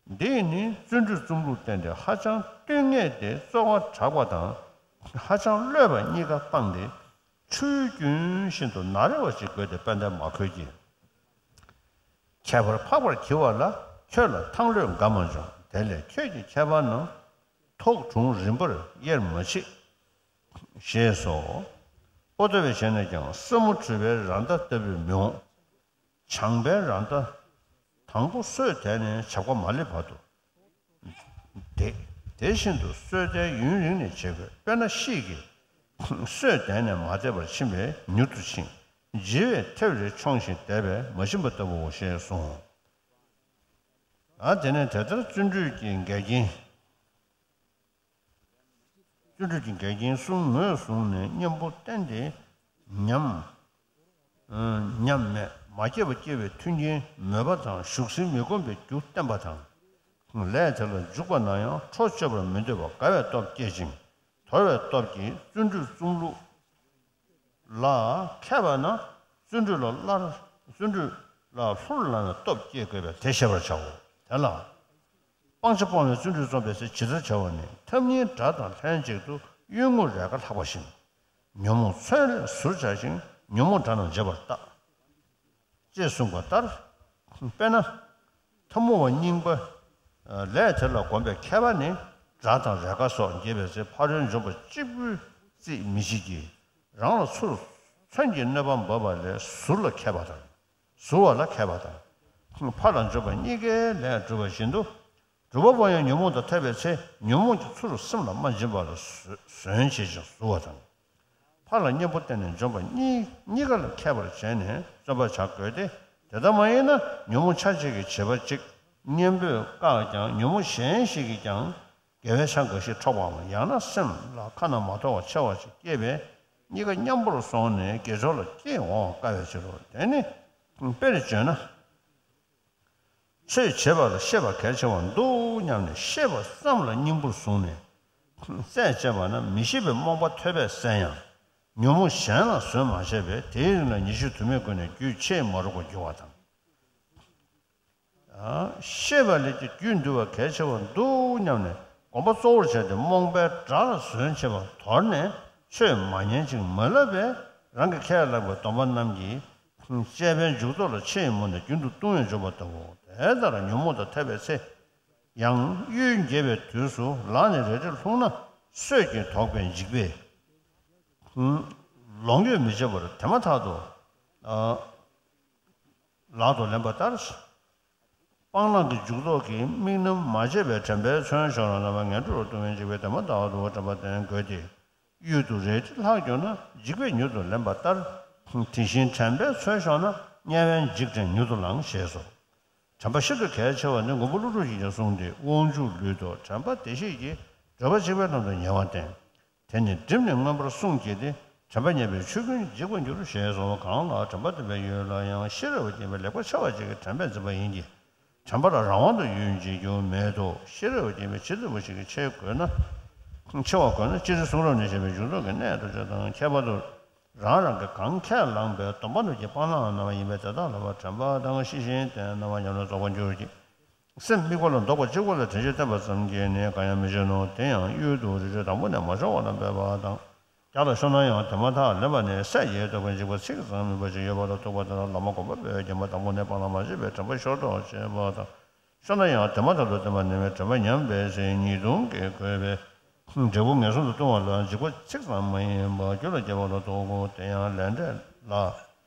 འདིས་ནི་བརྩོན་འགྲུས་བརྩོན་ལུགས་བསྟན་ཏེ་ཧ་ཅང་བསྟུན་ངེས་ཏེ། རྩོལ་བ་དྲག་པ་དང་ཧ་ཅང་གློད་པ་གཉིས་ཀ་སྤངས་ཏེ། ཆུ་རྒྱུན་བཞིན་དུ་ནག་རེ་བ་ཅིག་དགོས་ཏེ། དཔེ་འདི་མ་ཁོལ་གྱིས། ཁྱད་པར་འཕགས་པར་གྱུར་པ་ལ། ཁྱོད་ལ་ཐང་གློད་འགའ་མ་འབྱུང་། དེ་ལས་ཁྱོད་ཀྱི་ཁྱད་པར་རྣམས། ཐོག་དྲུང་རིམ་པར་དབྱེར་མ་མཆིས། ཞེས་སོ། པོ་ཏོ་བས་བྱས་ནས་ཀྱང་། སྲིན་མོ་འཁྲུད་པའི་ར་མདའ་ལྟ་བུས་མི་འོང་། བྱང་པའི་ར་མདའ་དང་པོ་གསོས་དེ་ནས་བྱ་རྒོད་མ་སླེབས་བར་དུ། དེ་དེ་བཞིན་དུ་གསོས་དེ་ཡུན་རིང་ནས་བྱེད་དགོས། དཔེར་ན་ཤིག་གིས་གསོས་དེ་ནས་མ་བསྡད་པར་ཕྱིན་པས་མྱུར་དུ་ཕྱིན། འཇིལ་བས་ཐེབས་རེ་མཆོང་ཞིང་བསྡད་པས་མ་ཕྱིན་པ་ལྟ་བུའོ། ཞེས་གསུངས། ཨ་དེ་ནས་དེ་ལྟར་བརྩོན་འགྲུས་ཀྱི་འགལ་རྐྱེན། བརྩོན་འགྲུས་ཀྱི་འགལ་རྐྱེན་གསུམ་ངོས་བཟུང་ནས་གཉེན་པོ་བསྟེན་ཏེ། ཉམས་ཉམས་མེད་མ་སྐྱེས་པ་སྐྱེ་བའི་མཐུན་རྐྱེན་མོས་པ་དང་བཞུགས་ཟིན་མི་ཁོམ་པའི་རྒྱུ་བསྟན་པ་དང་། ལས་དེ་ལ་འཇུག་པ་ན་ཡང་འཕྲོ་གཅོད་པར་མི་འདོད་པ་དགའ་བའི་སྟོབས་སྐྱེད་ཅིང་། དོར་བའི་སྟོབས་ཀྱིས་བརྩོན་འགྲུས་བརྩོན་ལུགས་ལ་མཁས་པ་ན། བརྩོན་འགྲུས་ལ་སླར་བརྩོན་འགྲུས་ལ་ལྷུར་ལེན་པའི་སྟོབས་བསྐྱེད་དགོས་པས་དེ་ཤེས་པར་བྱའོ། དེ་ལ། སྤང་བྱ་སྤོང་བའི་བརྩོན་འགྲུས་རྩོམ་པའི་ཚེ་ཇི་ལྟར་བྱ་བ་ནི། ཐབས་གཉིས་དགྲ་དང་ལྷན་ཅིག་ཏུ། གཡུལ་ངོར་རེས་འགའ་ལྷགས་པ་བཞིན། ཉོན་མོངས་མཚོན་ལས་ཟུར་བྱ་ཞིང་། ཉོན་མོངས་དགྲ་རྣམས་འབྱེད་པར་བལྟ། ཅེས་གསུངས་པ་ལྟར། དཔེར་ན། ཐལ་མོ་བ་རྙིང་པ། ལས་དེ་ལ་གོམས་པའི་མཁས་པ་ནི། དགྲ་དང་རེས་འགའ་སོགས་འབྱེད་པའི་ཚེ་ཕ་རོལ་འཇོམས་པ་གཅིག་པུས་རྩིས་མི་བྱེད་ཀྱི། རང་ལ་ཚུར་མཚོན་གྱིས་གནོད་པ་འབབ་པ་ལས་ཟུར་ལ་མཁས་པ་དང་། ཟུར་བ་ལ་མཁས་པ་དང་། ཕར་ལ་འཇོམས་པ་གཉིས་ཀའི་ལས་སྒྲུབ་པ་བཞིན་དུ། སྒྲུབ་པ་པོ་ཡང་ཉོན་མོངས་དང་ཐབས་པའི་ཚེ། ཉོན་མོངས་ཀྱིས་ཚུར་སེམས་ལ་རྨ་འབྱིན་པ་ལ་ཟོན་བྱེད་ཅིང་ཟུར་བ་དང་། ཕར་ལ་གཉེན་པོ་བསྟེན་ནས་འཇོམས་པ་གཉིས་གཉིས་ཀ་ལ་མཁས་པར་བྱས་ནས་བརྩོན་པར་བྱ་དགོས་ཏེ། དེ་ལྟ་མ་ཡིན་ན་ཉོན་མོངས་ཆ་གཅིག་གིས་བྱེད་པ་གཅིག་གཉེན་པོས་བཀག་ཀྱང་། ཉོན་མོངས་གཞན་ཞིག་གིས་ཀྱང་དགེ་བའི་ཆ་འགའ་ཞིག་འཕྲོག་པའམ། ཡང་ན་སེམས་ལ་ཁ་ན་མ་ཐོ་བ་ཆེ་བ་ཞིག་སྐྱེས་པས། གཉིས་ཀ་མཉམ་པོར་སོང་ནས་དགེ་སྦྱོར་ལ་སྐྱེས་འོང་བ་དཀའ་བའི་ཕྱིར་རོ། དེ་ནི་དཔེར་བརྗོད་ན། ཆོས་བྱེད་པ་ལ་ཤེས་པ་གལ་ཆེ་བར་འདུག་སྙམ་ནས། ཤེས་པ་ཙམ་ལ་སྙིང་པོར་བཟུང་ནས་རྩད་བཅད་པ་ན། མི་ཤེས་པའི་རྨོངས་པ་ཐོད་པས་བསལ་ཡང་། ཉོན་མོངས་གཞན་ལ་ཟོན་མ་བྱས་པས། དེའི་རིང་ལ་ཉི་ཤུ་དུ་མའི་སྒོ་ནས་རྒྱུད་ཆེས་མ་རུངས་པར་འགྱུར་བ་དང་། ཤེས་པ་ལས་ཀྱི་རྒྱུད་འདུལ་བ་གལ་ཆེ་བར་འདུག་སྙམ་ནས། གོམས་པ་གཙོ་བོར་བྱས་ཏེ་རྨོངས་པའི་དགྲ་ལ་ཟོན་བྱེད་པ་དོར་ནས་ཆོས་མ་ཉན་ཅིང་མ་བསླབ་པས། རང་གི་ཁས་བླངས་པའི་སྡོམ་པ་རྣམས་ཀྱིས། བཅས་པའི་མཇུག་ཐོགས་ལ་ཆེས་མུན་ནས་རྒྱུན་དུ་ལྟུང་བས་འཇོམས་པ་ལྟ་བུའོ། དེ་ལྟར་ཉོན་མོངས་དང་ཐབས་པའི་ཚེ། ཡང་གཡུལ་འགྱེད་པའི་དུས་སུ་ལག་ནས་རལ་གྲི་ལྷུང་ན། སོས་ཀྱིས་དོགས་པའི་འཇིགས་པས། ལོངས་སྤྱོད་མི་བྱེད་པར་དེ་མ་ཐག་ཏུ། ཨ། ལག་ཏུ་ལེན་པ་ལྟར། སྤང་བླང་གི་འཇུག་ལྡོག་གི་དམིགས་རྣམ་མ་བརྗེད་པའི་དྲན་པས་མཚོན་ཕྱོགས་ན་རྣམ་པ་ངན་འགྲོར་ལྟུང་བའི་འཇིགས་པས་དེ་མ་ཐག་ཏུ་དྲན་པ་བསྟེན་དགོས་ཏེ། གཡུལ་དུ་རལ་གྲི་ལྷག་གྱུར་ན་འཇིགས་པས་མྱུར་དུ་ལེན་པ་ལྟར། དེ་བཞིན་དྲན་པས་མཚོན་ཕྱོགས་ན་དམྱལ་བའི་འཇིགས་བྲལ་མྱུར་དུ་ལང་ཞེས་སོ། དྲན་པ་ཤིན་ཏུ་གལ་ཆེ་བ་ནི་མགོན་པོ་ཀླུ་སྒྲུབ་ཀྱིས་ཀྱང་གསུངས་ཏེ། དབང་ཕྱུག་ལུས་རྟོག་དྲན་པ་བདེ་གཤེགས་ཀྱིས། བགྲོད་པ་གཅིག་པའི་ལམ་དུ་ཉེ་བར་བསྟན། དེ་ནི་བསྒྲིམས་ནས་མངོན་པར་བསྲུང་བགྱིས་ཏེ། དྲན་པ་ཉེས་པའི་ཆོས་ཀུན་འཇིག་པར་འགྱུར་ཞེས་སོ། གང་ལ་དྲན་པ་བསྟེན་པའི་ཡུལ་ལ་ཡང་ཤེས་རབ་ཀྱིས་མི་ལེགས་པར་འཆི་བ་ཅིག་གི་དྲན་པས་འཛིན་པ་ཡིན་གྱི། དྲན་པ་ལ་རང་དབང་དུ་ཡུལ་འཇིག་རྒྱུ་མེད་དོ། ཤེས་རབ་ཀྱིས་མི་ཇི་ལྟ་བུ་ཞིག་གིས་འཆི་དགོས་ན། འཆི་བ་དགོས་ན་སྤྱིར་གསུང་རབ་ནས་བཤད་པའི་འཇུག་ལྡོག་གི་གནད་དུ་བྱ་དང་ཁྱད་པར་དུ། རང་རང་གིས་གང་ཁས་བླངས་པའི་སྡོམ་པ་རྣམས་ཀྱི་སྤང་བླང་རྣམ་པ་ཡིན་པས་དེ་དག་ལ་བ་དྲན་པ་དང་ཤེས་བཞིན་དེ་རྣམ་པ་ཉམས་ལ་རྫོགས་པར་འགྱུར་གྱི། སེམས་དམིགས་པ་ལ་ལྡོག་པ་གཅིག་པ་ལ་དྲན་ཤེས་བསྟེན་པ་ཙམ་གྱིས་ནི་གང་ཡང་མི་བྱེད་ནོ། དེ་ཡང་གཡུལ་དུ་རལ་གྲི་དང་པོ་ནས་མ་ཤོར་བ་ལ་འབད་པ་དང་། རྒྱགས་ལ་ཤོར་ན་ཡང་དེ་མ་ཐག་ལེན་པ་ནི་སད་ཀྱིས་བཏབ་པའི་འཇིགས་པ་ཚིག་ཙམ་མིན་པ་ཅིག་ཡོད་པ་ལ་ཐུག་པ་དེ་ལ་བླ་མ་གོམ་པ་སྤོས་བསྟེན་པ་དང་པོ་ནས་སྤང་བླང་མ་བྱས་པའི་དྲན་པ་ཤོར་དོ་ཞེས་པ་དང་། ཤོར་ན་ཡང་དེ་མ་ཐག་ཏུ་བསྟེན་པ་ནི་དྲན་པ་ཉམས་པའི་ཚེ་ཉེས་ལྟུང་གིས་གོས་པའི་འབྲས་བུ་ངན་སོང་དུ་ལྟུང་བ་ལ་འཇིགས་པ་ཚིག་ཙམ་མ་ཡིན་པར་རྒྱུད་ལ་སྐྱེ་བ་ལ་ཐུག་གོ། དེ་ཡང་ལས་འབྲས་ལ།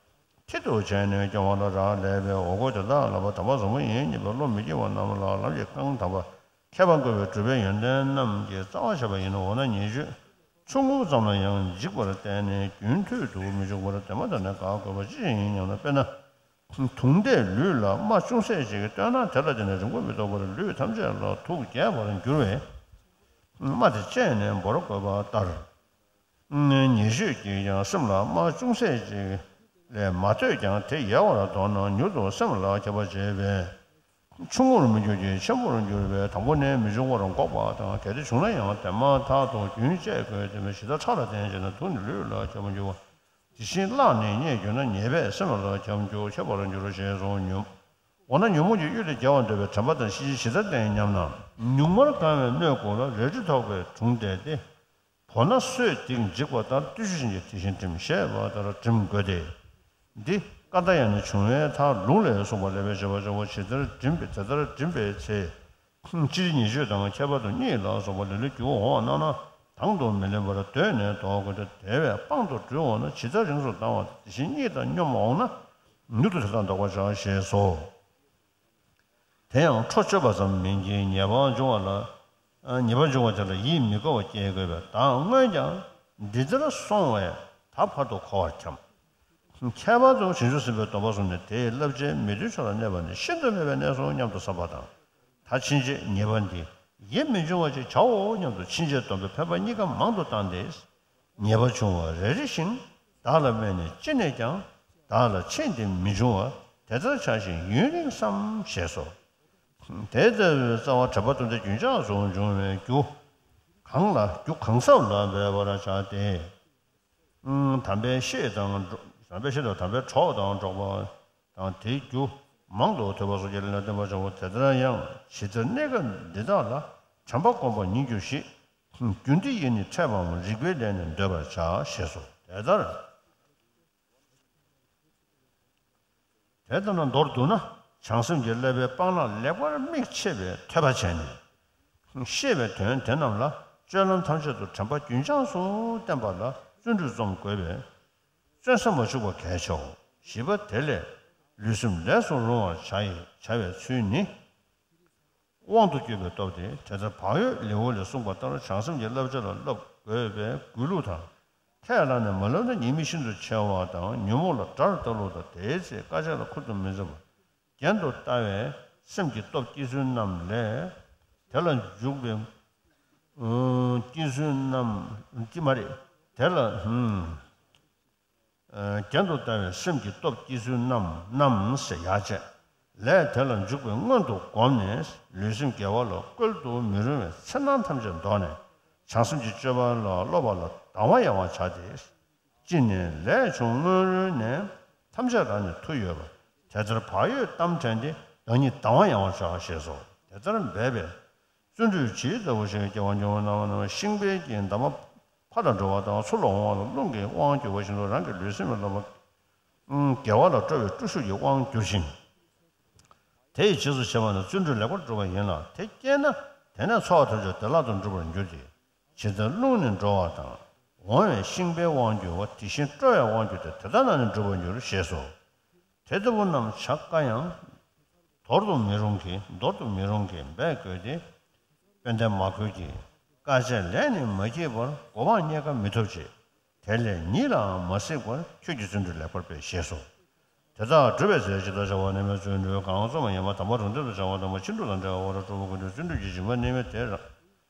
མཐིལ་དུ་བྱས་ནས་སྐྱོང་བ་ལ་རག་ལས་པས་འོ་སྐོལ་དེ་དག་ལ་བ་དམ་པ་བཟང་པོ་ཡིན་སྙམ་པའི་བློ་མི་སྐྱེ་བ་རྣམས་ལ་ལམ་གྱི་རྐང་དམ་པ་ཁྱད་པར་འགོད་པའི་གྲུབ་པའི་ཡོན་ཏན་རྣམས་ཀྱི་རྩ་བ་བཤད་པ་ཡིན་ནོ། འོ་ན་ཉེས་སྤྱོད་ཆུང་ངུ་ཙམ་ལ་ཡང་འཇིགས་པར་བརྟེན་ནས་རྒྱུན་མཐུད་དུ་མི་འཇུག་པར་དེ་མ་ཐག་ནས་དགག་དགོས་པ་ཅི་ཞིག་ཡིན་སྙམ་ན། དཔེར་ན། དུང་དེས་ལུས་ལ་རྨ་ཅུང་ཟད་ཅིག་གཏོད་ན་དེ་ལ་བརྟེན་ནས་རིང་པོ་མི་ཐོགས་པར་ལུས་ཐམས་ཅད་ལ་དུག་རྒྱས་པར་འགྱུར་བས། རྨ་དེ་བཅད་ནས་བོར་དགོས་པ་ལྟར། ཉེས་སྤྱོད་ཀྱིས་ཀྱང་སེམས་ལ་རྨ་ཅུང་ཟད་ཅིག་ལས་མ་གཏོད་ཀྱང་དེ་ཡལ་བར་དོར་ན་མྱུར་དུ་སེམས་ལ་ཁྱབ་པར་བྱེད་པས། ཆུང་ངུར་མི་འགྱུར་གྱི་ཆེན་པོར་འགྱུར་བས་དང་པོ་ནས་མི་འབྱུང་བར་འགོག་པ་དང་། གལ་ཏེ་བྱུང་ན་ཡང་དེ་མ་ཐག་ཏུ་རྒྱུན་བཅད་དགོས་ཏེ། མི་ཇི་ལྟར་ཁྲག་ལ་བརྟེན་བྱས་ན་དུག་ནི་ལུས་ལ་ཁྱབ་འགྱུར་བ། དེ་བཞིན་གླགས་ནི་རྙེད་གྱུར་ན་ཉེས་པས་སེམས་ལ་ཁྱབ་འགྱུར་ཁྱབ་པར་འགྱུར་ཞེས་སོ། ཉོན། འོ་ན་ཉོན་མོངས་ཀྱི་གཡུལ་ལས་རྒྱལ་བར་འདོད་པའི་དྲན་པ་དང་ཤེས་བཞིན་ཇི་ལྟར་བསྟེན་སྙམ་ན། ཉུང་མར་གང་བའི་སྣོད་དགུ་ལ་རལ་གྲི་ཐོགས་པའི་དྲུང་བསྡད་དེ། བོར་ན་སོས་འདིག་འཇིག་པ་ལྟར་བརྟུལ་ཞུགས་ཅན་གྱི་དེ་བཞིན་བསྒྲིམ་ཞེས་པ་ལྟར་བསྒྲིམ་དགོས་ཏེ། འདི་ཀ་ཏྱ་ནས་བྱུང་བའི་མཐར་ལུང་ལས་གསུངས་པ་ལེགས་པའི་བྱེད་པ་གཙོ་བོ་ཇི་ལྟར་བསྒྲིམས་པའི་དེ་ལྟར་བསྒྲིམས་པའི་ཚེ། སྤྱིར་ཉེས་སྤྱོད་དང་ཁྱད་པར་དུ་གཉིད་ལ་སོགས་པ་ལེ་ལོའི་རྒྱུ་འོང་བ་སྣང་ན་དང་དུ་མི་ལེན་པར་གདོད་ནས་ལྡོག་དགོས་ཏེ། དེ་བས་དཔང་དུ་གྲོལ་འོང་ན་ཇི་ལྟར་རིངས་སུ་ལྡང་བ་དེ་བཞིན་གཉིད་དང་སྙོམས་འོང་ན་མྱུར་དུ་དེ་དག་ལྡོག་པར་བྱ་ཞེས་སོ། དེ་ཡང་འཕྲོ་གཅོད་པ་ཙམ་མིན་གྱི་ཉེས་པ་འབྱུང་བ་ལ། ཉེས་པ་འབྱུང་བ་དེ་ལ་ཡིད་མི་དགའ་བ་སྐྱེ་དགོས་པས། བདག་སྔོན་ཀྱང་འདི་ལྟར་སོང་བས་ད་བར་དུ་འཁོར་བར་འཁྱམས། ཁྱད་པར་དུ་བྱང་ཆུབ་སེམས་དཔའི་སྡོམ་པ་བཟུང་ནས་དེའི་བསླབ་བྱའི་མི་མཐུན་ཕྱོགས་ལ་གནས་པ་ནི་ཤིན་ཏུ་སྨད་པའི་གནས་སོ་སྙམ་དུ་བསམ་པ་དང་། ད་ཕྱིན་ཆད་ཉེས་པ་འདི་ཡིད་མི་འབྱུང་བ་ཅིག་བྱའོ་སྙམ་དུ་ཕྱིན་ཆད་སྡོམ་པའི་འཕེན་པ་གཉིས་ཀ་མང་དུ་བཏང་སྟེ། ཉེས་པ་ཆུང་བ་རེ་རེ་བཞིན་བདག་ལ་སྨད་ནས་ཅི་ནས་ཀྱང་བདག་ལ་ཕྱིན་ཏེ་མི་འབྱུང་བ་དེ་ལྟར་བྱ་ཞིང་ཡུན་རིང་བསམ་ཞེས་སོ། དེ་ལྟ་བུའི་རྩ་བ་དྲན་པ་དང་ལྡན་རྒྱུན་ཆགས་སུ་འབྱུང་བའི་རྒྱུ་གང་ལ་རྒྱུ་གང་ཟབ་ལ་འབད་པར་བྱ་སྟེ། དམ་པའི་བཤེས་དང་འགྲོ་དམ་པའི་བཤེས་དང་དམ་པའི་གྲོགས་དང་འགྲོགས་པ་དང་དེའི་རྒྱུ་མང་དུ་ཐོས་པ་སོགས་ཀྱི་ལས་ལ་བརྟེན་པར་བྱའོ། དེ་ལྟར་ཡང་ཇི་ལྟར་གནས་སྐབས་འདི་དག་ལ་དྲན་པ་སྒོམ་པ་ཉིད་གྱུར་ཞིང་། རྒྱུ་འདི་ཡིས་ནི་འཕྲད་པའམ་རིགས་པའི་ལས་ནི་འདོད་པར་བྱ་ཞེས་སོ། དེ་ལྟར། དེ་ལྟར་ན་མདོར་བསྡུ་ན་བྱང་སེམས་ཀྱི་བསླབ་པའི་སྤང་བླང་ལེགས་པར་མིག་ཕྱེ་བའི་ཐོས་པ་བྱས་ནས། ཤེས་པའི་དོན་དེ་རྣམས་ལ་སྤྱོད་ལམ་ཐམས་ཅད་དུ་དྲན་པ་རྒྱུན་བསྐྱངས་སུ་བསྟེན་པ་ལ་བརྩོན་འགྲུས་རྩོམ་དགོས་པས། བརྩོན་ས་མ་བཅུག་པ་གལ་ཆེའོ། བཞི་པ་དེ་ལས་ལུས་སེམས་ལས་སུ་རུང་བར་བྱ་ཡི་བྱ་བའི་ཚུལ་ནི། དབང་དུ་བསྐྱེད་པའི་སྟོབས་ཏེ། དེ་ལྟར་བག་ཡོད་ལེའུ་ལས་གསུངས་པ་ལྟར་བྱང་སེམས་ཀྱི་བསླབ་བྱ་ལ་བསླབ་དགོས་པའི་གུས་ལུགས་དང་། ཁས་བླངས་ནས་མ་བསླབ་ན་ཉེས་དམིགས་ཤིན་ཏུ་ཆེ་བ་དང་ཉོན་མོངས་ལ་དགྲར་ལྟ་ལུགས་དང་། དེའི་ཚེ་དཀའ་སྤྱད་ལ་ཁུར་དུ་མི་འཛིན་པར་རྒྱན་དུ་ལྟ་བའི་སེམས་ཀྱི་སྟོབས་བསྐྱེད་ཚུལ་རྣམས་ལས། དེ་ལ་འཇུག་པའི་བསྐྱེད་ཚུལ་རྣམས་ཀྱི་མ་རེད། དེ་ལ། རྒྱན་དུ་ལྟ་བའི་སེམས་ཀྱི་སྟོབས་བསྐྱེད་ཚུལ་རྣམས་རྣམས་ཟེར་ཡག་བྱས། ལས་དེ་ལ་འཇུག་པའི་སྔོན་དུ་བསྒོམས་ནས་ལུས་སེམས་དགེ་བ་ལ་བཀོལ་དུ་མི་རུང་བའི་འཚེར་སྣང་ཐམས་ཅད་བཟློག་ནས་བྱང་སེམས་ཀྱི་སྤྱོད་པ་ལ་སློབ་པ་ལ་དང་བ་ཡང་བ་བྱ་སྟེ། ཅི་ནས་ལས་བྱུང་སྔོན་རོལ་ནས་ཐམས་ཅད་རང་ནས་མཐུ་ཡོད་པ། དེ་ལྟར་བག་ཡོད་གཏམ་དྲན་ཏེ་བདག་ཉིད་དང་བ་ཡང་བ་བྱ་ཞེས་སོ། དེ་ལྟར་འབད་པས། བརྩོན་འགྲུས་ཇི་ལྟ་བུ་ཞིག་སྐྱེ་བ་འགྱུར་བ་སྣང་བ་སྣང་བ་ཤིང་དཔལ་གྱི་འདབ་མ་ཕར་ལ་འགྲོ་བ་དང་ཚུར་ལ་འོང་བ་ལ་རླུང་གིས་དབང་བསྒྱུར་བ་བཞིན་དུ་རང་གི་ལུས་སེམས་ལ་ལོག་པ། དགེ་བ་ལ་སྤྲོ་བའི་སྤྲོ་ཤུགས་ཀྱིས་དབང་བསྒྱུར་ཞིང་། དེ་ཡི་རྗེས་སུ་བྱེད་པ་ནི་བརྩོན་འགྲུས་ལེགས་པར་སྒྲུབ་པ་ཡིན་ལ། དེ་སྐྱེས་ན་དེ་ནས་འཚོ་བ་ཐམས་ཅད་བདེ་བླག་ཏུ་འགྲུབ་པར་འགྱུར་ཏེ། ཇི་ལྟར་རླུང་ནི་འགྲོ་བ་དང་ འོང་བའི་ཤིང་པའི་དབང་གྱུར་བ། དེ་བཞིན་སྤྲོ་བའི་དབང་གྱུར་ཏེ། དེ་དག་རྣམས་ནི་འགྲུབ་པར་འགྱུར་ཞེས་སོ། དེ་ལྟ་བུ་རྣམས་བྱ་དཀའ་ཡང་། འདོར་དུ་མི་རུང་གི། འདོར་དུ་མི་རུང་གི་འབད་དགོས་ཏེ། དཔེ་འདི་མ་གོས་ཀྱི། དཀའ་སྤྱད་ལས་ནི་མ་བགྱིས་པར། གོ་འཕང་རྙེད་དཀའ་མི་ཐོབ་ཅིང་། དེ་ལས་ཉིད་ལའང་མ་གཟིགས་པར། ཁྱོད་ཀྱིས་བརྩོན་འགྲུས་ལེགས་པར་འབད་ཞེས་སོ། དེ་དག་སྒྲུབ་པའི་ཚེ་ཇི་ལྟར་བྱ་བ་ནུས་པའི་བརྩོན་འགྲུས་གང་རྩོམ་པ་ཡིན་པ། དང་པོ་རང་དོན་དུ་བྱ་བ་དང་པོ་ཕྱིན་དྲུག་དང་བྲལ་བ་སྤྲོ་བ་ཀུན་འདུས། བརྩོན་འགྲུས་ཀྱི་སྦྱིན་པ་ནི་མེད་དེ་རང་།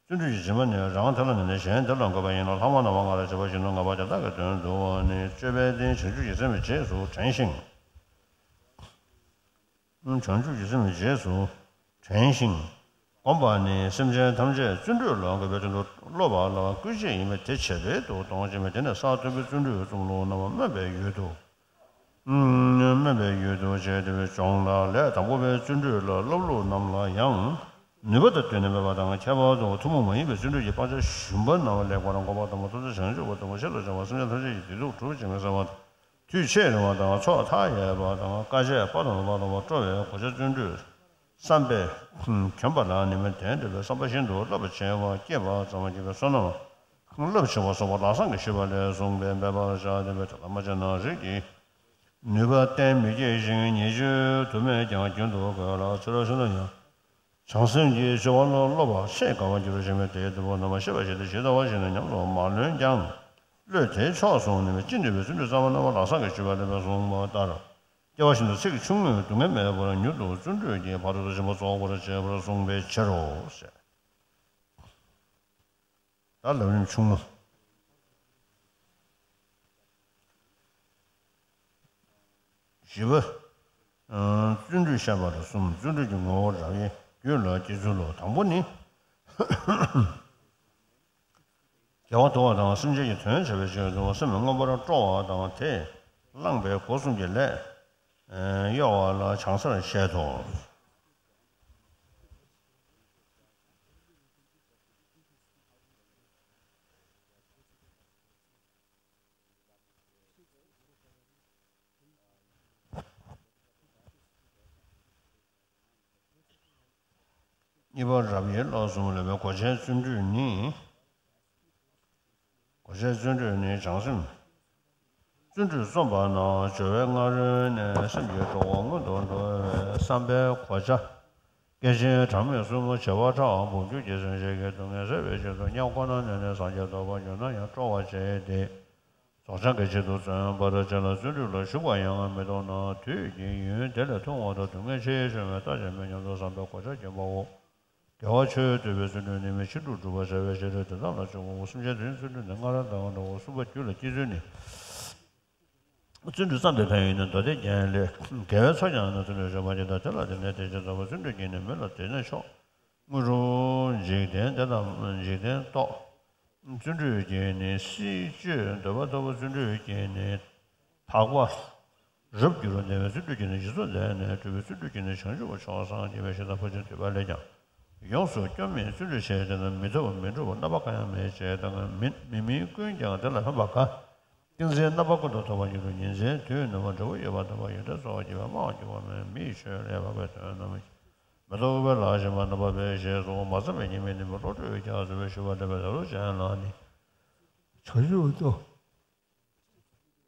བརྩོན་འགྲུས་ཀྱི་སྦྱིན་པ་ནི་རང་དེ་ལ་ནུས་ནས་གཞན་དེ་ལ་འགོད་པ་ཡིན་ནོ། ལྷག་མ་ནམ་མཁའ་ལྔ་ལ་བྱེད་པ་བཞིན་དུ་ངེས་པ་དེ་དག་གི་དོན་བསྡུ་བ་ནི། སྤྱོད་པའི་རྟེན་བྱང་ཆུབ་ཀྱི་སེམས་རྗེས་སུ་དྲན་ཞིང་། བྱང་ཆུབ་ཀྱི་སེམས་རྗེས་སུ་དྲན་ཞིང་། བསྒོམ་པ་ནི་སེམས་ཅན་ཐམས་ཅད་བརྩོན་འགྲུས་ལ་འགོད་པའི་དོན་དུ་སློབ་པ་ལ་བསྐུལ་བྱེད་ཡིན་པས། དེ་བྱེད་པའི་དུ་གཏོང་བྱེད་མེད། དེ་ནས་ས་མཐོན་པོའི་བརྩོན་འགྲུས་རྩོམ་ལུགས་རྣམས་སྨོན་པའི་ཡུལ་དུ། སྨོན་པའི་ཡུལ་དུ་བྱས་ཏེ། སྦྱོང་ལ་ལས་དང་པོ་པའི་བརྩོན་འགྲུས་ལ་སློབ་ལུགས་རྣམས་ལ་ཡང་ནུས་པ་དང་ལྡན་ནས་སྨོན་པ་དང་། ཁྱད་པར་དུ་ཐུན་མོང་མ་ཡིན་པའི་བརྩོན་འགྲུས་ཀྱི་སྤང་བྱ་ཞུམ་པ་རྣམས་ལེགས་པར་འགོག་པ་དང་པོ། ཐུགས་རྗེ་བྱང་ཆུབ་པ་དང་པོ། ཆེད་དུ་བྱ་བ་སེམས་ཅན་ཐམས་ཅད་ཀྱི་བདེ་སྡུག་སྒྲུབ་བྱེད་མི་བཟང་བ་དང་། དུས་ཆེས་རིང་བ་དང་ཚོགས་མཐའ་ཡས་པ་དང་། དཀའ་སྤྱད་དཔག་ཏུ་མེད་པ་དང་སྤྲོ་བའི་གོ་ཆ་བརྩོན་འགྲུས་བསམ་པས་གྱོན་པ་ལ་ནི་མི་ལྡན་འདོད་པའི་བསམ་པ་བཞིན་དུ་རླབས་ཆེ་བ་སྐྱེས་པ་ཙམ་གྱིས་པའི་བསོད་ནམས་རླབས་ཆེ་བ་སོགས་པ་ལམ་སང་གི་ཞུས་པ་ལས་གསུངས་པས་འབད་པར་བྱ་སྟེ། དེ་ལྟར་མ་བྱས་ན་རིགས་ཀྱི་ནུས་པ་གཏན་མི་འཁེལ་ཞིང་ཉེས་སྤྱོད་དུ་མས་ཀྱང་རྒྱུན་དུ་འགོད་ལ། ཚུ་རོལ་ཤིན་ཏུ་ཡང་བྱང་སེམས་ཀྱི་སྦྱོར་བ་ལ་སློབ་པ་ཆེས་དཀའ་བར་འགྱུར་ཞིང་། དེ་ལྟ་བུ་རྣམས་ཤེས་པར་བྱས་ཏེ་ཇི་ལྟ་བ་བཞིན་དུ་ཉམས་སུ་མ་ལོན་ཀྱང་། བློས་དེའི་ཕྱོགས་སུ་ནུས་པའི་ཅི་ནུས་པའི་བརྩོན་འགྲུས་བསམ་པ་རྣམ་པ་ལམ་སང་གི་ཞུས་པ་ལས་གསུངས་པ་ལྟར། སྐྱེ་བ་ཤིན་ཏུ་ཚིག་ཆུང་ངུས་སྡུག་བསྔལ་མེད་པར་མྱུར་དུ་བརྩོན་འགྲུས་ཀྱི་ཕ་རོལ་ཏུ་ཕྱིན་པ་རྫོགས་པར་བྱེད་པར་གསུངས་པའི་ཕྱིར་རོ། ཟེར། ད་ལམ་རིམ་ཆུང་ངུ། བཞི་པ། བརྩོན་འགྲུས་བཤད་པ་ལ་གསུམ། བརྩོན་འགྲུས་ཀྱི་ངོ་བོ་རབ་དབྱེ་རྒྱུད་ལ་སྐྱེ་ཚུལ་ལོ། དང་པོ་ནི། དགེ་བ་དུ་བ་དང་སེམས་ཅན་གྱི་དོན་བྱ་བའི་ཆེད་དུ་སེམས་མངོན་པར་སྤྲོ་བ་དང་། དེས་བླངས་པའི་སྒོ་གསུམ་གྱི་ལས་གཡོ་བ་ལ་བྱང་སར་བཤད་དོ། གཉིས་པ་རབ་དབྱེ་ལ་གསུམ་ལས་པའི་གོ་ཆའི་བརྩོན་འགྲུས་ནི། གོ་ཆའི་བརྩོན་འགྲུས་ནི་བྱང་སེམས། བརྩོན་འགྲུས་རྩོམ་པ་ན་སྦྱོར་བའི་སྔ་རོལ་ནས་སེམས་ཀྱི་སྤྲོ་བ་སྔོན་དུ་འགྲོ་བའི་བསམ་པའི་གོ་ཆ། སྐད་ཅིག་གྲངས་མེད་གསུམ་བྱེ་བ་ཕྲག་འབུམ་འགྱུར་གྱིས་སེམས་ཅན་གྱི་སྡུག་བསྔལ་སེལ་བའི་ཆེད་དུ་ཉམས་ཁོ་ན་ནས་ནི་སངས་རྒྱས་རྟོགས་པར་འགྱུར་ན་ཡང་སྤྲོ་བ་བྱས་ཏེ། རྫོགས་བྱང་གི་ཆེད་དུ་བརྩོན་པར་བྱས་ལ། བརྩོན་འགྲུས་ལ་ཞུགས་པ་ཡང་མི་མཐོང་ན། དུས་ཀྱི་ཡུན་དེ་ལས་ཐུང་བ་དང་སྡུག་བསྔལ་ཆེས་ཆུང་བས་ལྟ་ཅི་སྨོས་སྙམ་དུ་བསམ་པའི་གོ་ཆ་གྱོན་པའོ། དགེ་བ་ཆོས་སྡུད་པའི་བརྩོན་འགྲུས་ནི་མི་ཕྱིན་དྲུག་སྒྲུབ་པར་བྱ་བའི་ཕྱིར་ཏེ། དེ་དག་ལ་ཆོས་སྐུ་བརྩོན་བྱེད་དོན་བརྩོན་འགྲུས་ནི་སྔར་དང་འདྲ་བ་གསུམ་པ་རྒྱུད་ལ་སྐྱེ་ཚུལ་ནི། བརྩོན་འགྲུས་བརྩམས་པའི་ཕན་ཡོན་ནི། མདོ་སྡེ་རྒྱན་ལས། དགེ་བའི་ཚོགས་ཀྱང་ནི་བརྩོན་འགྲུས་ཆོས་སྤང་བྱེད་དོ། དེ་ལ་བརྟེན་ནས་དེ་བཞིན་རྫོགས་པའི་བརྩོན་འགྲུས་ཀྱིས་ནི། མི་ལ་དེ་ནས་མཆོག་དངོས་གྲུབ་འཇིག་རྟེན་དེ་དང་འཇིག་རྟེན་ཐོབ། བརྩོན་འགྲུས་ཀྱིས་ནི་སྲིད་ཆོས་འདོད་པ་ཐོབ། བརྩོན་འགྲུས་ཀྱིས་ནི་འཕགས་པ་རབ་འགྱུར་བར་གནས་པའི། བརྩོན་འགྲུས་ཀྱིས་ནི་གཞི་ཚོགས་ལྡན་ནས་གྲུབ་པའི། བརྩོན་འགྲུས་ཀྱིས་ནི་བྱང་ཆུབ་མཆོག་སངས་རྒྱས་པའི། ཞེ་སྡང་ཕར་ཕྱིན་སྡིག་པ་ལས་ཀྱང་ཡོངས་སུ་སྐྱོབ་མི། བརྩོན་འགྲུས་ཆེ་དེ་ན་མི་ཐོབ་མི་འགྲུབ་རྣམ་པ་གང་ཡང་མེད། ཅེས་དང་མི་མི་མིན་ཀུན་ཀྱང་དེ་ལ་ཕན་པ་དགའ། ཏིང་འཛིན་རྣམ་པ་ཀུན་ཏུ་ཐོབ་པར་འགྱུར་རོ། ཉིན་མཚན་དུས་ནམ་འབྲས་བུ་ཡོད་པར་ཐོབ་པ་ཡོད། དེ་སོགས་བགྱིས་པས་སྨྲ་བར་འགྱུར་བ་མེད། མི་ཡི་ཆོས་ལས་འཕགས་པའི་དོན་རྣམས་མི་ཐོབ་པར་ལྷག་བཞིན་པ་རྣམ་པར་འཕེལ། ཞེས་སོགས་མ་བརྩམས་པའི་ཉེས་དམིགས་ནི། བློ་གྲོས་ཀྱིས་ཀྱང་བཟོད་པའི་ཞུ་བ་ལས་པའི། ལེ་ལོ་ཅན་རྣམས་ནི་བྱང་ཆུབ་ཏུ།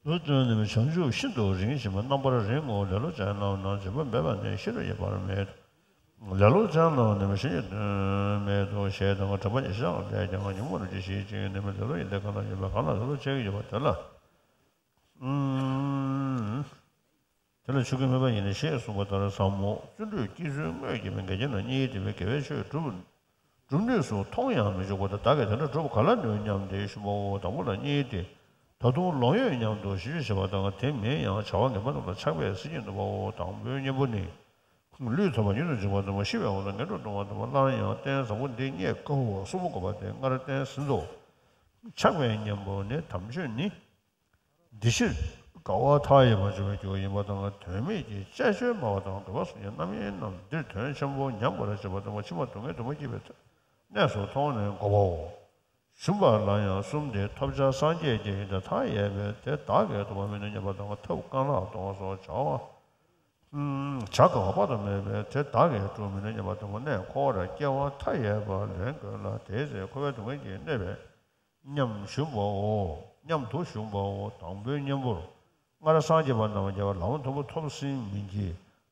ལེ་ལོ་ཅན་རྣམས་ནི་བྱང་ཆུབ་ཤིན་ཏུ་རིང་ཞིང་རྣམ་པར་རིང་ངོ་། ལེ་ལོ་ཅན་རྣམས་ན་སྦྱིན་པ་འབད་པ་ནི། ཤིན་ཏུ་ཡི་བར་མེད་དོ། ལེ་ལོ་ཅན་རྣམས་ནི་ཞི་བའི་དོན་མེད་དོ། ཞེས་དང་། དྲན་པ་ཉིད་ཞི་བྱ་ལས་ཀྱང་ཉོན་མོངས་རིམ་གྱིས་ཞི་ཞིང་ནི། མི་ལེ་ལོ་ཡིན་ཏེ། གང་ལ་ཡོད་པ་གང་ལ་ལེ་ལོ་བྱེད་ཀྱི་ཡོད་པ་དེ་ལ། དེ་ལ་ཆོས་ཀུན་སྨོད་པ་ཡིན་ཞེས་གསུངས་པ་ལྟར་ཟབ་མོ། བརྩོན་འགྲུས་སྐྱེ་ཚུལ་དངོས་ཀྱི་མི་འགལ་རྐྱེན་ལ་གཉིས་ཏེ། མི་དགེ་བའི་ཆོས་སྒྲུབ་སྒྲུབ་ནུས་སུ་མཐོང་ཡང་མི་འཇུག་པ་དང་། བདག་གིས་དེ་འདྲ་སྒྲུབ་ག་ལ་ནུས་སྙམ་སྟེ་ཞུ་བའོ། དང་པོ་ལ་གཉིས་ཏེ། ད་དུང་ལོང་ཡོད་སྙམ་དུ་ཞིབ་ཞིབ་བྱེད་པ་དང་། དེ་མིན་ཡང་བྱ་བ་ངན་པ་རྣམས་ལ་ཆགས་པས་སྲིད་ཀྱིན་འདུག་པའོ། དང་པོའི་གཉེན་པོ་ནི། ལུས་ཐོབ་པ་ཉིད་དུ་འཇུག་པ་དང་། ཤི་བའི་འོག་ཏུ་ངན་འགྲོར་ལྟུང་བ་དང་། སླར་ཡང་རྟེན་བཟང་པོ་འདི་རྙེད་དཀའ་བ་གསུམ་པོ་འགོད་པ་སྟེ། སྔར་བསྟན་ཟིན་ཏོ། ཆགས་པའི་གཉེན་པོ་ནི་དམ་ཆོས་ནི། འདི་ཕྱིར་དགའ་བ་མཐའ་ཡས་པར་འབྱུང་བའི་རྒྱུ་ཡིན་པ་དང་། དོན་མེད་ཀྱི་བཅས་བཅོས་སྨྲ་བ་དང་། དགེ་བ་གསུམ་གྱི་རྣམ་གཡེང་རྣམས་འདིར་དོན་ཆེན་པོ་ཉམས་པར་བྱེད་པ་དང་། ཕྱི་མ་སྡུག་བསྔལ་དུ་མ་སྐྱེས་པའི་གནས་སུ་མཐོང་ནས་འགོད་པའོ། ཞུམ་པ་ལ་ཡང་གསུམ་སྟེ། ཐོབ་བྱ་སངས་རྒྱས་ཀྱི་ཡོན་ཏན་མཐའ་ཡས་པའི་དེ་བདག་གིས་ཐོབ་པར་མི་ནུས་སྙམ་པ་དང་། ཐབས་རྐང་ལག་གཏོང་བ་སོགས་བྱ་བ་བྱ་དཀའ་བ་དཔག་ཏུ་མེད་པས་དེ་བདག་གིས་སྒྲུབ་མི་ནུས་སྙམ་པ་དང་། གནས་འཁོར་བར་སྐྱེ་བ་མཐའ་ཡས་པ་ལེན་དགོས་ལ། དེའི་ཚེ་འཁོར་བའི་སྡུག་བསྔལ་གྱིས་གནོད་པའི་ མཉམ་བཞུགས་པའོ། མཉམ་དུ་བཞུགས་པའོ། དང་པོའི་གཉེན་པོར་སྔར་སངས་རྒྱས་པ་རྣམས་ཀྱིས་ལམ་དང་པོ་ཐོབ་ཟིན་མིན་གྱི་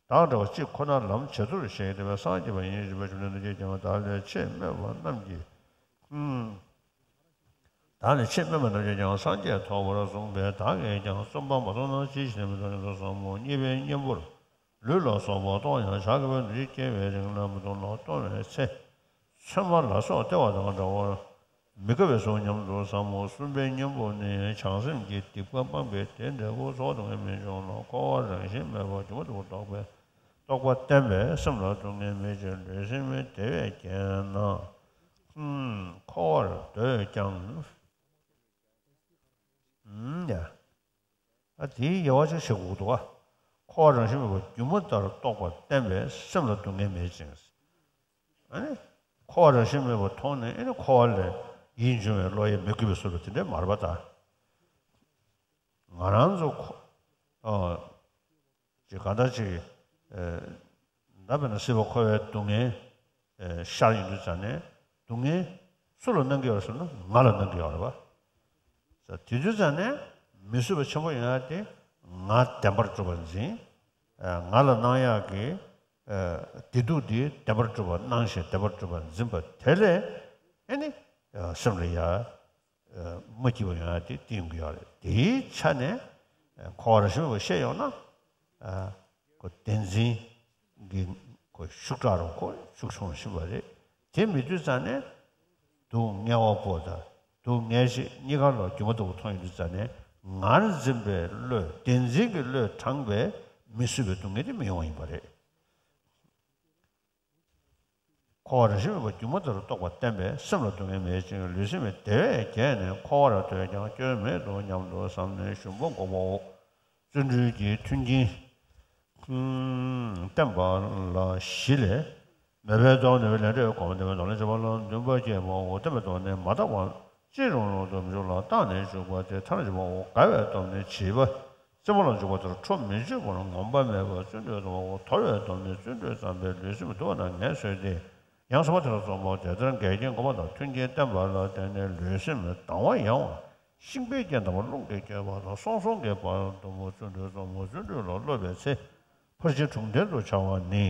བདག་འདྲ་བ་གཅིག་ཁོ་ན་ལམ་བྱེད་ཚུལ་བཤད་དེ་བས་སངས་རྒྱས་པ་ཡིན་ཞེས་པ་བྱུང་ནས་འདུ་བྱེད་ཀྱང་བདག་ལས་ཆེས་དམན་པ་རྣམས་ཀྱིས། ཨུམ། བདག་ལས་ཆེས་དམན་པ་རྣམས་ཀྱིས་ཀྱང་སངས་རྒྱས་ཐོབ་པར་གསུངས་པས་བདག་གིས་ཀྱང་བརྩོན་པ་མ་བརྩམས་ན་ཅི་ཞིག་ནས་མི་ཐོབ་ཟེར་སོ་སོར་མོ། གཉིས་པའི་གཉེན་པོར་ལུས་ལ་སོགས་པ་གཏོང་ཡང་བྱ་དགའ་བའི་འདུ་ཤེས་སྐྱེ་བའི་རིང་ལ་མི་ཐོབ་ལ། གཏོང་བའི་ཚེ་ཚོད་མ་ལ་སོགས་སྟེར་བ་དང་འདྲ་བར་མི་དགའ་བས་སོ་སྙམ་དུ་བསམ་མོ། གསུམ་པའི་གཉེན་པོ་ནི་བྱང་སེམས་ཀྱི་སྡིག་པ་སྤངས་པས་དེ་འབྲས་བུ་ཚོགས་རྫོགས་ངེས་མེད་འབྱུང་ལ། འཁོར་བ་རང་བཞིན་མེད་པར་སྒྱུ་མ་ལྟ་བུ་རྟོགས་པས་རྟོགས་པ་བརྟན་པས་སེམས་ལ་སྡུག་བསྔལ་མེད་ཅིང་ལུས་སེམས་བདེ་བས་བརྒྱན་ན། ཧུམ། འཁོར་བར་འདོད་ཀྱང་། ཧུམ། ཡ། ཨ་དེའི་དབྱེ་བ་ཅིག་བྱེད་དགོས་འདུག་ག་འཁོར་བ་རང་བཞིན་མེད་པར་སྒྱུ་མ་ལྟར་རྟོགས་པ་བརྟན་པས་སེམས་ལ་སྡུག་བསྔལ་མེད་ཅིང་། ཨ་ནི། འཁོར་བ་རང་བཞིན་མེད་པར་མཐོང་ནས་ཨ་ནི་འཁོར་བ་ལས་ཡིད་འབྱུང་བའི་བློ་ཡིས་མི་གུས་པའི་བཟོ་འདྲ་དེ་འདྲའི་མ་རེད་པ་ད། ང་རང་ཚོ་ཁོ། ཨ། ཅིག་གང་ལྟར་ཅིག་ཨེ། ད་དཔེར་ན་སྲིད་པ་འཁོར་བའི་སྡུག་བསྔལ་ཨེ། ཤར་ཡོང་དུས་ཙང་ནས་སྡུག་བསྔལ་སུ་ལ་སྣང་གི་ཡོད་རེད་ཟེར་ན་ང་ལ་སྣང་གི་ཡོད་རེད་པ། ས་དེ་དུས་ཙང་ནས་མི་བཟོད་པ་ཆེན་པོ་ཡོང་ཡ་དེ་ང་བདེན་པར་གྲུབ་པར་འཛིན། ཨེ། ང་ལ་སྣང་ཡག་གི་ཨེ། བདེ་སྡུག་དེ་བདེན་པར་གྲུབ་པ་སྣང་ཞིང་བདེན་པར་གྲུབ་པར་འཛིན་པ་དེ་ལས་ཨེ་ནི་ཨེ། སེམས་ལ་ཡ། མ་སྐྱིད་པ་ཡོང་ཡ་དེ་བསྟན་གྱི་ཡོད་རེད། དེའི་ཆ་ནས་འཁོར་བ་རང་བཞིན་མེད་པ་བཤད་ཡོང་ན། ཁོ་བདེན་འཛིན་གྱི་ཁོ་ཤུགས་དྲག་རུ་ཁོ་ཤུགས་ཆུང་ཕྱིན་པ་རེད། དེ་མེད་དུས་ཙང་ནས་སྡུག་བསྔལ་བ་པོ་དང་སྡུག་བསྔལ་ཞིག་གཉིས་ཀ་ལ་སྒྱུ་མ་ལྟ་བུ་མཐོང་ཡོང་དུས་ཙང་ནས་ངར་འཛིན་པའི་བློས་བདེན་འཛིན་གྱི་བློས་དྲངས་པའི་མི་བཟོད་པའི་སྡུག་བསྔལ་དེ་མི་ཡོང་བ་ཡིན་པ་རེད། འཁོར་བ་རང་བཞིན་མེད་པར་སྒྱུ་མ་ལྟར་རྟོགས་པ་བརྟན་པས་སེམས་ལ་སྡུག་བསྔལ་མེད་ཅིང་ལུས་སེམས་བདེ་བས་བརྒྱན་ནས་འཁོར་བར་འདོད་ཀྱང་སྐྱོན་མེད་དོ་སྙམ་དུ་བསམས་ནས་ཞུམ་པ་འགོག་པའོ། བརྩོན་འགྲུས་ཀྱི་མཐུན་རྐྱེན་བསྟེན་པ་ལ་བཞི་ལས་མེད་པའི་སྟོབས་ནུས་པའི་ལས་འབྲས་གོམས་བསྡད་པའི་ནང་ལ་བྱེད་པ་ལ་འདུན་པ་སྐྱེས་པའོ། བསྟེན་པའི་སྟོབས་ནི་མ་དག་པ། ཅི་རུང་རུང་དུ་མི་འཇུག་ལ་བརྟགས་ནས་འཇུག་པ་སྟེ་མཐར་འཇུག་པའོ། དགའ་བའི་སྟོབས་ནི་བྱིས་པ་རྩེ་མོ་ལ་འཇུག་པ་ལྟར་ཁྲོ་མི་ཆུད་པར་ངོམས་པ་མེད་པར་བརྩོན་འགྲུས་བསྐྱེད་པའོ། དོར་བའི་སྟོབས་ནི་བརྩོན་འགྲུས་བརྩམས་པས་ལུས་སེམས་དུལ་བ་དང་ངལ་གསོས་ཏེ། ཡང་གསོལ་བ་དེ་ལ་སྩོམ་པའོ། དེ་ལྟར་འགལ་རྐྱེན་བསྒོམ་པ་དང་མཐུན་རྐྱེན་བསྟེན་པ་ལ་བརྟེན་ནས་ལུས་སེམས་དང་བ་ཡང་བ། ཤིང་པའི་རྐྱེན་དང་བ་རླུང་གིས་བསྐྱོད་པ་དང་སོང་སོང་གི་བར་དུ་མོ་བརྩོན་འགྲུས་རྩོམ་མོ། བརྩོན་འགྲུས་ལ་སློབ་པའི་ཚེ་ཕར་ཕྱིན་དྲུག་ལྡན་དུ་བྱ་བ་ནི།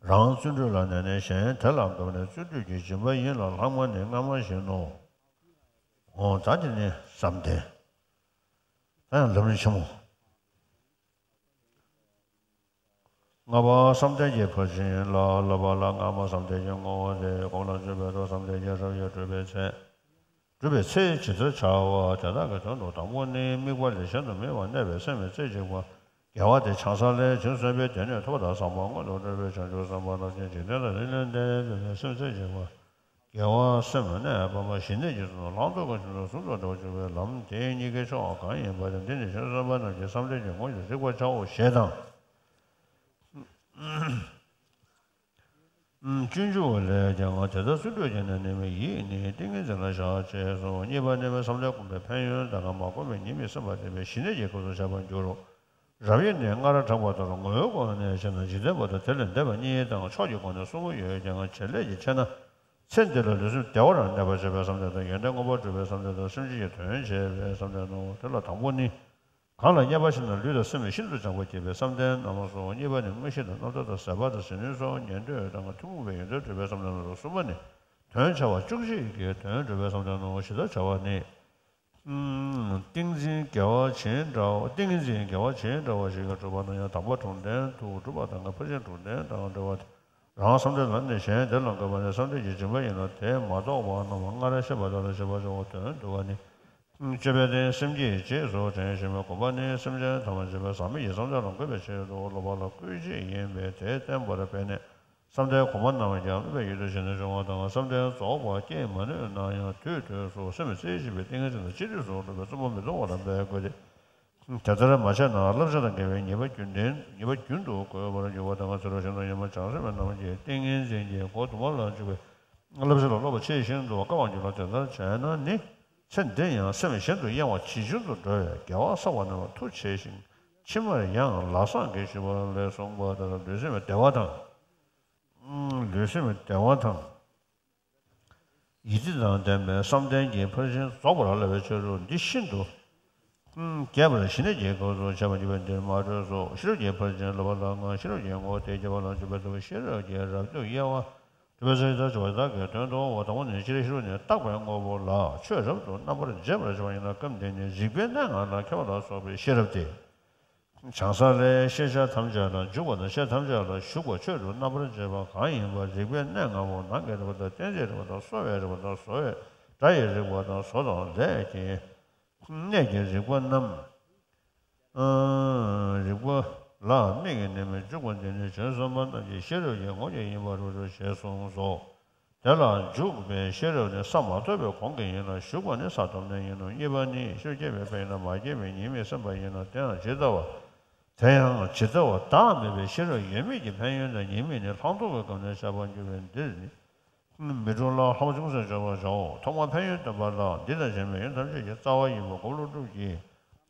རང་བརྩོན་འགྲུས་ལ་གནས་ནས་གཞན་དེ་ལ་དགའ་བ་ནི་བརྩོན་འགྲུས་ཀྱི་སྦྱིན་པ་ཡིན་ལ་ལྷག་མ་ནི་སྔ་མ་བཞིན་ནོ། འོ་ད་དེ་ནི་བསམ་གཏན། ད་ཡང་ལམ་རིམ་ཆེན་མོ། ལྔ་པ་བསམ་གཏན་གྱི་ཕར་ཕྱིན་ལ་སློབ་པ་ལ་སྔ་མ་བསམ་གཏན་གྱི་བསྔོ་བ་སྟེ་གོང་ལ་བརྗོད་པའི་ཐོག་བསམ་གཏན་གྱི་རབ་དབྱེ་སྒྲུབ་པའི་ཚེ། སྒྲུབ་པའི་ཚེ་ཇི་ལྟར་བྱ་བ་དེ་དག་གི་དོན་དུ་དང་པོ་ནི་དམིགས་པ་ལས་གཞན་དུ་མེད་པར་གནས་པའི་སེམས་ཀྱི་རྩེ་གཅིག་པ། དགེ་བ་དེ་བྱང་ས་ལས་བྱིན་གསོས་པའི་སྡེ་སྣོད་ཐུབ་པ་དང་བཟང་པོ་མངོན་དུ་གྲུབ་པའི་བྱང་ཆུབ་སེམས་དཔའ་རླབས་ཆེན་འཇིག་རྟེན་དང་རིགས་ལས་འདས་པའི་སེམས་རྩེ་གཅིག་པ། དགེ་བ་སེམས་གནས་པ་མ་ཞི་གནས་ཀྱི་ཚུལ་ལ་བླང་དོར་ཀུན་ཆེན་དང་གཟུང་དང་འདྲ་བར་གྱུར་པའི་ལམ་དེ་གཉིས་ཀའི་ཕྱོགས་གང་ཡིན་པ་དེ་འདི་ནི་བྱང་ཆུབ་སེམས་དཔའ་རྣམས་ཀྱི་བསམ་གཏན་གྱི་ངོ་བོ་ཉིད་དུ་གཟིགས་པར་བྱའོ་ཞེས་དང་། སྤྱོད་འཇུག་ལས་ཀྱང་དེ་ལྟར་བརྩོན་འགྲུས་བསྐྱེད་ནས་ནི་མི་ཡིས་ནི་ཏིང་ངེ་འཛིན་ལ་བཞག་ཅེས་སོ། གཉིས་པ་ནི་བསམ་གཏན་བསྒོམ་པའི་ཕན་ཡོན་དང་ངག་མ་བསྒོམས་པའི་ཉེས་དམིགས་སེམས་པ་བསྟེན་པས་ཞི་གནས་ཀྱི་སྐབས་སུ་བྱ་བར་འགྱུར་རོ། རབ་དབྱེ་ནི་སྔར་དྲངས་པ་ལྟར་ངོ་བོའི་སྒོ་ནས་བཤད་ན་འཇིག་རྟེན་པ་དང་དེ་ལས་འདས་པ་གཉིས་དང་ཕྱོགས་ཀྱི་སྒོ་ནས་གསུམ་པོ་ཡོད་ཀྱང་བྱེད་ལས་ཀྱི་ཕྱིར་ན། ཚེ་འདི་ལ་ལུས་སེམས་བདེ་བར་གནས་པར་བྱེད་པའི་བསམ་གཏན་དང་ཡོན་ཏན་མངོན་པར་སྒྲུབ་པའི་བསམ་གཏན་དང་སེམས་ཅན་གྱི་དོན་བྱེད་པའི་བསམ་གཏན་ནོ། དེ་ལ་དང་པོ་ནི། གང་ལ་བརྙས་པ་ཞིག་ན་ལུས་དང་སེམས་ཤིན་ཏུ་སྦྱངས་པ་བསྐྱེད་པའི་བསམ་གཏན་རྣམས་སོ། གཉིས་པ་ནི་དངོས་གཞི་དང་རྣམ་ཐར་དང་ཟད་པ་དང་ཟིལ་གནོན་སོགས་ཉན་ཐོས་དང་ཐུན་མོང་པའི་ཡོན་ཏན་སྒྲུབ་པའི་བསམ་གཏན་ལ་གསུམ་པ་ནི་དོན་བྱ་བ་བཅུ་གཅིག་གི་དོན་སྒྲུབ་པའི་བསམ་གཏན་ནོ། ཇི་ལྟར་བྱ་བ་ནི། ཏིང་འཛིན་དགེ་བ་ཇི་འདྲ་བ། ཏིང་ངེ་འཛིན་དགེ་བ་ཇི་འདྲ་བ་ཞིག་གིས་སྒྲུབ་པ་ན་ཡང་དང་པོ་དྲུག་ལྡན་དུ་སྒྲུབ་པ་དང་ཕར་ཕྱིན་དྲུག་ལྡན་དང་འབྲེལ་བ་སྟེ། རང་བསམ་གཏན་ལ་གནས་གཞན་དེ་ལ་འགོད་པ་ནི་བསམ་གཏན་གྱི་སྦྱིན་པ་ཡིན་ལ་དེ་མ་རྟོགས་པ་རྣམས་སྔར་བཤད་པ་དག་ལ་བྱེད་པར་བྱའོ། དོན་བསྡུ་བ་ནི། སྤྱོད་པའི་རྟེན་སེམས་བསྐྱེད་རྗེས་སུ་དྲན་ཞེན་པའི་དགོངས་པ་ནི་སེམས་ཅན་ཐམས་ཅད་པའི་ཟག་མེད་ཀྱི་བསམ་གཏན་ལ་འགོད་པའི་ཆེད་དུ་སློབ་པ་ལ་བསྐུལ་བྱེད་ཡིན་པས་དེ་བསྟན་པར་འབད་ནས་བསམ་གཏན་གོང་མ་རྣམས་ཀྱང་སློབ་པའི་ཡུལ་དུ་བྱས་ནས་སྦྱོང་བ་དང་བསམ་གཏན་རྫོགས་པ་སྐྱེ་མ་ནུས་ན་ཡང་དུས་དུས་སུ་སེམས་རྩེ་གཅིག་པའི་ཏིང་ངེ་འཛིན་དང་གཅིག་སྒྲིལ་སུ་སྒྲུབ་པའི་བརྩོན་པ་མི་གཏོང་བ་ལ་འབད་དགོས་ཏེ། དེ་ལྟར་མ་བྱས་ན་བསླབ་བྱ་དང་འགལ་བའི་ཉེས་པ་རྒྱུན་ལྡན་ཉེས་པ་རྒྱུན་དུ་བཀོད་པར་འགྱུར་བ་དང་ཚེ་རབས་གཞན་དུ་ཡང་མ་བྱང་སེམས་པ་རྣམས་ཀྱིས་ཏིང་ངེ་འཛིན་གྱི་སྒོ་དུ་མ་ལ་འཇུག་པའི་བསླབ་བྱ་ལ་སློབ་པ་ཆེས་ཤིན་ཏུ་དཀའ་བར་འགྱུར་ལ། དེ་ལྟར་བྱས་ན་ནི་ཚེ་འདིར་ཡང་སེམས་གཞན་དུ་གཡེང་བ་ཇེ་ཆུང་དུ་འགྲོ་བས་དགེ་བ་བསགས་པ་རྣམས་མཐུ་ཆེ་ཞིང་ཕྱི་མར་ཡང་ལམ་སང་གི་ཞུ་བ་ལས་གསུངས་པ་ལྟར་ལུས་སེམས་བདེ་བ་དང་། ལུས་སེམས་བདེ་བ་དང་། ཡིད་བདེ་དང་ལྡན་པའི་བསམ་གཏན་གྱི་ཕར་ཕྱིན་རྫོགས་པར་སླ་བའི་ཆོས་ལུགས་འདི་ཤིན་ཏུ་རྒྱས་པར་ཞི་གནས་ཀྱི་སྐབས་སུ་བྱ་བ་གཉིས་པ་འདིར་མ་སྤྲོས་སོ། ཤེས་རབ་ཀྱི་ཕར་ཕྱིན་བསླབ་པ་ལ་ང་ཤེས་རབ་ཀྱི་ངོ་བོ་དེ་རྒྱས་པ་ལ་འཇུག་པའི་ཐབས་ཤེས་རབ་ཀྱི་རབ་ཏུ་དབྱེ་བ་སྒྲུབ་པའི་ཚེ་ད་སྦྱོར་བ་དག་གི་དོན་དུ་འོ་དང་པོ་ནི་སྤྱིར་ཤེས་རབ་ནི་བརྟག་པའི་དངོས་པོ་ལ་ཆོས་རབ་ཏུ་རྣམ་པར་འབྱེད་པར་བྱ་བ་ཡིན་ལ། སྐབས་འདི་ནི་རིགས་པའི་གནས་ལྔ་ལ་མཁས་པ་ལ་སོགས་པའི་ཤེས་རབ་སྟེ། བྱང་ས་ལས་ཤེས་བྱ་ཐམས་ཅད་ལ་འཇུག་པ་དང་ཤེས་ཐམས་ཅད་ལ་ཞུགས་པ་ཆོས་རབ་རྣམ་པར་འབྱེད་པ་གང་ཡིན་པ་རིགས་པའི་གནས་ལྔ་པོ་ནང་གི་རིགས་པ་དང་གཏན་ཚིགས་རིགས་པ་དང་གསོ་བའི་རིགས་པ་དང་བཟོ་བའི་སྒྲ་ཡི་རིགས་པ་དང་བཟོ་དང་ལས་ཀྱི་གནས་ཀྱི་རིགས་པ་རྣམས། རིགས་པ་ལ་དམིགས་ནས་མི་འཇུག་པ་འདི་ནི་བྱང་སེམས་དཔའ་རྣམས་ཀྱི་ཤེས་རབ་ཀྱི་ངོ་བོ་ཉིད་ཡིན་པར་ཞེས་གསུངས་སོ། དེ་ལ་འཇུག་པའི་ཤེས་རབ་ནི་ས་མ་ཐོབ་པའི་གོང་གི་ཡིན་ལ་ཞུགས་པ་ནི་ས་ཐོབ་ནས་ཡིན་ནོ། གཉིས་པ་ནི་ཤེས་རབ་སྐྱེས་པའི་ཕན་ཡོན་དང་མ་སྐྱེས་པའི་ཉེས་དམིགས་སེམས་པ་ཡིན་ནོ། དེ་ཡང་ཇི་ལྟ་བ། དེ་ཡང་ཇི་ལྟ་བ་བདག་མེད་པའི་ཤེས་རབ་ཡོད་མེད་ཀྱི་ཕན་ཡོན་དང་ཉེས་དམིགས་ནི་ལྷག་མཐོང་གི་སྒོ་ནས་བཤད་པར་འགྱུར་བས་འདིར་ནི། མི་འགྲུབ་ལ་ལྷག་མ་ཅུང་ཟད་འཇོག་པར་བྱའོ། ཐོག་མར་ཕན་ཡོན་སྟོན་པ་ལ་འདི་དང་གཞན་མེད་ཡོན་ཐམས་ཅད་ཀྱི་རྩ་བ་ཡིན་པ་གོ་བ་ཀླུ་སྒྲུབ་ཀྱིས་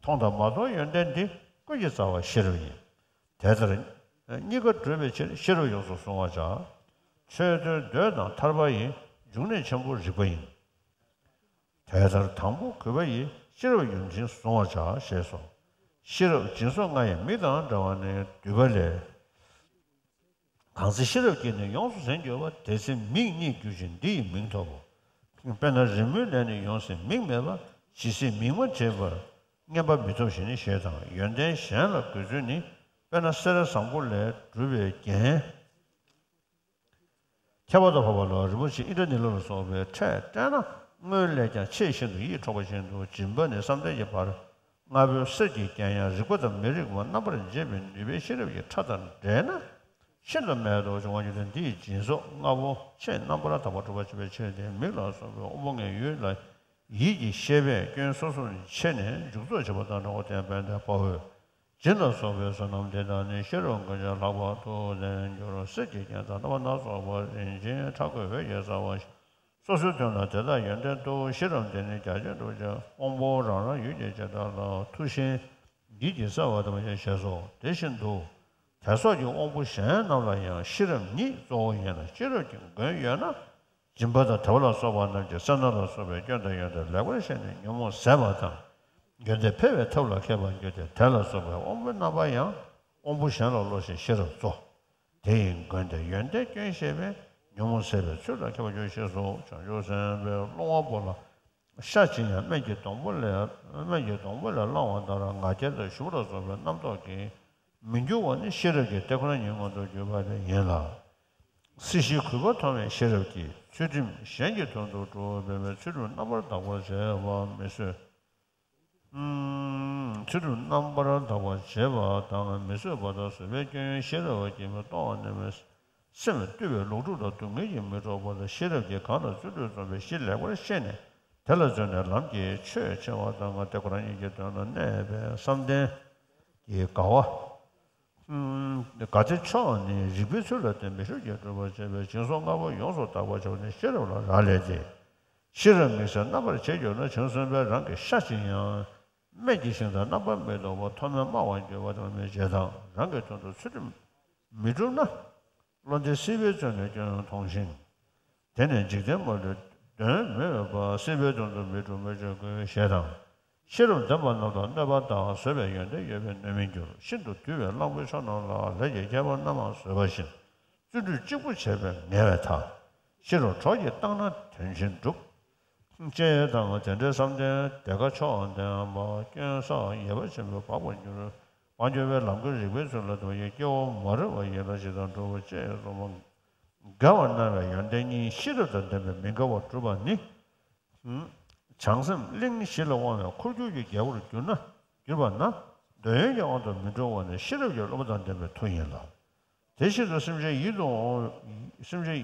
མཐོང་དང་མ་མཐོང་ཡོན་ཏན་འདི་ཀུན་གྱི་རྩ་བ་ཤེས་རབ་ཡིན། དེ་ལྟར་གཉིས་ཀ་གྲུབ་པའི་ཕྱིར་ཤེས་རབ་ཡོངས་སུ་བཟུང་བར་བྱ། ཆོས་མཐུན་འདོད་དང་ཐར་པ་ཡི་འབྱུང་གནས་ཆེན་པོ་རིགས་པ་ཡིན། དེ་ལྟར་དང་པོ་གུས་པ་ཡིས་ཤེས་རབ་ཡོངས་འཛིན་བཟུང་བར་བྱ་ཞེས་སོ། ཤེས་རབ་སྦྱིན་སོགས་ལྔ་ཡི་མིག་དང་འདྲ་བ་ནི་འདུས་པ་ལས། གང་ཚེ་ཤེས་རབ་ཀྱིས་ནི་ཡོངས་སུ་ཟིན་གྱུར་པ། དེ་ཚེ་མིག་རྙེད་གྱུར་ཅིང་འདི་ཡི་མིང་ཐོབ་བོ། དཔེར་ན་རི་མོའི་ལས་ནི་ཡོངས་ཟིན་མིག་མེད་པ། ཇི་སྲིད་མིག་མ་བྱས་པར་རྔན་པ་མི་ཐོབ་ཞེས་ནི་ཞེས་དང་། ཡོན་ཏན་གཞན་ལ་འགོད་ཚུལ་ནི། དཔེར་ན་གསེར་བཟང་པོ་ལས་གྲུབ་པའི་རྒྱན། ཁྱད་པར་དུ་འཕགས་པ་ལ་རིན་པོ་ཆེ་ཨིནྡྲ་ནཱི་ལ་ལ་སོགས་པའི་ཕྲད་སྤྲས་ན་སྔོན་ལས་ཀྱང་ཆེས་ཤིན་ཏུ་ཡིད་འཕྲོག་པ་བཞིན་དུ་སྦྱིན་པ་ནི་བསམ་གཏན་གྱི་བར་ལྔ་པོའི་གསེར་གྱི་རྒྱན་ཡང་རིག་པ་དང་མི་རིག་པ་རྣམ་པར་འབྱེད་པའི་ནུས་པའི་ཤེས་རབ་ཀྱི་ཕྲ་དང་འབྲེལ་ན་ཤིན་ཏུ་རྨད་དུ་བྱུང་བར་འགྱུར་ཏེ། འདི་ཡི་སྦྱིན་སོགས་ལྔ་པོ་ཆེས་རྣམ་པར་དག་པར་སྒྲུབ་པར་བྱེད་པའི་ཕྱིར་ཏེ། མིག་ལ་སོགས་པའི་དབང་པོ་ལྔའི་ཡུལ་ལ་ཡིད་ཀྱི་ཤེས་པས་སྐྱོན་སོ་སོར་ཕྱེ་ནས་འཇུག་ཚོགས་བྱེད་པ་དང་འདྲ་བ་སྟེ། དཔེར་ན་དཔའ་བོས་སྦྱིན་ལ་སོགས་པའི་བསོད་ནམས་དེ་དག་ནི་ཤེས་རབ་མངོན་བྱང་ལྷག་པར་དུ་ལྡན་གྱུར། གསེར་གྱི་རྒྱན་དང་རྣམ་པ་སྣ་ཚོགས་པ་རིན་ཆེན་ཕྲ་བཀོད་འོད་ཀྱི་རྩ་བ་སོ་སོའི་དོན་ལ་དེ་དག་ཡོན་ཏན་དུ། ཤེས་རབ་འདི་ནི་རྒྱ་ཆེར་སྒྲུབ་ཕྱིར་དབང་པོ་རང་རང་ཡུལ་གྱི་བྱེ་བྲག་ལ་ཐུགས་ཞེན་ཡིད་ཀྱི་གསལ་བ་དང་ཞེས་སོ། དེ་བཞིན་དུ་དེ་སོགས་ཀྱི་དབང་པོ་གཞན་རྣམས་ལ་ཡང་ཤེས་རབ་ཉིད་གཙོ་བོ་ཡིན་ལ། ཤེས་རབ་ཀྱི་མགོན་ཡོད་ན། སྦྱིན་པ་དང་དད་པ་ལ་སོགས་པ་རྣམས་ཀྱིས་སེར་སྣ་ལ་སོགས་པའི་སྐྱོན་དང་ཡོན་ཏན་ལེགས་པར་ཤེས་ནས་ཉོན་མོངས་ཟད་པ་དང་། ཡོན་ཏན་འཕེལ་བའི་ཐབས་ལ་མཁས་པར་འགྱུར་ཏེ། དེ་ལ་སོགས་པའི་དབང་པོའི་རྣམ་པ་ཡང་དབང་པོ་གཞན་ལ་བློ་ཞེན་ཤེས་རབ་གཙོ། དེ་ཡི་མགོན་དེ་ཡོན་ཏན་སྐྱོན་ཤེས་པས་ཉོན་མོངས་ཟད་པའི་ཚུལ་ལ་མཁས་པར་འགྱུར་ཞེས་སོ། བྱང་ཆུབ་སེམས་དཔའི་སློང་བ་པོ་ལ་ཤ་བྱིན་ཡང་སྨན་གྱི་སྡོང་པོ་ལས། སྨན་གྱི་སྡོང་པོ་ལས་བླང་བ་ལྟར་ང་རྒྱལ་དང་ཞུམ་པ་ལ་སོགས་པའི་རྣམ་རྟོག་གིས་མི་འགྱུར་བ་ནི་ཤེས་རབ་ཀྱི་དེ་ཁོ་ན་ཉིད་མངོན་དུ་གྱུར་པ་ཡིན་ལ། སྲིད་ཞིའི་གུས་པ་མཐོང་བའི་ཤེས་རབ་ཀྱིས་ཚུལ་ཁྲིམས་གཞན་གྱི་དོན་དུ་སྒྲུབ་པ་མེད་པས་ཚུལ་ཁྲིམས་རྣམ་པར་དག་པར་བྱེད་པ་མི་བཟོད། ཚུལ་ཁྲིམས་རྣམ་པར་དག་པར་བྱེད་པ་དང་མི་བཟོད་པ་དང་བཟོད་པའི་སྐྱོན་ཡོན་ཤེས་རབ་ཀྱིས་མི་གཏོང་བ་ནི་མི། སེམས་བཏུལ་བའི་ལོག་སྒྲུབ་དང་སྡུག་བསྔལ་གྱིས་མི་འཕྲོག་པ་དང་། ཤེས་རབ་ཀྱིས་གང་ལ་བརྩོན་འགྲུས་རྩོམ་པའི་གཞི་ལེགས་པར་ཤེས་ནས་དེ་ལ་བརྩོན་ནས་ལམ་གྱི་ཆོས་འཆད་པ་དང་། དེ་ཁོ་རང་ཉིད་ཀྱི་དོན་ལ་གནས་པའི་བསམ་གཏན་གྱི་དགའ་བ། དགའ་བདེ་མཆོག་ནི་རིག་པའི་ཚུལ་ལ་བརྟེན་པའི་ཤེས་རབ་ཀྱིས་སྒྲུབ་པར་བྱེད་པས་སྦྱིན་སོགས་ལྔ་པོ་ཡོངས་སུ་དག་པར་བྱ་བ་ནི་ཤེས་རབ་ལ་རག་ལས་ཏེ། ཤེས་རབ་དམིགས་བསལ་རྣམ་པར་བྱེད་གྱུར་ན། བྱང་སེམས་དཔའི་རང་གི་ཤ་བྱིན་ཡང་སྨན་གྱི་ཤིང་དང་རྣམ་པར་མི་རྟོག་པ་མཐོ་དམན་སྨྲ་བར་འགྱུར་བ་དང་མི་བྱེད་དང་། རང་གི་དོན་དུ་ཚུལ་ཁྲིམས་མི་སྒྲུབ་ན། བློ་འདས་སྲིད་པའི་བཙོན་ནས་སྐྱོན་མཐོང་ཞིང་། དེ་ནས་འཇིག་རྟེན་མ་ལུས་དོན་མི་འོས་པ། སྲིད་པའི་དོན་དུ་མི་སྒྲུབ་མི་སྤྱོད་དགོས་ཞེས་དང་། ཤེས་རབ་ལྡན་པ་རྣམས་ལ་གནོད་པ་དང་བཟོད་པའི་ཡོན་ཏན་ཡོད་པས་གནོད་མི་འགྱུར། ཤིན་ཏུ་དུལ་བའི་གླང་པོའི་ཆོས་རྣམས་ལ་ལས་ཀྱི་ཁྱད་པར་རྣམ་པར་བཟོད་པ་བཞིན། བརྩོན་འགྲུས་གཅིག་པུ་བྱས་པས་ངལ་བས་ཐར། ཤེས་རབ་གྲོགས་ཀྱིས་བརྟགས་ན་དོན་ཆེན་འགྲུབ། ཅེས་དང་། དེ་འདྲའི་བསམ་གཏན་དེ་ཀ་མཆོག་ལྡན་པ་སྐྱོན་བསགས་ཡོད་པ་ཆེན་པོས་འབག་པར་འགྱུར། འབག་འགྱུར་བའི་ལམ་ཀུན་རིག་པའི་ཚུལ་ལ་ལྟོས་པ་ཡིས་སྐྱེ་བོ་མ་རིག་པ་ཡི་ལ་ཇི་ལྟར་འགྲུབ་བོ་ཅེས་གསུངས་པ། དགེ་བ་རྣམ་པའི་ཡོན་ཏན་གཉིས་ཤེས་རབ་དང་ལྡན་པས་མི་དགེ་བ་སྒྲུབ་པ་ནི། བྱང་སེམས་གླིང་བཞི་ལ་དབང་བའི་འཁོར་སྒྱུར་གྱི་རྒྱལ་པོར་གྱུར་ན། གྱུར་པ་ན། འདོད་ཡོན་གྱི་དབང་དུ་མི་འགྲོ་བ་ནི་ཤེས་རབ་ཀྱི་སློབ་པ་དང་ལྡན་པའི་མཐུ་ཡིན་ལ། དེ་བཞིན་དུ་སེམས་ཅན་ཡིད་དུ་འོང་། སེམས་ཅན་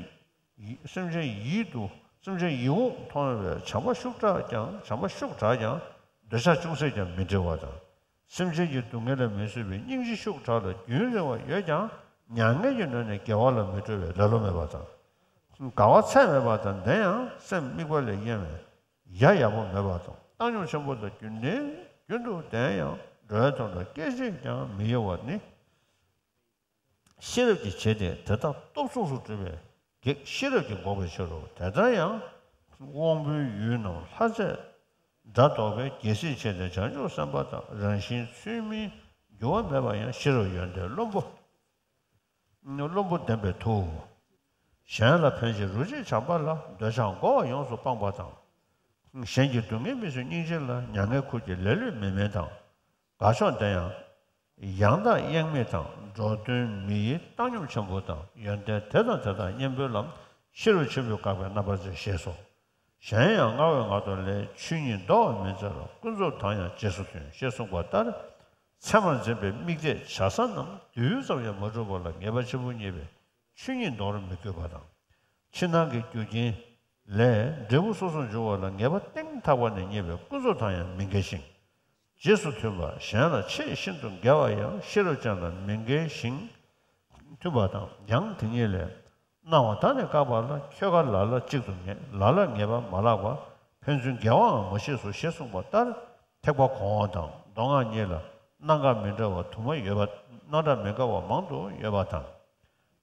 ཡིད། སེམས་ཅན་ཡིད་དུ། སེམས་ཅན་ཡིད་འོང་མཐོང་བའི་བྱམས་པ་ཤུགས་དྲག་ཀྱང་། བྱམས་པ་ཤུགས་དྲག་ཀྱང་། འདོད་ཆགས་ཅུང་ཟད་ཀྱང་མི་འབྲི་བ་དང་། སེམས་ཅན་གྱི་སྡུག་བསྔལ་ལ་མི་བཟོད་པའི་སྙིང་རྗེ་ཤུགས་དྲག་ལ་རྒྱུན་རིང་བ་ཡོད་ཀྱང་། མྱ་ངན་གྱི་སྣོད་ནི་དགེ་བ་ལ་མི་སྤྲོ་བའི་ལེ་ལོ་མེད་པ་དང་། དགའ་བ་ཚད་མེད་པ་དང་ལྡན་ཡང་སེམས་དམིགས་པ་ལས་གཡེང་བའི་ཡ་ཡག་པོ་མེད་པ་དང་། བཏང་སྙོམས་ཆེན་པོ་དང་རྒྱུན་ལྡན་རྒྱུན་དུ་ལྡན་ཡང་འགྲོ་བའི་དོན་ལ་སྐད་ཅིག་ཀྱང་མི་གཡེལ་བ་ནི། ཤེས་རབ་ཀྱི་བྱེད་དེ་དེ་དག་སྟོབས་གསུམ་སུ་གྲུབ་པའི་གེགས་ཤེས་རབ་ཀྱིས་འགོག་པའི་ཕྱིར་རོ། དེ་ལྟར་ཡང་ དབང་པོའི་ཡུལ་རྣམས་ལྷ་རྫས་སྒྲ་རྟོག་པའི་རྒྱལ་སྲིད་ཆེ་སྟེ་བྱང་ཆུབ་སེམས་དཔའ་དང་། རང་བཞིན་ཚུལ་མིན་འགྱུར་བ་མེད་པ་ཡང་ཤེས་རབ་ཡོན་ཏན་བླུན་པོ། བླུན་པོ་ལྡན་པའི་མཐུ། གཞན་ལ་ཕན་ཕྱིར་རོ་གཅིག་བྱམས་པ་ལ། འདོད་ཆགས་བསྒོ་བ་ཡོངས་སུ་སྤངས་པ་དང་། གཞན་གྱི་སྡུག་བསྔལ་མི་བཟོད་སྙིང་རྗེ་ལ། མྱ་ངན་ཁུར་གྱིས་ལེ་ལོས་མི་དམན་དང་། དགའ་ཕྱོགས་ལྡན་ཡང་ཡང་དག་གཡེང་མེད་དང་། འགྲོ་དོན་མི་ཡི་བཏང་སྙོམས་ཆེན་པོ་དང་། ཡོན་ཏན་དེ་དང་དེ་དག་གཉེན་པོའི་ལམ། ཤེས་རབ་ཆེན་པོས་བཀག་པའི་རྣམ་པར་འཚེ་ཞེས་སོ། གཞན་ཡང་ལྔ་བོས་ང་དོར་ལས། ཆོས་ཉིད་འདོར་བར་མི་མཛད་ལ། ཀུན་རྫོབ་དང་ཡང་རྗེས་སུ་མཐུན་ཞེས་གསུངས་པ་ལྟར། མཚན་མར་འཛིན་པའི་དམིགས་གཏད་བྱ་བཟའ་རྣམས་དུས་ཡུན་ཙམ་ཡང་མ་འགྲུབ་པ་ལ་ངེས་པ་ཆེན་པོ་རྙེད་པས་ཆོས་ཉིད་འདོར་མི་དགོས་པ་དང་། ཕྱི་ནང་གི་རྒྱུ་རྐྱེན་ལས་འབྲས་བུ་སོ་སོར་འབྱུང་བ་ལ་ངེས་པ་གཏིང་ཐག་པ་ནས་རྙེད་པས་ཀུན་རྫོབ་དང་ཡང་མི་འགལ་ཞིང་། རྗེས་སུ་མཐུན་པ། གཞན་ལ་ཆེས་ཤིན་ཏུ་འགལ་བ་ཡང་ཤེས་རབ་ཅན་ལ་མི་འགལ་ཞིང་མཐུན་པ་དང་། ཡང་དེ་ཉིད་ལས། སྣང་བ་དག་ནི་བཀག་པ་ལ། ཁྱོད་དགའ་ལ་ལ་གཅིག་ཏུ་ངེས། ལ་ལ་ངེས་པ་མ་ལགས་པ། ཕན་ཚུན་འགལ་བའང་མ་མཆིས་སོ་ཞེས་གསུངས་པ་ལྟར། ཐེག་པ་གོང་འོག་དང་མདོ་སྔགས་གཉིས་ལ་སྣང་གྲགས་མི་འདྲ་བ་དུ་མ་ཡོད་པ། སྣང་གྲགས་མི་འགལ་བ་མང་དུ་ཡོད་པ་དང་།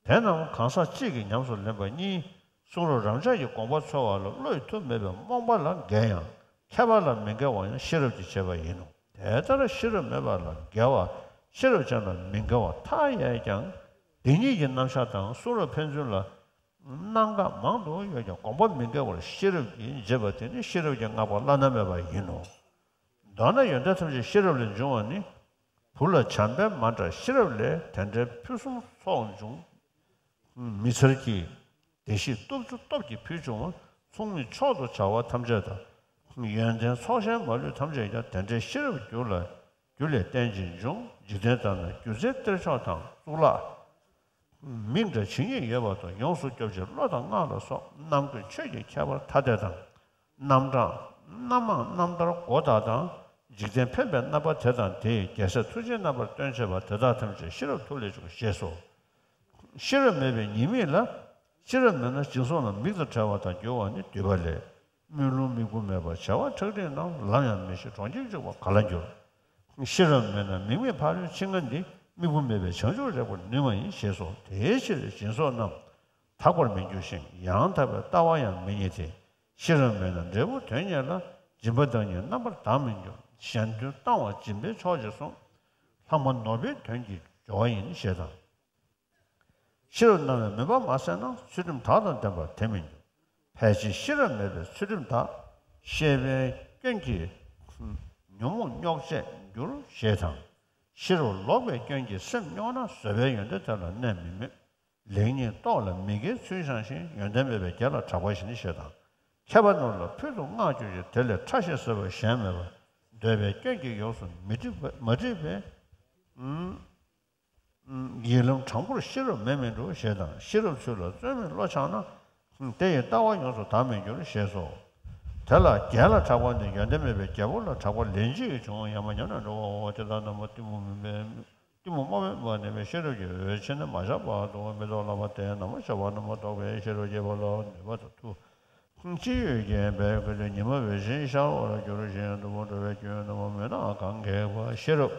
དེ་རྣམས་གང་ཟག་གཅིག་གིས་ཉམས་སུ་ལེན་པ་གཉིས། གསུང་རབ་རབ་འབྱམས་ཀྱི་དགོངས་པ་འཚོལ་བ་ལ་བློས་ཐུབ་མེད་པས་རྨོངས་པ་ལ་འགལ་ཡང་མཁས་པ་ལ་མི་འགལ་བ་ཡང་ཤེས་རབ་ཀྱིས་བྱས་པ་ཡིན་ནོ། དེ་ལྟར་ཤེས་རབ་མེད་པ་ལ་འགལ་བ། ཤེས་རབ་ཅན་ལ་མི་འགལ་བ་མཐའ་ཡས་ཀྱང་། དེ་ཉིད་ཀྱི་རྣམ་གཞག་དང་གསུང་རབ་ཕན་ཚུན་ལ་སྣང་གྲགས་མང་དུ་ཡོད་ཀྱང་དགོངས་པ་མི་འགལ་བར་ཤེས་རབ་ཀྱིས་འབྱེད་པ་དེ་ནི་ཤེས་རབ་ཀྱི་བསྔགས་པ་བླ་ན་མེད་པ་ཡིན་ནོ། མདོར་ན་ཡོན་ཏན་ཐམས་ཅད་ཤེས་རབ་ལས་འབྱུང་བ་ནི། བུ་ལ་བྱམས་པས་མ་བསྒྲགས་ཤེས་རབ་ལས། དེ་འདྲའི་ཕུན་སུམ་ཚོགས་འབྱུང་མི་ཚར་གྱི། བདེ་གཤེགས་སྟོབས་བཅུ་སྟོབས་ཀྱིས་ཕུལ་བྱུང་བ། མཚུངས་མེད་མཆོག་ཏུ་བྱ་བ་ཐམས་ཅད་དང་། ཡོན་ཏན་ཚོགས་ཞིང་མ་ལུས་ཐམས་ཅད་ཀྱང་། དེ་འདྲའི་ཤེས་རབ་རྒྱུད་ལ་རྒྱུད་ལས་བརྟེན་ཅིང་འབྱུང་། འཇིག་རྟེན་ལྟར་ན་སྒྱུ་རྩལ་གཏེར་མཆོག་དང་གཙུག་ལག་མིག་འདྲ་ཇི་སྙེད་ཡོད་པ་དང་། ཡོངས་སུ་སྐྱོབ་ཕྱིར་བློ་དང་སྔགས་ལ་སོགས། རྣམ་ཀུན་ཆོས་ཀྱི་ཁྱད་པར་ཐ་དད་དང་། རྣམ་གྲངས་རྣམ་མང་རྣམ་ཐར་མགོ་བཏགས་དང་། འཇིག་རྟེན་ཕན་པའི་རྣམ་པ་དེ་དང་དེའི་རྒྱལ་སྲས་ཐུགས་རྗེའི་རྣམ་པར་སྟོན་བྱེད་པ་དེ་དག་ཐམས་ཅད་ཤེས་རབ་མཐུ་ལས་བྱུང་ཞེས་སོ། ཤེས་རབ་མེད་པའི་ཉེས་དམིགས་ལ། ཤེས་རབ་མེད་ན་སྦྱིན་སོགས་རྣམས་མིག་དང་བྲལ་བ་དང་འགྱུར་བ་ནི་འདུས་པ་ལས། དམུས་ལོང་དམིགས་བུ་མེད་པར་བྱ་བ་ཁྲག་ཁྲིག་རྣམས། ལམ་ཡང་མི་ཤེས་གྲོང་ཁྱེར་འཇུག་པ་ག་ལ་འགྱུར། ཤེས་རབ་མེད་ན་མིག་མེད་ཕ་རོལ་ཕྱིན་ལྔ་འདི། དམིགས་བུ་མེད་པས་བྱང་ཆུབ་རེག་པར་ནུས་མ་ཡིན་ཞེས་སོ། དེའི་ཕྱིར་སྦྱིན་སོགས་རྣམས་དག་པར་མི་འགྱུར་ཞིང་། ཡང་དག་པའི་ལྟ་བ་ཡང་མི་རྙེད་དེ། ཤེས་རབ་མེད་ན་འབྲས་བུ་དོན་གཉེར་ལ། སྦྱིན་པ་བདག་ཉིད་རྣམ་པར་དག་མི་འགྱུར། གཞན་དོན་བཏང་བ་སྦྱིན་པའི་མཆོག་ཅེས་གསུངས། ལྷག་མ་ནོར་བུའི་དོན་གྱི་སྦྱོར་བ་ཡིན་ཞེས་དང་། ཤེས་རབ་སྣང་བས་མུན་པ་མ་བསལ་ན། ཚུལ་ཁྲིམས་དག་དང་ལྡན་པར་དེ་མི་འགྱུར། ཕལ་ཆེར་ཤེས་རབ་མེད་པས་ཚུལ་ཁྲིམས་དག་ཤེས་པའི་སྐྱོན་གྱིས་ཉོན་མོངས་རྙོག་བཅས་འགྱུར་ཞེས་དང་། ཤེས་རབ་ལོག་པའི་སྐྱོན་གྱིས་སེམས་རྙོག་ན། བཟོད་པས་ཡོན་ཏན་དེ་ལ་གནས་མི་མོད། ལེགས་ཉེས་རྟོག་ལ་མི་དགེའི་ཚུལ་བྱང་ཞིང་། ཡོན་ཏན་མེད་པས་དགེ་ལ་གྲགས་པ་བཞིན་ཞེས་དང་། མཁས་པ་རྣམས་ལ་ཕུལ་དུ་བསྔགས་གྱུར་ཅིག་དེ་ལས་ཕྲ་ཞིང་གསལ་བ་གཞན་མེད་པ། འདོད་པའི་སྐྱོན་གྱིས་ཡོངས་སུ་མི་འགྲིབ་པ་མ་འགྲིབ་པས། ཡིད་ལམ་དྲང་པོར་ཤེས་རབ་མེད་མིན་འགྲུབ་ཞེས་དང་། ཤེས་རབ་ཚུལ་ལ་བརྩོན་མེད་བློ་འཆང་ན། དེ་ཡི་ལྟ་བ་ཡོངས་སུ་དག་མི་འགྱུར་ཞེས་སོ། དེ་ལ་རྒྱལ་ལ་གྲགས་པ་ནི་ཡོན་ཏན་མེད་པའི་རྒྱལ་པོ་ལ་གྲགས་པ་ལན་གཅིག་གིས་བྱུང་། ཡང་མ་ཉམས་ན་འགྲོ་བའོ། དེ་དག་རྣམས་གཏི་མུག་མུན་པའི་གཏི་མུག་དམར་པོའི་མ་ནུས་པའི་ཤེས་རབ་ཀྱི་འོད་ཕྱིར་ནི་མ་ཆགས་པ་དང་། མི་རྟོག་ལྷག་པ་དེ་རྣམས་ཆགས་པ་རྣམས་རྟོག་པའི་ཤེས་རབ་སྐྱེ་བ་ལ་ནུས་པ་དང་མཐུ། ཅི་ཡོད་ཀྱང་འབད་དགོས་ཏེ། ཉི་མ་འོད་བཞིན་ཤར་བར་འགྱུར་ཞིང་། དུམ་བུར་འགྲོ་བའི་སྐྱོན་རྣམས་མུན་ནག་གང་གིས་འབབ། ཤེས་རབ་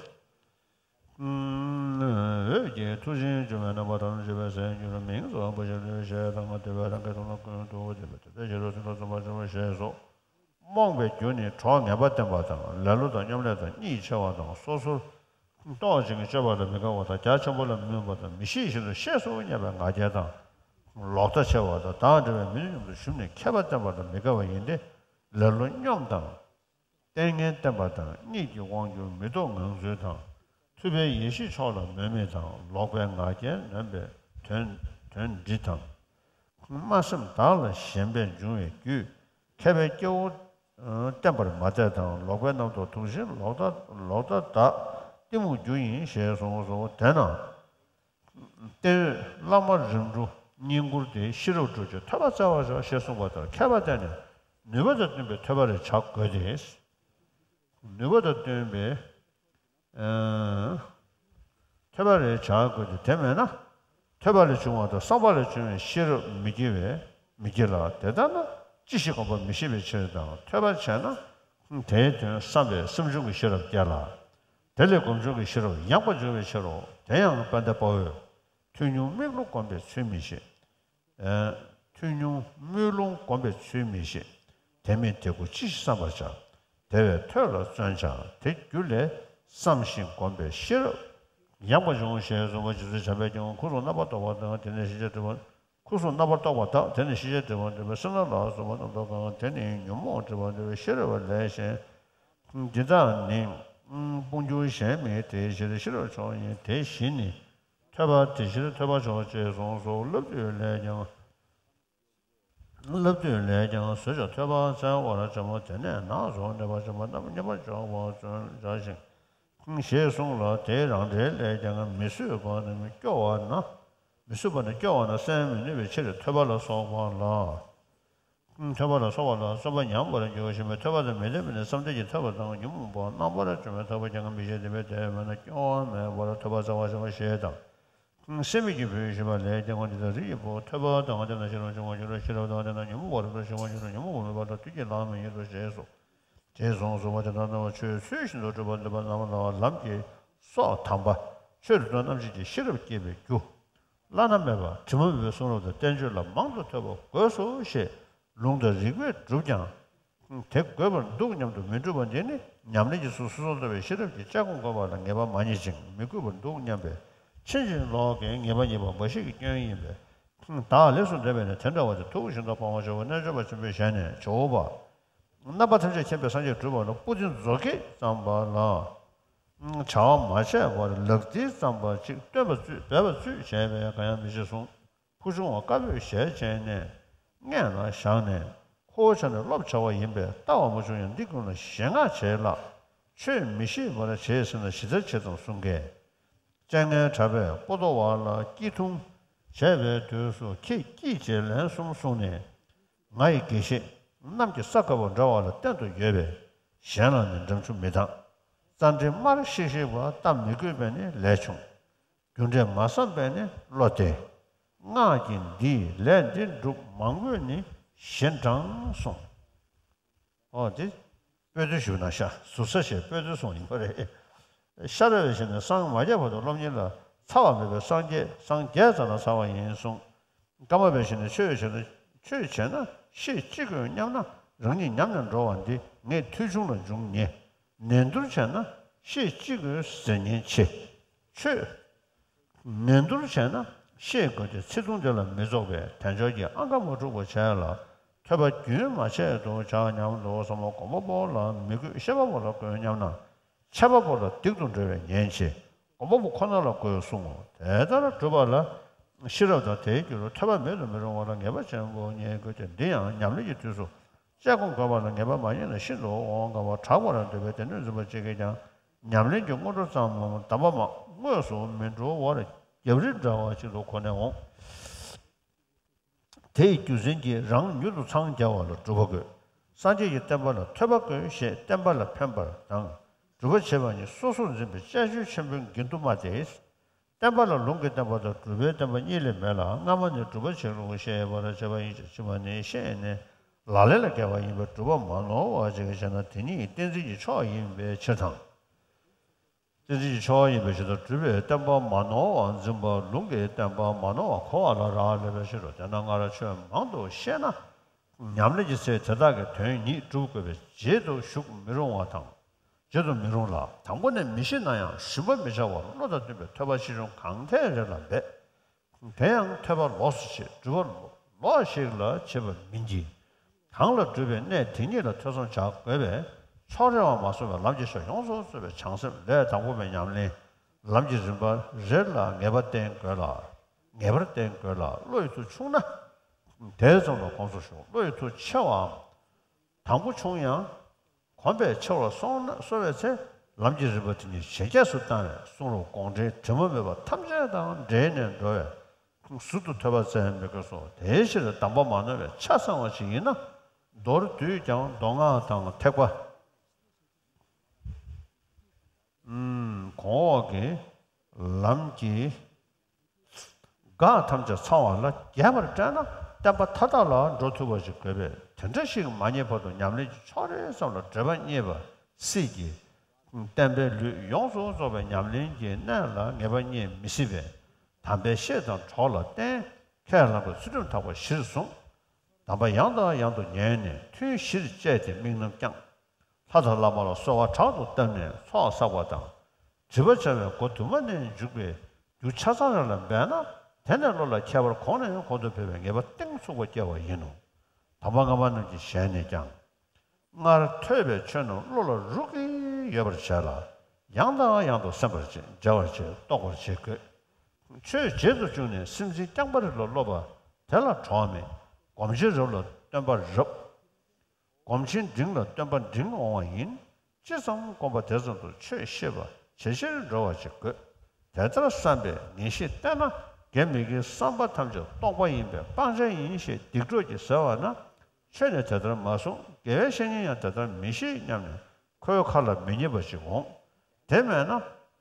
འོད་ཀྱི་མཐུ་ཆེན་འབྱུང་བའི་རྣམ་པ་དང་བཅས་པའི་སེམས་རྒྱུད་ལ་མིང་གཙོ་བོ་པོ་ཞེས་བཏགས་ཞེས་དང་། དེ་བས་རང་གི་ཐོག་ལ་ཀུན་ཏུ་བདེ་བའི་ཐབས་ཀྱིས་སེམས་ལ་བརྩོན་པར་བྱ་བ་ཞེས་སོ། རྨོངས་པའི་རྒྱུ་ནི་གྲོགས་ངན་པ་བསྟེན་པ་དང་། ལེ་ལོ་དང་སྙོམ་ལས་དང་གཉིད་ཆེ་བ་དང་། སོ་སོར་རྟོག་ཅིང་དཔྱོད་པ་ལ་མི་དགའ་བ་དང་། རྒྱ་ཆེན་པོ་ལ་མི་སྨོན་པ་དང་། མི་ཤེས་བཞིན་དུ་ཤེས་སུ་བསྙད་པའི་ང་རྒྱལ་དང་། ལོག་ལྟ་ཆེ་བ་དང་། བདག་འདྲ་བའི་མི་ནུས་མཉམ་དུ་ཞུམ་ནས་མཁས་པ་བསྟེན་པ་ལ་མི་དགའ་བ་ཡིན་ཏེ། ལེ་ལོ་སྙོམས་དང་། ལྟས་ངན་བསྟེན་པ་དང་། གཉིད་ཀྱི་དབང་གྱུར་མི་རྟོག་ངང་ཚུལ་དང་། ཐུབ་པའི་ཡེ་ཤེས་མཆོག་ལ་མོས་མིན་དང་། ལོག་པའི་ང་རྒྱལ་ནོན་པའི་དོན་དོན་འདི་དང་། སྨྲ་སེམས་དག་ལ་ཞེན་པས་འབྱུང་བའི་རྒྱུད། མཁས་པའི་སྐྱེ་བོ་བསྟེན་པར་མ་འཐད་དང་། ལོག་པའི་རྣམ་རྟོག་དུག་བཞིན་ལོག་ལྟ་ལོག་ལྟ་དག་གཏི་མུག་རྒྱུ་ཡིན་ཞེས་གསུངས་སོ། དེས་ན། བསྟན་འོས་བླ་མ་རིམ་གྲོ་བསྙེན་བཀུར་ཏེ། ཤེས་རབ་བསྒྲུབ་ཕྱིར་ཐོས་པ་བཙལ་བར་བྱ་ཞེས་གསུངས་པ་ལྟར། མཁས་པ་བསྟེན་ནས་ནུས་པ་དང་བསྟུན་པའི་ཐོས་པ་རེ་བྱ་དགོས་ཏེ། ནུས་པ་དང་བསྟུན་པའི་ཨ་ཐོས་པ་རེ་བྱ་དགོས་ཏེ། དེ་མེད་ན་ཐོས་པ་ལས་བྱུང་བ་དང་བསམ་པ་ལས་བྱུང་བའི་ཤེས་རབ་མི་སྐྱེ་བས་མི་སྐྱེ་ལ། དེ་ལྟར་ན་ཅི་ཞིག་སྒོམ་པ་མི་ཤེས་པའི་ཕྱིར་དང་། ཐོས་པ་བྱས་ན་དེའི་དོན་བསམ་པས་སེམས་བྱུང་གི་ཤེས་རབ་སྐྱེ་ལ། དེ་ལས་སྒོམ་བྱུང་གི་ཤེས་རབ་ཡངས་པར་འབྱུང་བའི་ཕྱིར་རོ། དེ་ཡང་དཔལ་ལྡན་དཔའ་བོས། ཐུབ་མྱོང་དམུས་ལོང་སྒོམ་པའི་ཚུལ་མི་ཤེས། ཨ་ཐུབ་མྱོང་དམུས་ལོང་སྒོམ་པའི་ཚུལ་མི་ཤེས། དེ་མིན་དེ་ཀུན་ཅི་ཞིག་བསམ་པར་བྱ། དེ་བས་ཐོས་ལ་བརྩོན་བྱ། དེ་རྒྱུད་ལས་བསམ་ཞིང་བསྒོམས་པས་ཤེས་རབ་ཡངས་པ་འབྱུང་ཞེས་གསུངས་པ། རྗེ་བཙུན་བྱམས་པས་ཀྱང་ཁུ་སིམ་རྣམ་པར་རྟོག་པ་དང་། དེ་ནི་ཤེས་བྱ་སྒྲིབ་པ། ཁུ་སིམ་རྣམ་པར་རྟོག་པ་དག། དེ་ནི་ཤེས་བྱ་སྒྲིབ་པ་འདྲེན་པའི་སེམས་སྣང་ལ་སོགས་པ་རྣམས་སྟོར་གང་། དེ་ནི་ཉོན་མོངས་སྒྲིབ་པ་འདྲེན་པའི་ཤེས་རབ་ལས་གཞན། འདི་དག་ནི་དཔུང་འཇུག་གཞན་མིན་ཏེ། ཤེས་རབ་མཆོག་ཡིན་དེ་བཞི་ནི། ཐོས་པ་དེ་ཕྱིར་ཐོས་པ་མཆོག་ཅེས་གསུངས་སོ། བསླབ་བཏུས་ལས་ཀྱང་། བསླབ་བཏུས་ལས་ཀྱང་བཟོད་བཅོས་ཐོས་པ་བཙལ་བར་བྱ་མོ། དེ་ནས་ནགས་སུ་སྡོད་པར་བྱ་མོ། རྣམ་པར་སྨིན་པར་འཇོག་པར་བརྩོན་བྱ་ཞིང་། ཞེས་གསུངས་ལ། དེའི་རང་འགྲེལ་ལས་ཀྱང་མི་བཟོད་པ་ནི་སྐྱོ་བ་ན། མི་བཟོད་པ་ནི་སྐྱོ་བ་ན་བསལ་མི་ནུས་པའི་ཕྱིར་ཐོས་པ་ལ་སོགས་པ་ལ། ཐོས་པ་ལ་སོགས་པ་ལ་བརྩོན་པ་ཉམས་པར་འགྱུར་ཞེས་པས། ཐོས་པ་དང་མི་ལྡན་པ་ནི་བསམ་གཏན་གྱི་ཐོས་པ་དང་ཉོན་མོངས་པ་རྣམ་པར་འཇོམས་པའི་ཐོས་པ་ཀྱང་མི་བྱེད། དེ་མིན་དེ་མེད་ན་སྐྱོ་བ་མེད་པར་ཐོས་པ་བཙལ་བར་བྱ་བ་ཞེས་དང་། སེམས་མེད་ཀྱི་བུ་ཞེས་པ་ལས་ཀྱང་འདི་ལྟར་རིགས་ཀྱི་བུ། ཐོས་པ་དང་ལྡན་ན་ཤེས་རབ་འབྱུང་བར་འགྱུར་རོ། ཤེས་རབ་དང་ལྡན་ན་ཉོན་མོངས་པ་རབ་ཏུ་ཞི་བར་འགྱུར་རོ། ཉོན་མོངས་པ་མེད་པ་དང་དུས་ཀྱི་ལྷག་མ་ཉིད་དོ་ཞེས་སོ། ཞེས་གསུངས་སོ། དེ་ལྟར་སྣང་བ་ཆོས་ཚུལ་བཞིན་དུ་སྒྲུབ་པ་འདོད་པ་རྣམས་ལ་ལམ་གྱི་སྲོག་དམ་པ། ཆོས་རིག་སྟོང་རྣམ་འབྱེད་ཀྱི་ཤེས་རབ་སྐྱེད་པའི་རྒྱུ། བླ་ན་མེད་པ་དྲི་མ་མེད་པའི་གསུང་རབ་དང་བསྟན་བཅོས་ལ་མང་དུ་ཐོས་པ་དགོས་སོ་ཞེས་ལུང་དང་རིགས་པས་བསྒྲུབས་ཀྱང་། དེ་དགོས་པར་འདུག་སྙམ་དུ་མི་སྒྲུབ་པ་འདི་ནི་ཉམས་ལེན་གྱི་ཚུལ་སོ་སོར་རྟོག་པའི་ཤེས་རབ་ཀྱི་དཔྱད་སྒོམ་དགོས་པ་ལ་ངེས་པ་མ་རྙེད་ཅིང་མི་དགོས་པར་འདུག་སྙམ་པའི་ཕྱིན་ཅི་ལོག་གི་ངེས་པ་རྙེད་པ་འབའ་ཞིག་གི་སྐྱོན་ཡིན་པས། བདག་ལེགས་སུ་འདོད་པས་ནི་དེ་འདྲ་བ་དེ་ཐུགས་ཤིན་ཏུ་ཕངས་པར་ཤོག་པ། རྣལ་འབྱོར་པ་ཆེན་པོའི་ཞལ་ནས་ཇོ་བོ། རྣམ་པ་ཐམས་ཅད་མཁྱེན་པའི་སངས་རྒྱས་གྲུབ་པ་ལ་པོ་ཏི་མཛོ་སྐད་ཙམ་པ་ལ། བྱ་བ་མ་བྱས་པར་ལག་མཐིལ་ཙམ་པ་ཅིག་སྟོན་པ་བཙུད་སྦས་པ་བཙུད་བྱས་པས་གང་ཡང་མི་བྱེད་གསུངས། ཕུ་ཆུང་བ་དཀར་པོས་ཞལ་བྱས་ནས། སྔས་ལ་བཞག་ནས། ཁོ་བོ་ཆ་ནས་སློབ་བྱ་བ་ཡིན་པས་ལྟ་བ་མ་བྱུང་ཡང་འདི་ཀུན་ལ་ཞེན་ངག་བྱས་ལ། ཆོས་མི་ཤེས་པར་བྱས་ཟིན་ན་ཇི་ལྟར་བྱེད་དམ་གསུང་གས། སྤྱན་སྔའི་གྲྭ་པས་པོ་ཏོ་བ་ལ་སྐྱིལ་ཐུང་བྱས་པའི་དུས་སུ་ཁྱེད་སྐྱིད་ཅེས་ལན་གསུམ་གསུངས་ནས། ང་ཡི་དགེ་བཤེས་རྣམས་ཀྱི་ས་དགའ་བོ་འདྲ་བ་ལ་བརྟན་དུ་ཡོད་པས་གཞན་ལ་ནི་འགྲམ་ཆུ་མི་ལྡང་། རྩ་འགྲིག་དམར་ཤིག་ཤིག་པ་ལྟ་མི་དགོས་པས་ནི་ལས་ཆུང་། རྒྱུ་འབྲས་མ་བསམ་པས་ནི་བློ་བདེ། སྔགས་ཀྱི་འདིས་ལས་འདི་འགྲུབ་མང་པོས་ནི་གཞན་དྲངས་གསུངས། ཨོ་དེ་སྤོས་སྡོད་ཞུ་ན་ཤ་ཟུར་ས་ཞེས་སྤོས་སྡོད་སོང་ཡིན་པ་རེད། ཤ་ར་བའི་ཞིང་ནས་སངས་མ་རྒྱས་བར་དུ་སློབ་གཉེར་ལ་ཚ་བ་མེད་པས་སངས་རྒྱས་སངས་རྒྱས་ཙམ་ལ་ཚ་བ་ཡིན་གསུངས། ཀརྨ་པའི་ཞིང་ནས་ཆོས་བྱས་ན་ཆོས་བྱས་ན་ཤེས་ཅི་དགོས་སྙམ་ན་རང་ཉིད་ཉམས་ནས་འགྲོ་བ་འདི་ངས་མཐོ་ཆུང་ལ་འབྱུང་ཉེ། ནན་ཏུར་བྱས་ན་ཤེས་ཅི་དགོས་ཟེར་ཉན་ཆེ། ཆོས། ནན་ཏུར་བྱས་ན་ཤེས་དགོས་ཏེ་ཚིག་ཐུང་དེ་ལ་མི་རྫོགས་པས་དལ་འབྱོར་གྱི་ཨང་ཀ་མ་འཁྲུགས་པ་བྱས་ལ་ཐོས་པ་རྒྱུན་མ་ཆད་དུ་བྱ་སྙམ་དུ་བསམ་བློ་སྒོམ་པ་པོ་ལ་མི་དགོས་ཤེས་པ་པོ་ལ་དགོས་སྙམ་ན་འཆད་པ་པོ་ལ་སྡིག་ཏུ་འགྲོ་བས་ཉན་ཆེ། སྒོམ་པ་པོ་ཁོ་ན་ལ་དགོས་གསུང་ངོ་། དེ་ལྟར་སྒྲུབ་པ་ལ་ཤེས་རབ་དང་དེའི་རྒྱུ་རུ་ཐོས་པ་མེད་དུ་མི་རུང་བ་ལ་ངེས་པ་ཆེན་པོ་རྙེད་དགོས་ཏེ་འདི་ཡང་ཉམས་ལེན་གྱི་དུས་སུ་དཔྱད་སྒོམ་དགོས་པ་ལ་ངེས་པ་མ་རྙེད་ན་ཤིན་ཏུ་འོང་དཀའ་བ་དྲག་པར་འདོད་པའི་སྡེ་སྣོད་འཛིན་པ་གཅིག་གིས་ཀྱང་། ཉམས་ལེན་གྱི་སྔོན་འགྲོ་ཙམ་མམ་གདམས་པ་མ་དངོས་སུ་མི་འགྲོ་བར་རྒྱབ་རི་འདྲ་བ་ཅིག་ཏུ་གོ་ནས་འོང་། དེ་ཡི་རྒྱུ་མཚན་གྱིས་རང་མྱུར་དུ་འཚང་རྒྱ་བ་ལ་སྒྲུབ་པ་དགོས། སངས་རྒྱས་ཀྱི་བསྟན་པ་ལ་ཐོས་པ་དགོས་ཞེས་བསྟན་པ་ལ་ཕན་པར་དང་སྒྲུབ་པ་བྱེད་པ་གཉིས་སོ་སོར་འཛིན་པའི་དཔྱད་བརྗོད་ཆེན་པོའི་འགལ་འདུ་མ་སྟེ། བསྟན་པ་ལ་ལུང་གི་བསྟན་པ་དང་སྒྲུབ་པའི་བསྟན་པ་གཉིས་ལས་མེད་ལ་སྔ་མ་ནི་སྒྲུབ་པ་བྱེད་ལུགས་ཤེས་པར་བྱ་བ་ཡིན་ཞིང་ཕྱི་མ་ནི་ཤེས་ནས་ལག་ལེན་ལ་འགེལ་བ་ཡིན་པས་སྒྲུབ་པ་མ་ནོར་བ་ཅིག་བྱས་ན་དེ་ཉིད་བསྟན་འཛིན་གྱི་ཕྱོགས་ཡིན་པའི་ཕྱིར་དང་། བསྟན་འཛིན་གྱི་ཕྱོགས་ཡིན་པའི་ཕྱིར་དང་སྒྲུབ་པའི་བསྟན་པ་མ་ནོར་བར་འཛིན་པ་ལུང་གི་བསྟན་པ་མ་ནོར་བ་གོ་བ་ལ་རག་ལས་པའི་ཕྱིར་རོ། དེས་ན་སྔར་ཆོས་མང་དུ་ཤེས་ན་ཉམས་ལེན་གྱི་ཚེ་དེ་དག་གི་དོན་ཉིད་སྒྲུབ་དགོས་པས་བརྗེད་དུ་གཞུག་མི་རུང་བ་དང་། བརྗེད་དུ་མི་རུང་ལ། དང་པོ་ནས་མི་ཤེས་ན་ཡང་ཞུམ་པར་མི་བྱ་བར་བློ་དང་བསྟུན་པའི་ཐོས་པ་ཆེ་ཆུང་གང་ཐད་རེ་ལ་འབད། དེ་ཡང་ཐོས་པ་ལོགས་སུ་བྱེད་སྒྲུབ་པ་ལོགས་ཤིག་ལ་བྱེད་པ་མིན་གྱི། གང་ལ་སྒྲུབ་པའི་གནས་དེ་ཉིད་ལ་ཐོས་བསམ་བྱ་དགོས་པས་ཕྱོགས་རེ་བ་མ་སོང་བའི་ལམ་གྱི་ཕྱོགས་ཡོངས་སུ་རྫོགས་པའི་བྱང་སེམས་ལས་དང་པོ་པའི་ཉམས་ལེན་ལམ་གྱི་རིམ་པ་རེ་ལ་ངེས་པ་བསྟེན་དགོས་ལ། ངེས་པར་བསྟེན་དགོས་ལ། བློ་ཡི་མཐུ་ཆུང་ན་དེ་ཙམ་ལ་གོམས་སུ་ཞུགས། བློ་ཡི་མཐུ་ཆེ་བའམ། དང་པོ་ཆུང་ཡང་། གོམས་པས་ཆེ་བར་སོང་ན་སོང་བའི་ཚེ་ལམ་གྱི་རིམ་པ་དེ་ཉིད་ཇེ་རྒྱས་སུ་བཏང་བས་གསུང་རབ་དགོངས་འགྲེལ་དྲི་མ་མེད་པ་ཐམས་ཅད་དང་འབྲེལ་ནས་འགྲོ་བས་ཟུར་དུ་ཐོས་པ་བཙལ་མི་དགོས་སོ། དེའི་ཕྱིར་གདམས་པ་མ་ནོར་བའི་ཆ་ཚང་བ་ཞིག་ཡིན་ན་མདོར་བསྡུས་ཀྱང་མདོ་སྔགས་དང་ཐེག་པ། ཨུམ། གོང་འོག་གི་ལམ་གྱི་འགག་ཐམས་ཅད་ཚང་བ་ལ་རྒྱས་པར་བཀྲལ་ན་བསྟན་པ་མཐའ་དག་ལ་འགྲོ་ཐུབ་པ་ཞིག་དགོས་པས་དེ་འདྲ་ཞིག་མ་རྙེད་བར་དུ་ཉམས་ལེན་གྱི་ཕྱོགས་རེ་ཙམ་ལ་འབྲེལ་བ་རྙེད་པ་སྲིད་ཀྱི། བསྟན་པའི་ལུས་ཡོངས་སུ་རྫོགས་པའི་ཉམས་ལེན་གྱི་གནད་ལ་ངེས་པ་རྙེད་མི་སྲིད་པས་དམ་པའི་བཤེས་དང་གྲོགས་ལ་བརྟེན་ཁས་བླངས་པའི་ཚུལ་ཁྲིམས་དག་པ་གཞིར་བཟུང་། གདམས་པ་ཡང་དང་ཡང་དུ་ཉན་ནས་ཐུན་བཞིར་བཅད་དེ་དམིགས་རྣམ་བསྐྱང་། ལྷ་དང་བླ་མ་ལ་གསོལ་བ་དྲག་ཏུ་བཏབ་ནས་ཚོགས་བསགས་པ་དང་། སྒྲིབ་པ་བྱ་བའི་སྒོ་དུ་མ་ནས་འཇུག་པའི་རྒྱུ་ཆ་ཚང་རང་ལ་འབད་ན། དེ་ནས་བློ་ལ་ཁྱད་པར་གོང་ནས་གོང་དུ་འཕེལ་བའི་ངེས་པ་གཏིང་ཚུགས་པ་སྐྱེ་བ་ཡིན་ནོ། དམ་པ་སྔ་མ་རྣམས་ཀྱི་ཞལ་ནས་ཀྱང་། སྔར་ཐོས་པའི་ཆོས་རྣམས་བློ་ལ་རུག་གིས་ཡོད་པར་བྱས་ལ། ཡང་དང་ཡང་དུ་སེམས་པར་བྱེད། འཇལ་བར་བྱེད། རྟོགས་པར་བྱེད་དགོས། ཆོས་རྗེས་སུ་བཅུག་ནས་སེམས་ཅན་རྐྱང་པ་རིགས་ལ་སློབ་པ་དེ་ལ་གྲོགས་མེད། སྒོམ་ཆེན་རབ་ལ་སྟོན་པ་རབ། སྒོམ་ཆེན་འབྲིང་ལ་སྟོན་པ་འབྲིང་འོང་བ་ཡིན། ཇི་ཙམ་བསྒོམ་པ་དེ་ཙམ་དུ་ཆོས་ཤེས་པ་ཇེ་ཆེར་འགྲོ་བ་ཅིག་དགོས། དེ་ལྟར་བསམ་པས་ངེས་ཤེས་བསྟེན་ན། དགེ་མི་དགེའི་བསམ་པ་ཐམས་ཅད་རྟོག་པ་ཡིན་པས་སྤང་བྱ་ཡིན་ཞེས་སྡིག་གྲོགས་ཀྱིས་ཟེར་བ་ན། ཆོས་ནི་དེ་ལྟར་མ་གསུངས། དགེ་བའི་བཤེས་གཉེན་ཡང་དེ་ལྟར་མི་བཞེད་སྙམ་ནས་ཁོའི་ཁ་ལ་མི་ཉན་པ་ཞིག་འོང་། དེ་མེད་ན་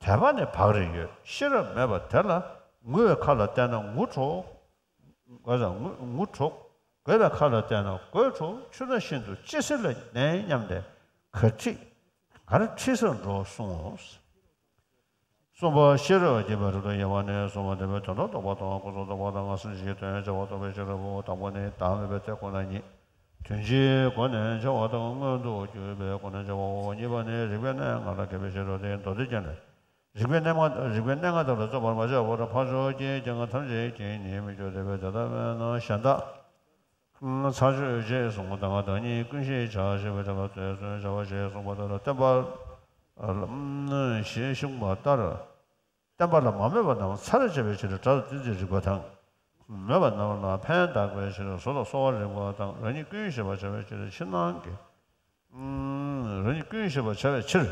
དད་པ་ནི་བག་རེ་ཡོད། ཤེས་རབ་མེད་པ་དེ་ལ་ངུ་བའི་ཁ་ལ་བལྟས་ན་ངུ་འཕྲོག་དགོས་དང་ངུ་ངུ་འཕྲོག་དགོས་པའི་ཁ་ལ་བལྟས་ན་དགོད་འཕྲོག་ཆུ་སྣ་བཞིན་དུ་ཅི་ཟེར་ལ་ནན་སྙམ་ནས་གར་ཁྲིད་གར་ཁྲིད་སར་འགྲོ་གསུངས། གསུམ་པ་ཤེས་རབ་རྒྱས་པའི་རབ་ཏུ་དབྱེ་བ་ནི། གསུམ་པ་བསྟན་པའི་དོན་དུ་རྟོགས་པ་དང་ཀུན་རྫོབ་རྟོགས་པ་དང་སེམས་ཅན་གྱི་དོན་བྱ་བ་རྟོགས་པའི་ཤེས་རབ་བོ། དང་པོ་ནི་བདག་མེད་པའི་ཚེ་ཁོ་ན་ཉིད་དོན་སྤྱིའི་སྒོ་ནས་འཆར་བ་དང་མངོན་དུ་གྱུར་པའི་སྒོ་ནས་འཆར་བའོ། གཉིས་པ་ནི་རིག་པའི་གནས་ལྔ་ལ་མཁས་པའི་ཤེས་རབ་སྟེ། མདོ་སྡེ་རྒྱན་ལས། རིག་པའི་གནས་ལྔ་རིག་པའི་གནས་ལྔ་དག་ལ་བརྩོན་པར་མ་བྱས་པར་ཕར་ཕྱོགས་ཀྱི་སྐྱེ་འགག་ཐམས་ཅད་ཀྱིས་ནི་མི་སྐྱོ་སྟེ་བས། དེ་ལྟ་བས་ན་གཞན་དག་ཚར་གཅོད་ཅེས་གསུངས། ད་ང་བདག་ཉིད་ཀུན་ཤེས་བྱ་ཞེས་པའི་དོན་ལ་དོན་གསུམ་བྱ་བ་ཞེས་གསུངས་པ་ལྟར་བསྟན་པ་ཞེས་གསུངས་པ་ལྟར། བསྟན་པ་ལ་མ་མོས་པ་རྣམས་ཚར་བཅད་པའི་ཕྱིར་སྒྲ་དང་ཏོག་ཙམ་རིག་པ་དང་། མོས་པ་རྣམས་ལ་ཕན་གདགས་པའི་ཕྱིར་གཟུགས་ལ་གསོ་བ་རིག་པ་དང་། རང་ཉིད་ཀུན་ཤེས་པར་བྱ་བའི་ཕྱིར་ཕྱི་ནང་གི་རང་ཉིད་ཀུན་ཤེས་པར་བྱ་བའི་ཕྱིར།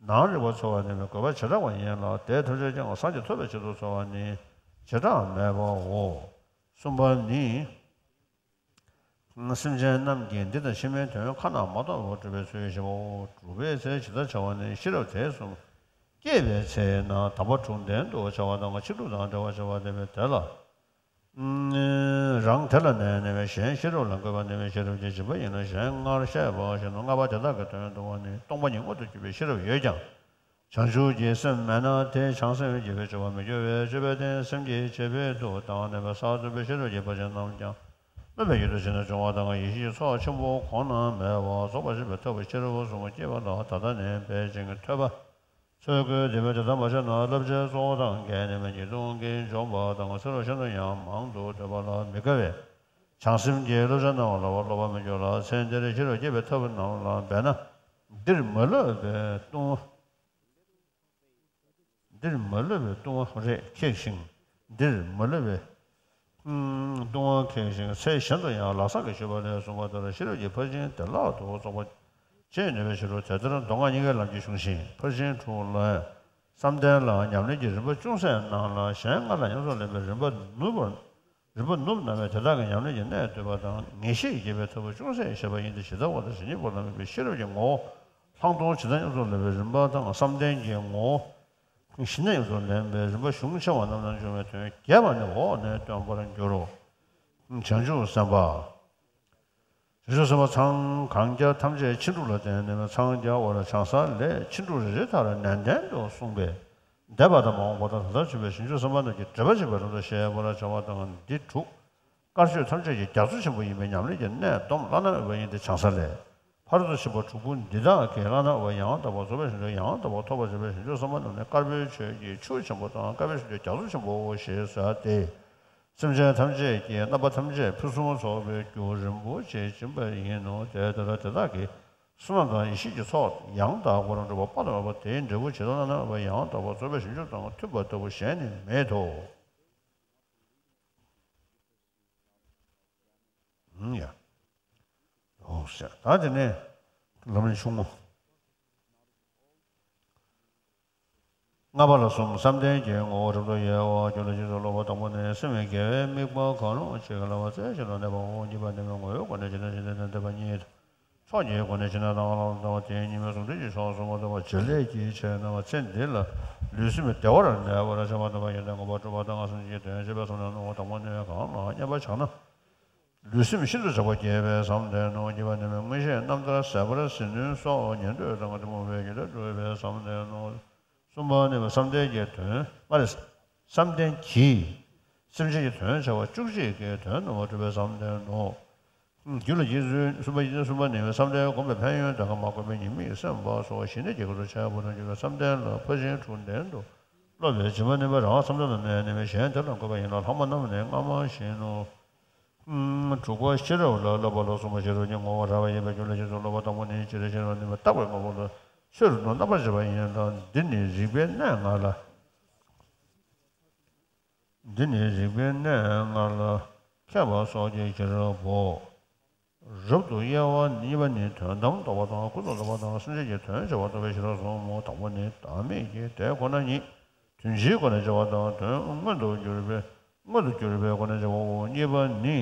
ནང་རིག་པ་འཚོལ་བ་ནི་མི་དགོས་པ་བྱེ་བྲག་པ་ཡིན་ལ། དེ་ཐམས་ཅད་ཀྱང་སངས་རྒྱས་ཐོབ་པའི་ཆེད་དུ་འཚོལ་བ་ནི་བྱེ་བྲག་མེད་པའོ། གསུམ་པ་ནི། སེམས་ཅན་རྣམས་ཀྱིས་འདི་དང་ཕྱི་མའི་དོན་ཁ་ན་མ་ཐོ་བར་སྒྲུབ་པའི་ཚུལ་ཞེས་པའོ། སྒྲུབ་པའི་ཚེ་ཇི་ལྟར་བྱ་བ་ནི། ཤེས་རབ་དེ་གསུམ་སྐྱེས་པའི་ཚེ་ན་དམ་པ་དྲུག་ལྡན་དུ་བྱ་བ་དང་། ཕྱི་སྒྲུབ་དང་བྲལ་བར་བྱ་བ་དེ་མེད་དེ་ལ། རང་དེ་ལ་གནས་ནས་པའི་གཞན་ཤེས་རབ་ལ་འགོད་པ་ནི་པའི་ཤེས་རབ་ཀྱི་སྦྱིན་པ་ཡིན་ནོ། གཞན་སྔར་བཤད་པ་བཞིན་དུ་ལྔ་པ་དེ་དག་གི་དོན་བསྡུ་བ་ནི་སྟོང་པ་ཉིད་མངོན་དུ་གྱུར་པའི་ཤེས་རབ་ཡོད་ཀྱང་། བྱང་ཆུབ་ཀྱི་སེམས་མེད་ན་དེ་བྱང་སེམས་རྒྱས་པའི་སྦྱོར་བ་མི་འགྱུར་བས། སྤྱོད་པའི་རྟེན་སེམས་ཀྱི་བྱེད་པོས་བསྡུ་དང་ནས་པའི་ས་བརྩོན་པའི་ཤེས་རབ་ཀྱི་ཕར་ཕྱིན་རྣམས་ཀྱང་སྨོན་པའི་ཡུལ་དུ་ཕྱིན་ན་འབྱུང་བ་དང་། ཡེ་ཤེས་ཀྱི་ཚོགས་ཆེན་པོ་གོང་ན་མེད་པ་རྫོགས་པར་བྱེད་པའི་ཐབས་ཤེས་རབ་གསུམ་སྐྱེས་པ་ལ་ད་ལྟ་ནས་འབད་ཅིང་ཐོས་པ། ཚུལ་དགོས་དེ་བས་དེ་ལྟར་མ་བྱས་ན་བསླབ་བྱའི་གཙོ་བོ་དང་འགལ་ནས་མ་ཉེས་ལྟུང་གིས་འཇོམས་པ་དང་། ཚེ་རབས་གཞན་དུ་ཡང་མང་དུ་ཐོས་པ་ལ་མི་དགའ་བས། བྱང་སེམས་ཀྱི་བསླབ་བྱ་རྣམས་ལ་བསླབ་པ་མི་འགྱུར་ལ། ཚེ་འདིར་ཤེས་རབ་སྐྱེད་པའི་ཐབས་རྣམས་ལ་འབད་ན། འདིར་མ་ལྷོད་པའི་ལྟུང་བ། འདིར་མ་ལྷོད་པའི་ལྟུང་བ་རེ་ཁེགས་ཤིང་། འདིར་མ་ལྷོད་པའི་ལྟུང་བ་ཁེགས་ཤིང་། ཚེ་གཞན་དུ་ཡང་ལག་བཟང་གིས་ཞུས་པ་ལས་གསུངས་པ་ལྟར་ཤེས་རབ་ཀྱི་ཕར་ཕྱིན་བདེ་བླག་ཏུ་རྫོགས་པ་བྱེད་ནུས་པའི་ཕྱིར་རོ། དེ་ལྟར་མདོ་སྔགས་གཉིས་ཀའི་ལམ་གྱི་གཞུང་བཞིན་ཕར་ཕྱིན་དྲུག་ལ། བསམ་གཏན་ལ་ཉམས་ལེན་གྱི་རིམ་པ་ཅུང་ཟད་གནང་ལ། གཞན་ལྔ་ལ་ཉམས་སུ་ལེན་པའི་རིམ་པ་ནུབ་པར། རིམ་པ་ནུབ་ན་མེད་དེ་དག་གི་ཉམས་ལེན་གྱི་གནད་བསྡུས་པ་དང་ངེས་ཤེས་ཀྱི་རྒྱས་པའི་ཐབས་ཅུང་ཟད་བཤད་པ་ཡིན་ཏེ། ཇི་ལྟ་བ་དང་ཇི་སྙེད་པ་ལ་དམིགས་པའི་ཤེས་རབ་ཀྱི་ངོ་བོ་ལྷག་མཐོང་ཇི་ལྟར་ཉམས་སུ་ལེན་པའི་རིམ་པ་དང་། བསམ་གཏན་གྱི་ངོ་བོ་ཞི་གནས་ཉམས་སུ་ལེན་པའི་རིམ་པ་གཞུང་ཆེ་བ་རྣམས་ནས་འབྱུང་བའི་དོན་རྒྱས་པ་ནི་འོག་ནས་སྟོན་པར་འགྱུར་རོ། བྱང་ཆུབ་སེམས་དཔའ། བྱང་ཆུབ་སེམས་དཔའ་འཚང་གང་རྒྱ་ཐམས་ཅད་ཕྱིན་དྲུག་ལ་བརྟེན་ནས་འཚང་རྒྱ་བར་བྱང་ས་ལས་ཕྱིན་དྲུག་རེ་རེ་ལྟར་ནན་ཏན་དུ་གསུངས་པས། འདས་པ་དང་མ་འོངས་པ་དང་ད་ལྟར་བྱོན་པའི་བྱང་ཆུབ་སེམས་དཔའ་རྣམས་ཀྱི་འགྲེལ་པ་བྱེད་པའི་རིམ་དང་ཞེས་པར་བྱ་བ་དང་། འདི་དྲུག་དཀར་ཆོས་ཐམས་ཅད་ཀྱི་རྒྱ་མཚོ་ཆེན་པོ་ཡིན་པས་ཉམས་ལེན་གྱི་གནད་སྡོམ་བླ་ན་མེད་པ་ཡིན་ཏེ། བྱང་ས་ལས་ཕ་རོལ་ཏུ་ཕྱིན་པ་དྲུག་པོ་འདི་དག་གིས་བླ་ན་མེད་པ་ཡང་དག་པར་རྫོགས་པའི་བྱང་ཆུབ་ཡང་དག་པར་ཐོབ་པར་བྱེད་པའི་བྱང་ཆུབ་སེམས་དཔའ་རྣམས་ནི་དཀར་པོའི་ཆོས་ཀྱི་ཆུ་ཆེན་པོ་དང་། དཀར་པོའི་ཆོས་ཀྱི་རྒྱ་མཚོ་ཆེན་པོའོ་ཞེས་ཟེར་ཏེ། སེམས་ཅན་ཐམས་ཅད་ཀྱི་རྣམ་པ་ཐམས་ཅད་ཕུན་སུམ་ཚོགས་པའི་རྒྱུ་རིན་པོ་ཆེ་སྦྱིན་པ་ཡིན་ནོ། དེ་ལྟར་དེ་དག་གི་བསོད་ནམས་དང་ཡེ་ཤེས་ཀྱི་ཚོགས་ཡང་དག་པར་འགྲུབ་པ་དཔག་ཏུ་མེད་པ་དེའི་འབྲས་བུ་ཇི་ལྟར་བླ་ན་མེད་པ་ཡང་དག་པར་རྫོགས་པའི་བྱང་ཆུབ་དང་མཐུན་པ་ལྟ་བུ་གཞན་ནི་མེད་དོ། ཡ། འོ་ཟེར། ད་དེ་ནས་ལམ་རིམ་ཆུང་ངུ། ལྔ་པ་ལ་གསུམ། བསམ་གཏན་གྱི་ངོ་བོ་རབ་ཏུ་དབྱེ་བ། རྒྱུད་ལ་རྗེས་སུ་སློབ་པ། དང་པོ་ནི་སེམས་ཀྱི་དགེ་བའི་དམིགས་པ་གང་རུང་ཅིག་གི་བསླབ་པ་རྩེ་གཅིག་ཏུ་གནས་པའོ། གཉིས་པ་ནི་ངོ་བོའི་སྒོ་ནས་ཇི་ལྟར་ཇི་ལྟར་ནན་ཏན་པ་ཉིད། ཕྱོགས་ཀྱི་སྒོ་ནས་ཇི་ལྟར་ལྟ་བ་ལ་ལྟ་བ་དེ་ཉིད་མི་གཟུང་འདུས་ཀྱི་ཕྱོགས་སུ་མ་ལྟ་བ་བྱེད་ལས་ཀྱི་ཆོས་རྣམ་པ་ཚེ་འདི་ལ་ལུས་སེམས་བདེ་བར་གནས་པར་བྱ་བ་དམ་པ་ཡོན་ཏན་ངོ་བོ་སྒྲུབ་པ་དང་སེམས་ཅན་གྱི་དོན་བྱེད་པའི་བསམ་གཏན་ནོ། དང་པོ་ནི་གང་ལ་སྙན་པ་བྱ་ན། ལུས་སེམས་ཤིན་ཏུ་ཆགས་པ་སྐྱེ་བའི་བསམ་གཏན་ནོ། གཉིས་པ་ནི་མངོན་ཤེས་རྣམ་ཐར་ཟད་པར་ཟིན་ནུས་སོགས་ཉན་ཐོས་དང་གཏི་མུག་པའི་ཉེས་དམིགས་སྒྲུབ་པའི་བསམ་གཏན་ནོ། གསུམ་པ་ནི་བསམ་གཏན་གྱི་དོན་མ་རེད། བསམ་གཏན་གྱིས་སེམས་ཅན་གྱི་དོན་བྱ་བ་བཅུ་གཅིག་གི་དོན་རྣམ་པ་སྒྲུབ་པའི་བསམ་གཏན་ནོ། རྒྱུད་ལ་རྗེས་སུ་གསུམ་པ་ཡིན་ན་གསུམ་པ་ནི་བསམ་གཏན་སྒོམ་པའི་ཕན་ཡོན་དང་མ་བསྒོམས་པའི་ཉེས་དམིགས་སེམས་པ་སོགས་ཞི་གནས་ཀྱི་སྐབས་སུ་འཆད་པ་དང་འགྱུར་བའི་བསམ་གཏན་ལ་ཕར་ཕྱིན་དྲུག་ལྡན་དུ་སློབ་པའི་སྦྱིན་པ་ནི་བར་བསམ་གཏན་ལ་གནས་ནི་མེད་གཞན་དེ་ལ་འགོད་པ་ཡིན་ལ་ལྷག་མ་རྣམས་ནི་སྔ་མ་བཞིན་ནོ། དྲུག་པ་ཤེས་རབ་ལ་སློབ་པ་ལ་གསུམ་པ་ཤེས་རབ་ཀྱི་ངོ་བོ་རགས་པ་ཡིན་པའི་རྒྱུ་ལ་རྗེས་སུ་སློབ་པ་དང་པོ་ནི་སྤྱིར་ཤེས་རབ་ནི་མི་རྟག་པའི་ངོ་བོ་ལ་ཆོས་རབ་ཏུ་རྣམ་པར་འབྱེད་པ་ཡིན་ལ་འདི་ནི་རིགས་པའི་གནས་ལྔ་ལ། འདི་ནི་རིགས་པའི་གནས་ལྔ་ལ་མཁས་པ་སོགས་ཀྱིས་ཤེས་རབ་བོ། རབ་ཏུ་དབྱེ་བ་གཉིས་པ་ནི་དོན་དམ་རྟོགས་པ་དང་ཀུན་རྫོབ་རྟོགས་པ་དང་སེམས་ཅན་གྱི་དོན་བྱེད་པ་རྟོགས་པའི་ཤེས་རབ་གསུམ་མོ། དང་པོ་ནི་བདག་མེད་ཀྱི་དེ་ཁོ་ན་ཉིད་དོན་སྤྱིའི་སྒོ་ནས་བྱེད་པ་དང་དོན་མངོན་དུ་གྱུར་པའི་མངོན་དུ་གྱུར་པའི་སྒོ་ནས་བྱེད་པའོ། གཉིས་པ་ནི་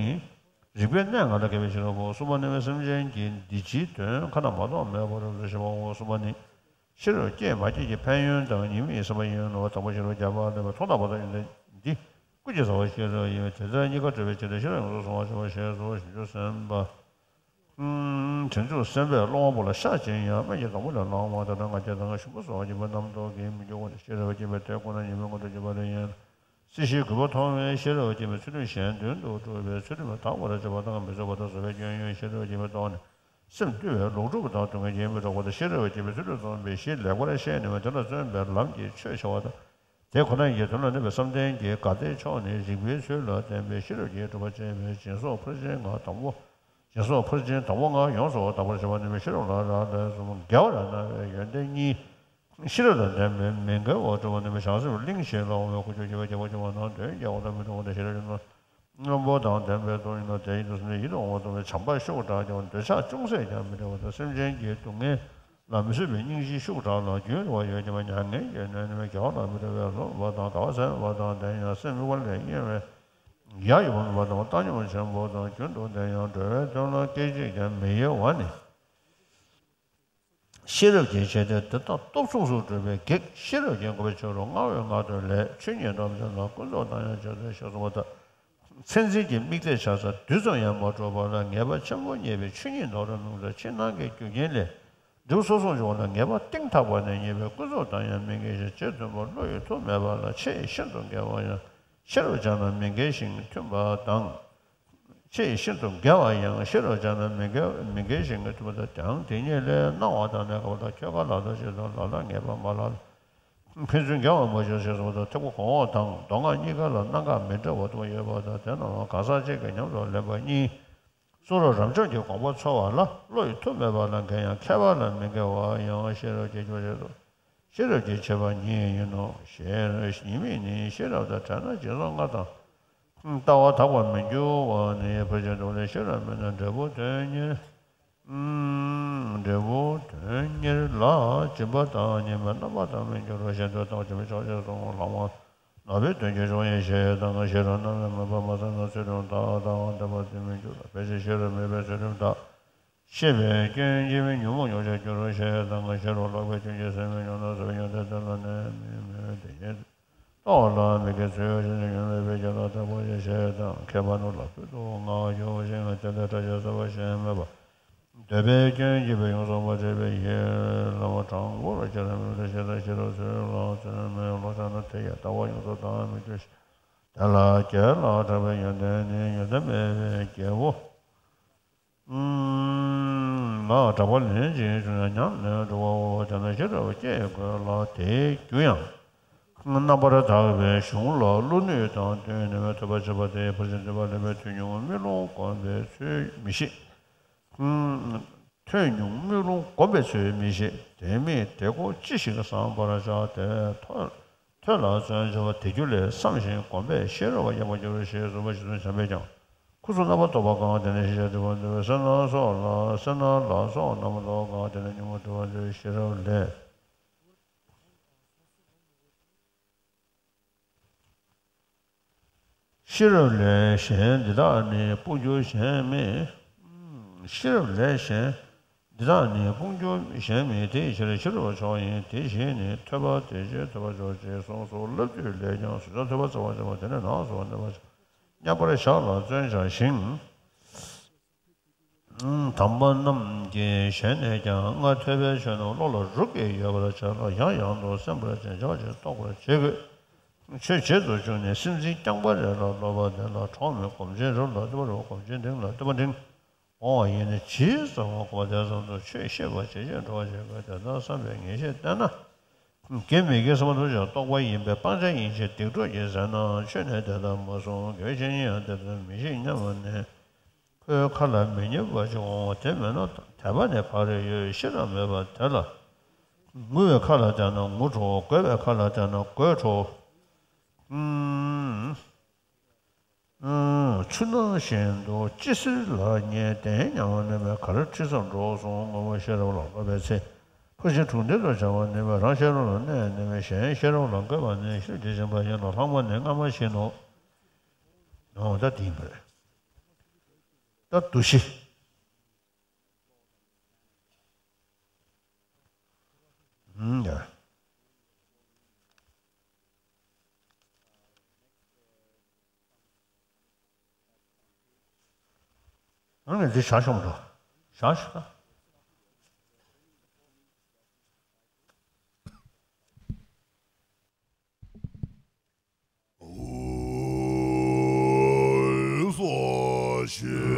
རིགས་པའི་གནས་ལྔ་ལ་མཁས་པའི་ཤེས་རབ་བོ། གསུམ་པ་ནི་སེམས་ཅན་གྱི་འདི་ཕྱིའི་དོན་ཁ་ན་མ་ཐོ་མེད་པར་རབ་ཏུ་ཤེས་པའོ། གསུམ་པ་ནི་ཤེས་རབ་སྐྱེས་མ་སྐྱེས་ཀྱི་ཕན་ཡོན་དང་ཉེས་དམིགས་བསམ་པ་ཡིན་ནོ། དང་པོ་ཤེས་རབ་བརྒྱ་པ་ལ་ཐོག་མཐའ་བར་དུ་ཡོན་ཏན་འདི་ཀུན་གྱི་རྩ་བ་ཤེས་རབ་ཡིན་པས་དེ་ལྟར་གཉིས་ཀ་གྲུབ་པའི་ཕྱིར་ཏེ་ཤེས་རབ་ཡོངས་སུ་བཟུང་བར་བྱ་བ་ཞེས་སོ། བཞི་བཅུ་ཟིན་པ། དྲིན་ཚུལ་སེམས་པས་སློང་བ་པོ་ལ་ཤ་ཅན་ཡང་སྨན་གྱི་སྡོང་པོ་ལས་བླངས་པ་ལྟར་ན་ང་རྒྱལ་དང་ཞུམ་པ་སོགས་ཀྱི་མི་རྣམ་རྟོག་གིས་མི་འགྱུར་བ་ནི་ཤེས་རབ་སྐྱེས་པས་དེ་ཁོ་ན་ཉིད་མི་མངོན་དུ་གྱུར་པ་ལས་ཡིན། སྲིད་ཞིའི་རྒུད་པ་མཐོང་བའི་ཤེས་རབ་སྐྱེས་པས་ཚུལ་ཁྲིམས་གཞན་དོན་དུ་སྒྲུབ་པའི་ཚུལ་ཁྲིམས་དག་པར་བྱེད་པ་དང་མི་འཚོ་བར་དུ་བཟོད་པའི་སྐྱོན་ཡོན་ཤེས་རབ་སྐྱེས་པས་རྟོགས་ནས་སེམས་བཏུལ་བའི་ལོག་སྒྲུབ་དང་སྡུག་བསྔལ་གྱི་མི་སྒྲོག་པ་དང་ཤེས་རབ་སྐྱེས་པས་ཚུལ་ཁྲིམས་བསྲུངས་པའི་གཞི་ལེགས་པར་ཤེས་ནས་དེ་ལ་བརྩོན་པའི་ལམ་གྱི་ཆོས་བྱ་བ་དང་། དེ་ཁོ་ན་ཡི་དོན་ལ་གནས་པའི་བསམ་གཏན་གྱི་དགའ་བདེ་མཆོག་ནི་རིགས་པའི་ཚུལ་ལ་བརྟེན་པའི་ཤེས་རབ་ཀྱི་གྲུབ་པ་ཅན་པའི་སྦྱིན་སོགས་ཕར་ཕྱིན་ལྔ་དང་པོ། སྦྱིན་སོགས་ཕར་ཕྱིན་དང་པོ་ལྔ་ཡོངས་སུ་དག་པར་བྱེད་པ་ནི་ཤེས་རབ་ལ་རག་ལས་གསུམ། དགེ་བ་ལ་སྣང་བའི་ཡོན་ཏན་གཉིས། ཤེས་རབ་དང་ལྡན་པའི་མི་དགེ་བ་སྒྲུབ་པ་ནི་བྱང་སེམས་གླིང་བཞི་ལ་འོང་བའི་ཁུ་བྱུག་བཞི་པ་རྒྱལ་པོ་སྐྱོང་བ་དང་དོན་རྒྱག་པ་དང་མི་འགྲོ་བ་དང་ཤེས་རབ་ཀྱི་སྣང་། སྔོན་པོ་དང་ལྡན་པའི་སྟོང་ཉིད་ལ་དེ་ཡིད་དུ་སོང་ནས་ཡིད་དུ་འོང་བ་སྟོང་པའི་བྱམས་པ་ཤུགས་དྲག་ཀྱང་འདོད་ཆགས་ཅུང་ཟད་ཀྱང་མི་འདྲ་བ་དང་སེམས་ཅན་གྱི་སྡུག་བསྔལ་ལ་མི་བཟོད་པའི་སྙིང་རྗེ་ཤུགས་དྲག་ལ་རྒྱུན་དུ་བ་ཡོད་ཀྱང་མྱ་ངན་གྱི་གནོད་ནི་དགེ་བ་ལ་མི་འདྲ་བའི་ལོག་པ་དང་དགའ་བ་སེམས་པ་དང་ལྡན་ཡང་སེམས་དམིགས་པ་ལས་གཡེང་བའི་ཡ་ཡོད་པ་མེད་པ་དང་བཏང་སྙོམས་ཆེན་པོ་དང་རྒྱུན་དུ་ལྡན་ཡང་འགྲོ་བའི་དོན་ལ་སྐད་ཅིག་ཀྱང་མི་གཡེལ་བ་ནི། ཤེས་རབ་ཀྱི་ཆེ་སྟེ་དེ་དག་སྟོབས་མཚུངས་སུ་གྲུབ་པའི་གེགས་ཤེས་རབ་ཀྱིས་འགོག་པའི་ཕྱིར་རོ། རྔ་བོའི་ངག་ཏུ་ལས་ཆོས་ཉིད་རྟོགས་པའི་ཕྱིར་ན་ཀུན་རྫོབ་དང་ཡང་བྱ་སྟེ་ཞེས་གསུངས་པ་ལྟར། མཚན་འཛིན་གྱི་དམིགས་གཏད་ཆགས་ས་དུས་ཙམ་ཡང་མ་གྲུབ་པ་ལ་ངེས་པ་ཆེན་པོ་རྙེད་པའི་ཆོས་ཉིད་རྟོགས་པའི་ངང་དུ་ཕྱི་ནང་གི་རྒྱུ་རྐྱེན་ལས་འབྲས་བུ་སོ་སོར་འབྱུང་བ་ལ་ངེས་པ་གཏིང་ཐག་པ་ནས་རྙེད་པའི་ཀུན་རྫོབ་དང་ཡང་མི་འགལ་ཞིང་རྗེས་མཐུན་པ་བློ་ཡི་ཐུག་མེད་པ་ལ་ཆེས་ཤིན་ཏུ་འགལ་བ་ཡང་ཤེས་རབ་སྦྱངས་ན་མི་འགལ་ཞིང་མཐུན་པ་དང་། ཆེས་ཤིན་ཏུ་འགལ་བ་ཡང་ཤེས་རབ་སྦྱངས་ན་མི་འགལ་མི་འགལ་ཞིང་མཐུན་པ་དང་། ཡང་དེ་ཉིད་ལས་སྣང་བ་དང་གནས་སྐབས་དང་ཁྱོད་དགའ་ལགས་དང་ཞེས་དང་ལ་ལ་ངེས་པ་མ་ལགས་ལ་ཕན་ཚུན་འགལ་བ་མ་བྱུང་ཞེས་གསུངས་པ་དང་། ཐེག་པ་གོང་འོག་དང་མདོ་སྔགས་གཉིས་ཀ་ལ་སྣང་འགག་མི་འདྲ་བ་དུ་མ་ཡོད་པ་དང་། དེ་རྣམས་ལ་གང་ཟག་གཅིག་གིས་ཉམས་སུ་ལེན་པ་གཉིས། གསུང་རབ་རབ་འབྱམས་ཀྱི་དགོངས་པ་འཚོལ་བ་ལ་བློ་ཡི་ཐུག་མེད་པ་ལ་འགལ་ཡང་མཁས་པ་ལ་མི་འགལ་བ་ཡང་ཤེས་རབ་ཀྱི་ཆོས་ཤེས་རབ་ཀྱི་ཆེ་བ་ཉིད་ཡིན་ནོ། ཞེས་ཉེས་དམིགས་ནི་ཤེས་རབ་དང་བྲལ་ན་སྦྱིན་སོགས་ལྔ་དང་། ལྟ་བ་དག་པར་མི་འགྱུར་བ་ནི་ཕར་ཕྱིན་དྲུག་ལས་ཤེས་རབ་མེད་ན་འབྲས་བུ་དོན་གཉེར། འབྲས་བུ་དོན་གཉེར་ལ་སྦྱིན་པ་དང་ཉེས་པའི་རྣམ་པ་དང་མི་འགྱུར་རོ། གཞན་དོན་དག་སྦྱིན་པའི་ཕྱོགས་ཞེས་གསུངས། ལྷག་མ་ལགས་པའི་དོན་གྱི་མཆོག་ཡིན་ཞེས་དང་། ཤེས་རབ་རྣམ་པར་སྨིན་པ་མ་ཟིན་ན་ཚུལ་ཁྲིམས་དག་དང་ལྡན་པ་དེ་མི་འགྱུར། ཕལ་ཆེར་ཤེས་རབ་མེད་པས་ཚུལ་ཁྲིམས་དག་ཤེས་པའི་སྐྱོན་གྱིས་ཉོན་མོངས་ཉོག་བཤད་འགྱུར་རོ་ཞེས་དང་། ཤེས་རབ་ལོག་པའི་སྐྱོན་གྱིས་སེམས་མི་སྙོམས་ན་བཟོད་པ་ཉམས་ཏེ་དེ་ལ་གནས་མི་མོས། དེ་ཉིད་རྟོགས་ལ་མི་འགལ་ཚུལ་ཡོད་ཕྱིར་ཉོན་མེད་པའི་རྒྱུད་ལ་བརྟག་པར་བྱེད་ཞེས་དང་། མཁས་པ་རྣམས་ལ་ཕུལ་དུ་མངའ་ཞེས་ཤིང་དེ་ལས་ཕྲ་ཞིང་གསལ་བ་གཞན་མེད་པ། འདོད་པའི་སྐྱོན་གྱིས་པའི་ཡོངས་སུ་མ་དྲིས་པའི་ཡིད་ལ་བ་དྲང་པོར་ཁྱེར་མི་འདོད་ཤེས་དང་ཤེས་རབ་ཚུལ་ལ་བརྩོན་མེད་ལོག་ཆགས་ན་དེ་ཡི་ལྟ་བ་ཡོངས་སུ་དག་མི་འགྱུར་ཞིང་། དེ་ལ་རྒྱལ་ལ་གྲགས་པའི་ཡོན་ཏན་ནི་ཡོན་ཏན་མེད་པའི་རྒྱལ་པོ། ལ་གྲགས་པ་ལན་གཅིག་བྱུང་ན་ཉམས་ལེན་འགྲོ་བའོ། དེས་ན་ཤེས་རབ་སྐྱེ་དགོས་ལ་དེའི་རྒྱུ་ཡང་། རྣམ་པར་དག་པའི་གཞུང་ལ་བློ་ནུས་དང་བསྟུན་ནས་ཐོས་པ་བྱེད་པ་སྟེ། ཕར་ཕྱིན་ཐོས་པ་ལེན་པའི་ཐོས་མྱོང་དམུས་ལོང་གོམས་པའི་ཚུལ་མི་ཤེས། ཐོས་མྱོང་དམུས་ལོང་གོམས་པའི་ཚུལ་མི་ཤེས། དེ་མིན་དེ་ཀོ་ཅི་ཞིག་བསམ་པར་བྱ་སྟེ། ཐོས་ཐོས་ལ་བརྩོན་བྱ་བ་དེ་རྒྱུ་ལས་བསམ་ཞིང་གོམས་པས་ཤེས་རབ་པ་ཡངས་པར་འགྱུར་ཞེས་གསུངས་པ་ཞིག་ཏུ་བྱམས་པས་ཀྱང་། ཁུ་ཚུར་རྣམ་པར་རྟོག་པ་གང་དེ་ནས་ཤེས་བྱ་སྒྲིབ་པ་འདུལ་བའི་སེར་སྣ་སོགས་ལ་སེར་སྣ་ལ་སོགས་རྣམ་པར་རྟོག་གང་དེ་ནས་ཉོན་མོངས་སྒྲིབ་པ་འདུལ་བའི་ཤེས་རབ་ལས། ཤེས་རབ་ལས་གཞན་འདི་དག་ནི་སྤོང་རྒྱུ་གཞན་མེད། ཤེས་རབ་ལས་གཞན་འདི་དག་ནི་སྤོང་རྒྱུ་གཞན་མེད། དེ་ཡི་ཕྱིར་ཤེས་རབ་མཆོག་ཡིན། དེ་བཞིན་ནི་ཐོས་པ་དེ་བཞིན་ཐོས་པ་མཆོག་ཅེས་གསུངས་སོ། བསླབ་བཏུས་ལས་ཀྱང་བཟོད་བྱ་ཐོས་པ་རྩ་བ་འཇོམས་པ་དེ་ནས་ནང་སུ་བ་འདོད་པ་མཉམ་པར་བཞག་ལ་བརྩོན་བྱ་ཞིང་། དམ་པ་རྣམས་ཀྱི་ཞལ་ནས་ཀྱང་སྔར་ཐོས་པའི་ཆོས་རྣམས་བློ་ལ་རབ་ཀྱིས་ཡོད་པར་བྱས་ལ་ཡང་ཡང་དུ་སེམས་པར་བྱེད་བྱ་བ་ཅིག་རྟོགས་པར་བྱེད་དགོས། ཆོས་བྱེད་དུ་བཅུག་ནས་སེམས་འཛིན་རྐྱང་པ་རེ་ལ་སློབ་པ་དེ་ལ་གྲོགས་མེད་སྒོམ་ཆེན་རབ་ལ་ལྟོས་པ་རུ་སྒོམ་ཆེན་འབྲིང་ལ་ལྟོས་པ་འབྲིང་ འོང་བ་ཡིན་ན་ཇི་ཙམ་གོ་དེ་ཙམ་དུ་ཆོས་ཤེས་པ་ཇི་ཆོས་འགྲོ་བ་ཇི་དགོས་དེ་ལྟར་བསམ་པའི་ངེས་ཤེས་བསྟེན་ན། དགེ་མི་དགེ་གསུམ་པོ་ཐམས་ཅད་རྟོགས་པ་ཡིན་པས་སྤང་བྱ་ཡིན་ཕྱིར་སྡིག་སྒྲིབ་ཀྱི་ཟས་རྣམས་ཆོས་ནི་དེ་ལྟར་མ་གསུངས། དགེ་བའི་བཤེས་གཉེན་ཡང་དེ་ལྟར་མི་བཤད་སྙམ་པ་ནི། ཁོའི་ཁ་ལ་མི་སྙན་པ་ཅིག་འོང་བ་དེ་མིན་ནོ། དད་པ་ནི་ཕ་རོལ་ཡོད་ཤེས་རབ་མེད་པ་དེ་ལ། ངུ་བའི་ཁ་ལ་བལྟས་ན་ངུ་འཕྲོ། རྒོད་པའི་ཁ་ལ་བལྟས་ན་རྒོད་འཕྲོ། ཨུམ། ཆུ་ནང་བཞིན་དུ་ཅི་སྲིད་ལ་ཉེ་བསྟེན་སྙམ་པ་ནི་མེད། གར་ཁྲིད་མཚམས་འགྲོ་གསུངས། དངོས་པོ་ཤེས་རབ་ལ་འགོད་པའི་ཚེ། ཕར་ཕྱིན་དྲུག་ལྡན་དུ་བྱ་བ་ནི་མེད། རང་ཤེས་རབ་ལ་གནས་ནི་མེད། གཞན་ཤེས་རབ་ལ་འགོད་པ་ནི་ཤེས། དེ་བཞིན་ཕར་ཕྱིན་ལ་ལྷག་མ་ནི་སྔ་མ་བཞིན་ནོ། འོ་ད་དེ་ཡིན་པ་རེད། ད་འདུ་ཤེས། ཨུམ་ཡ། ཨ་ནི་འདི་བཞག་ཤོག་འགྲོ། བཞག་ཤོག་ད། ཨོ་སོ་ཤི།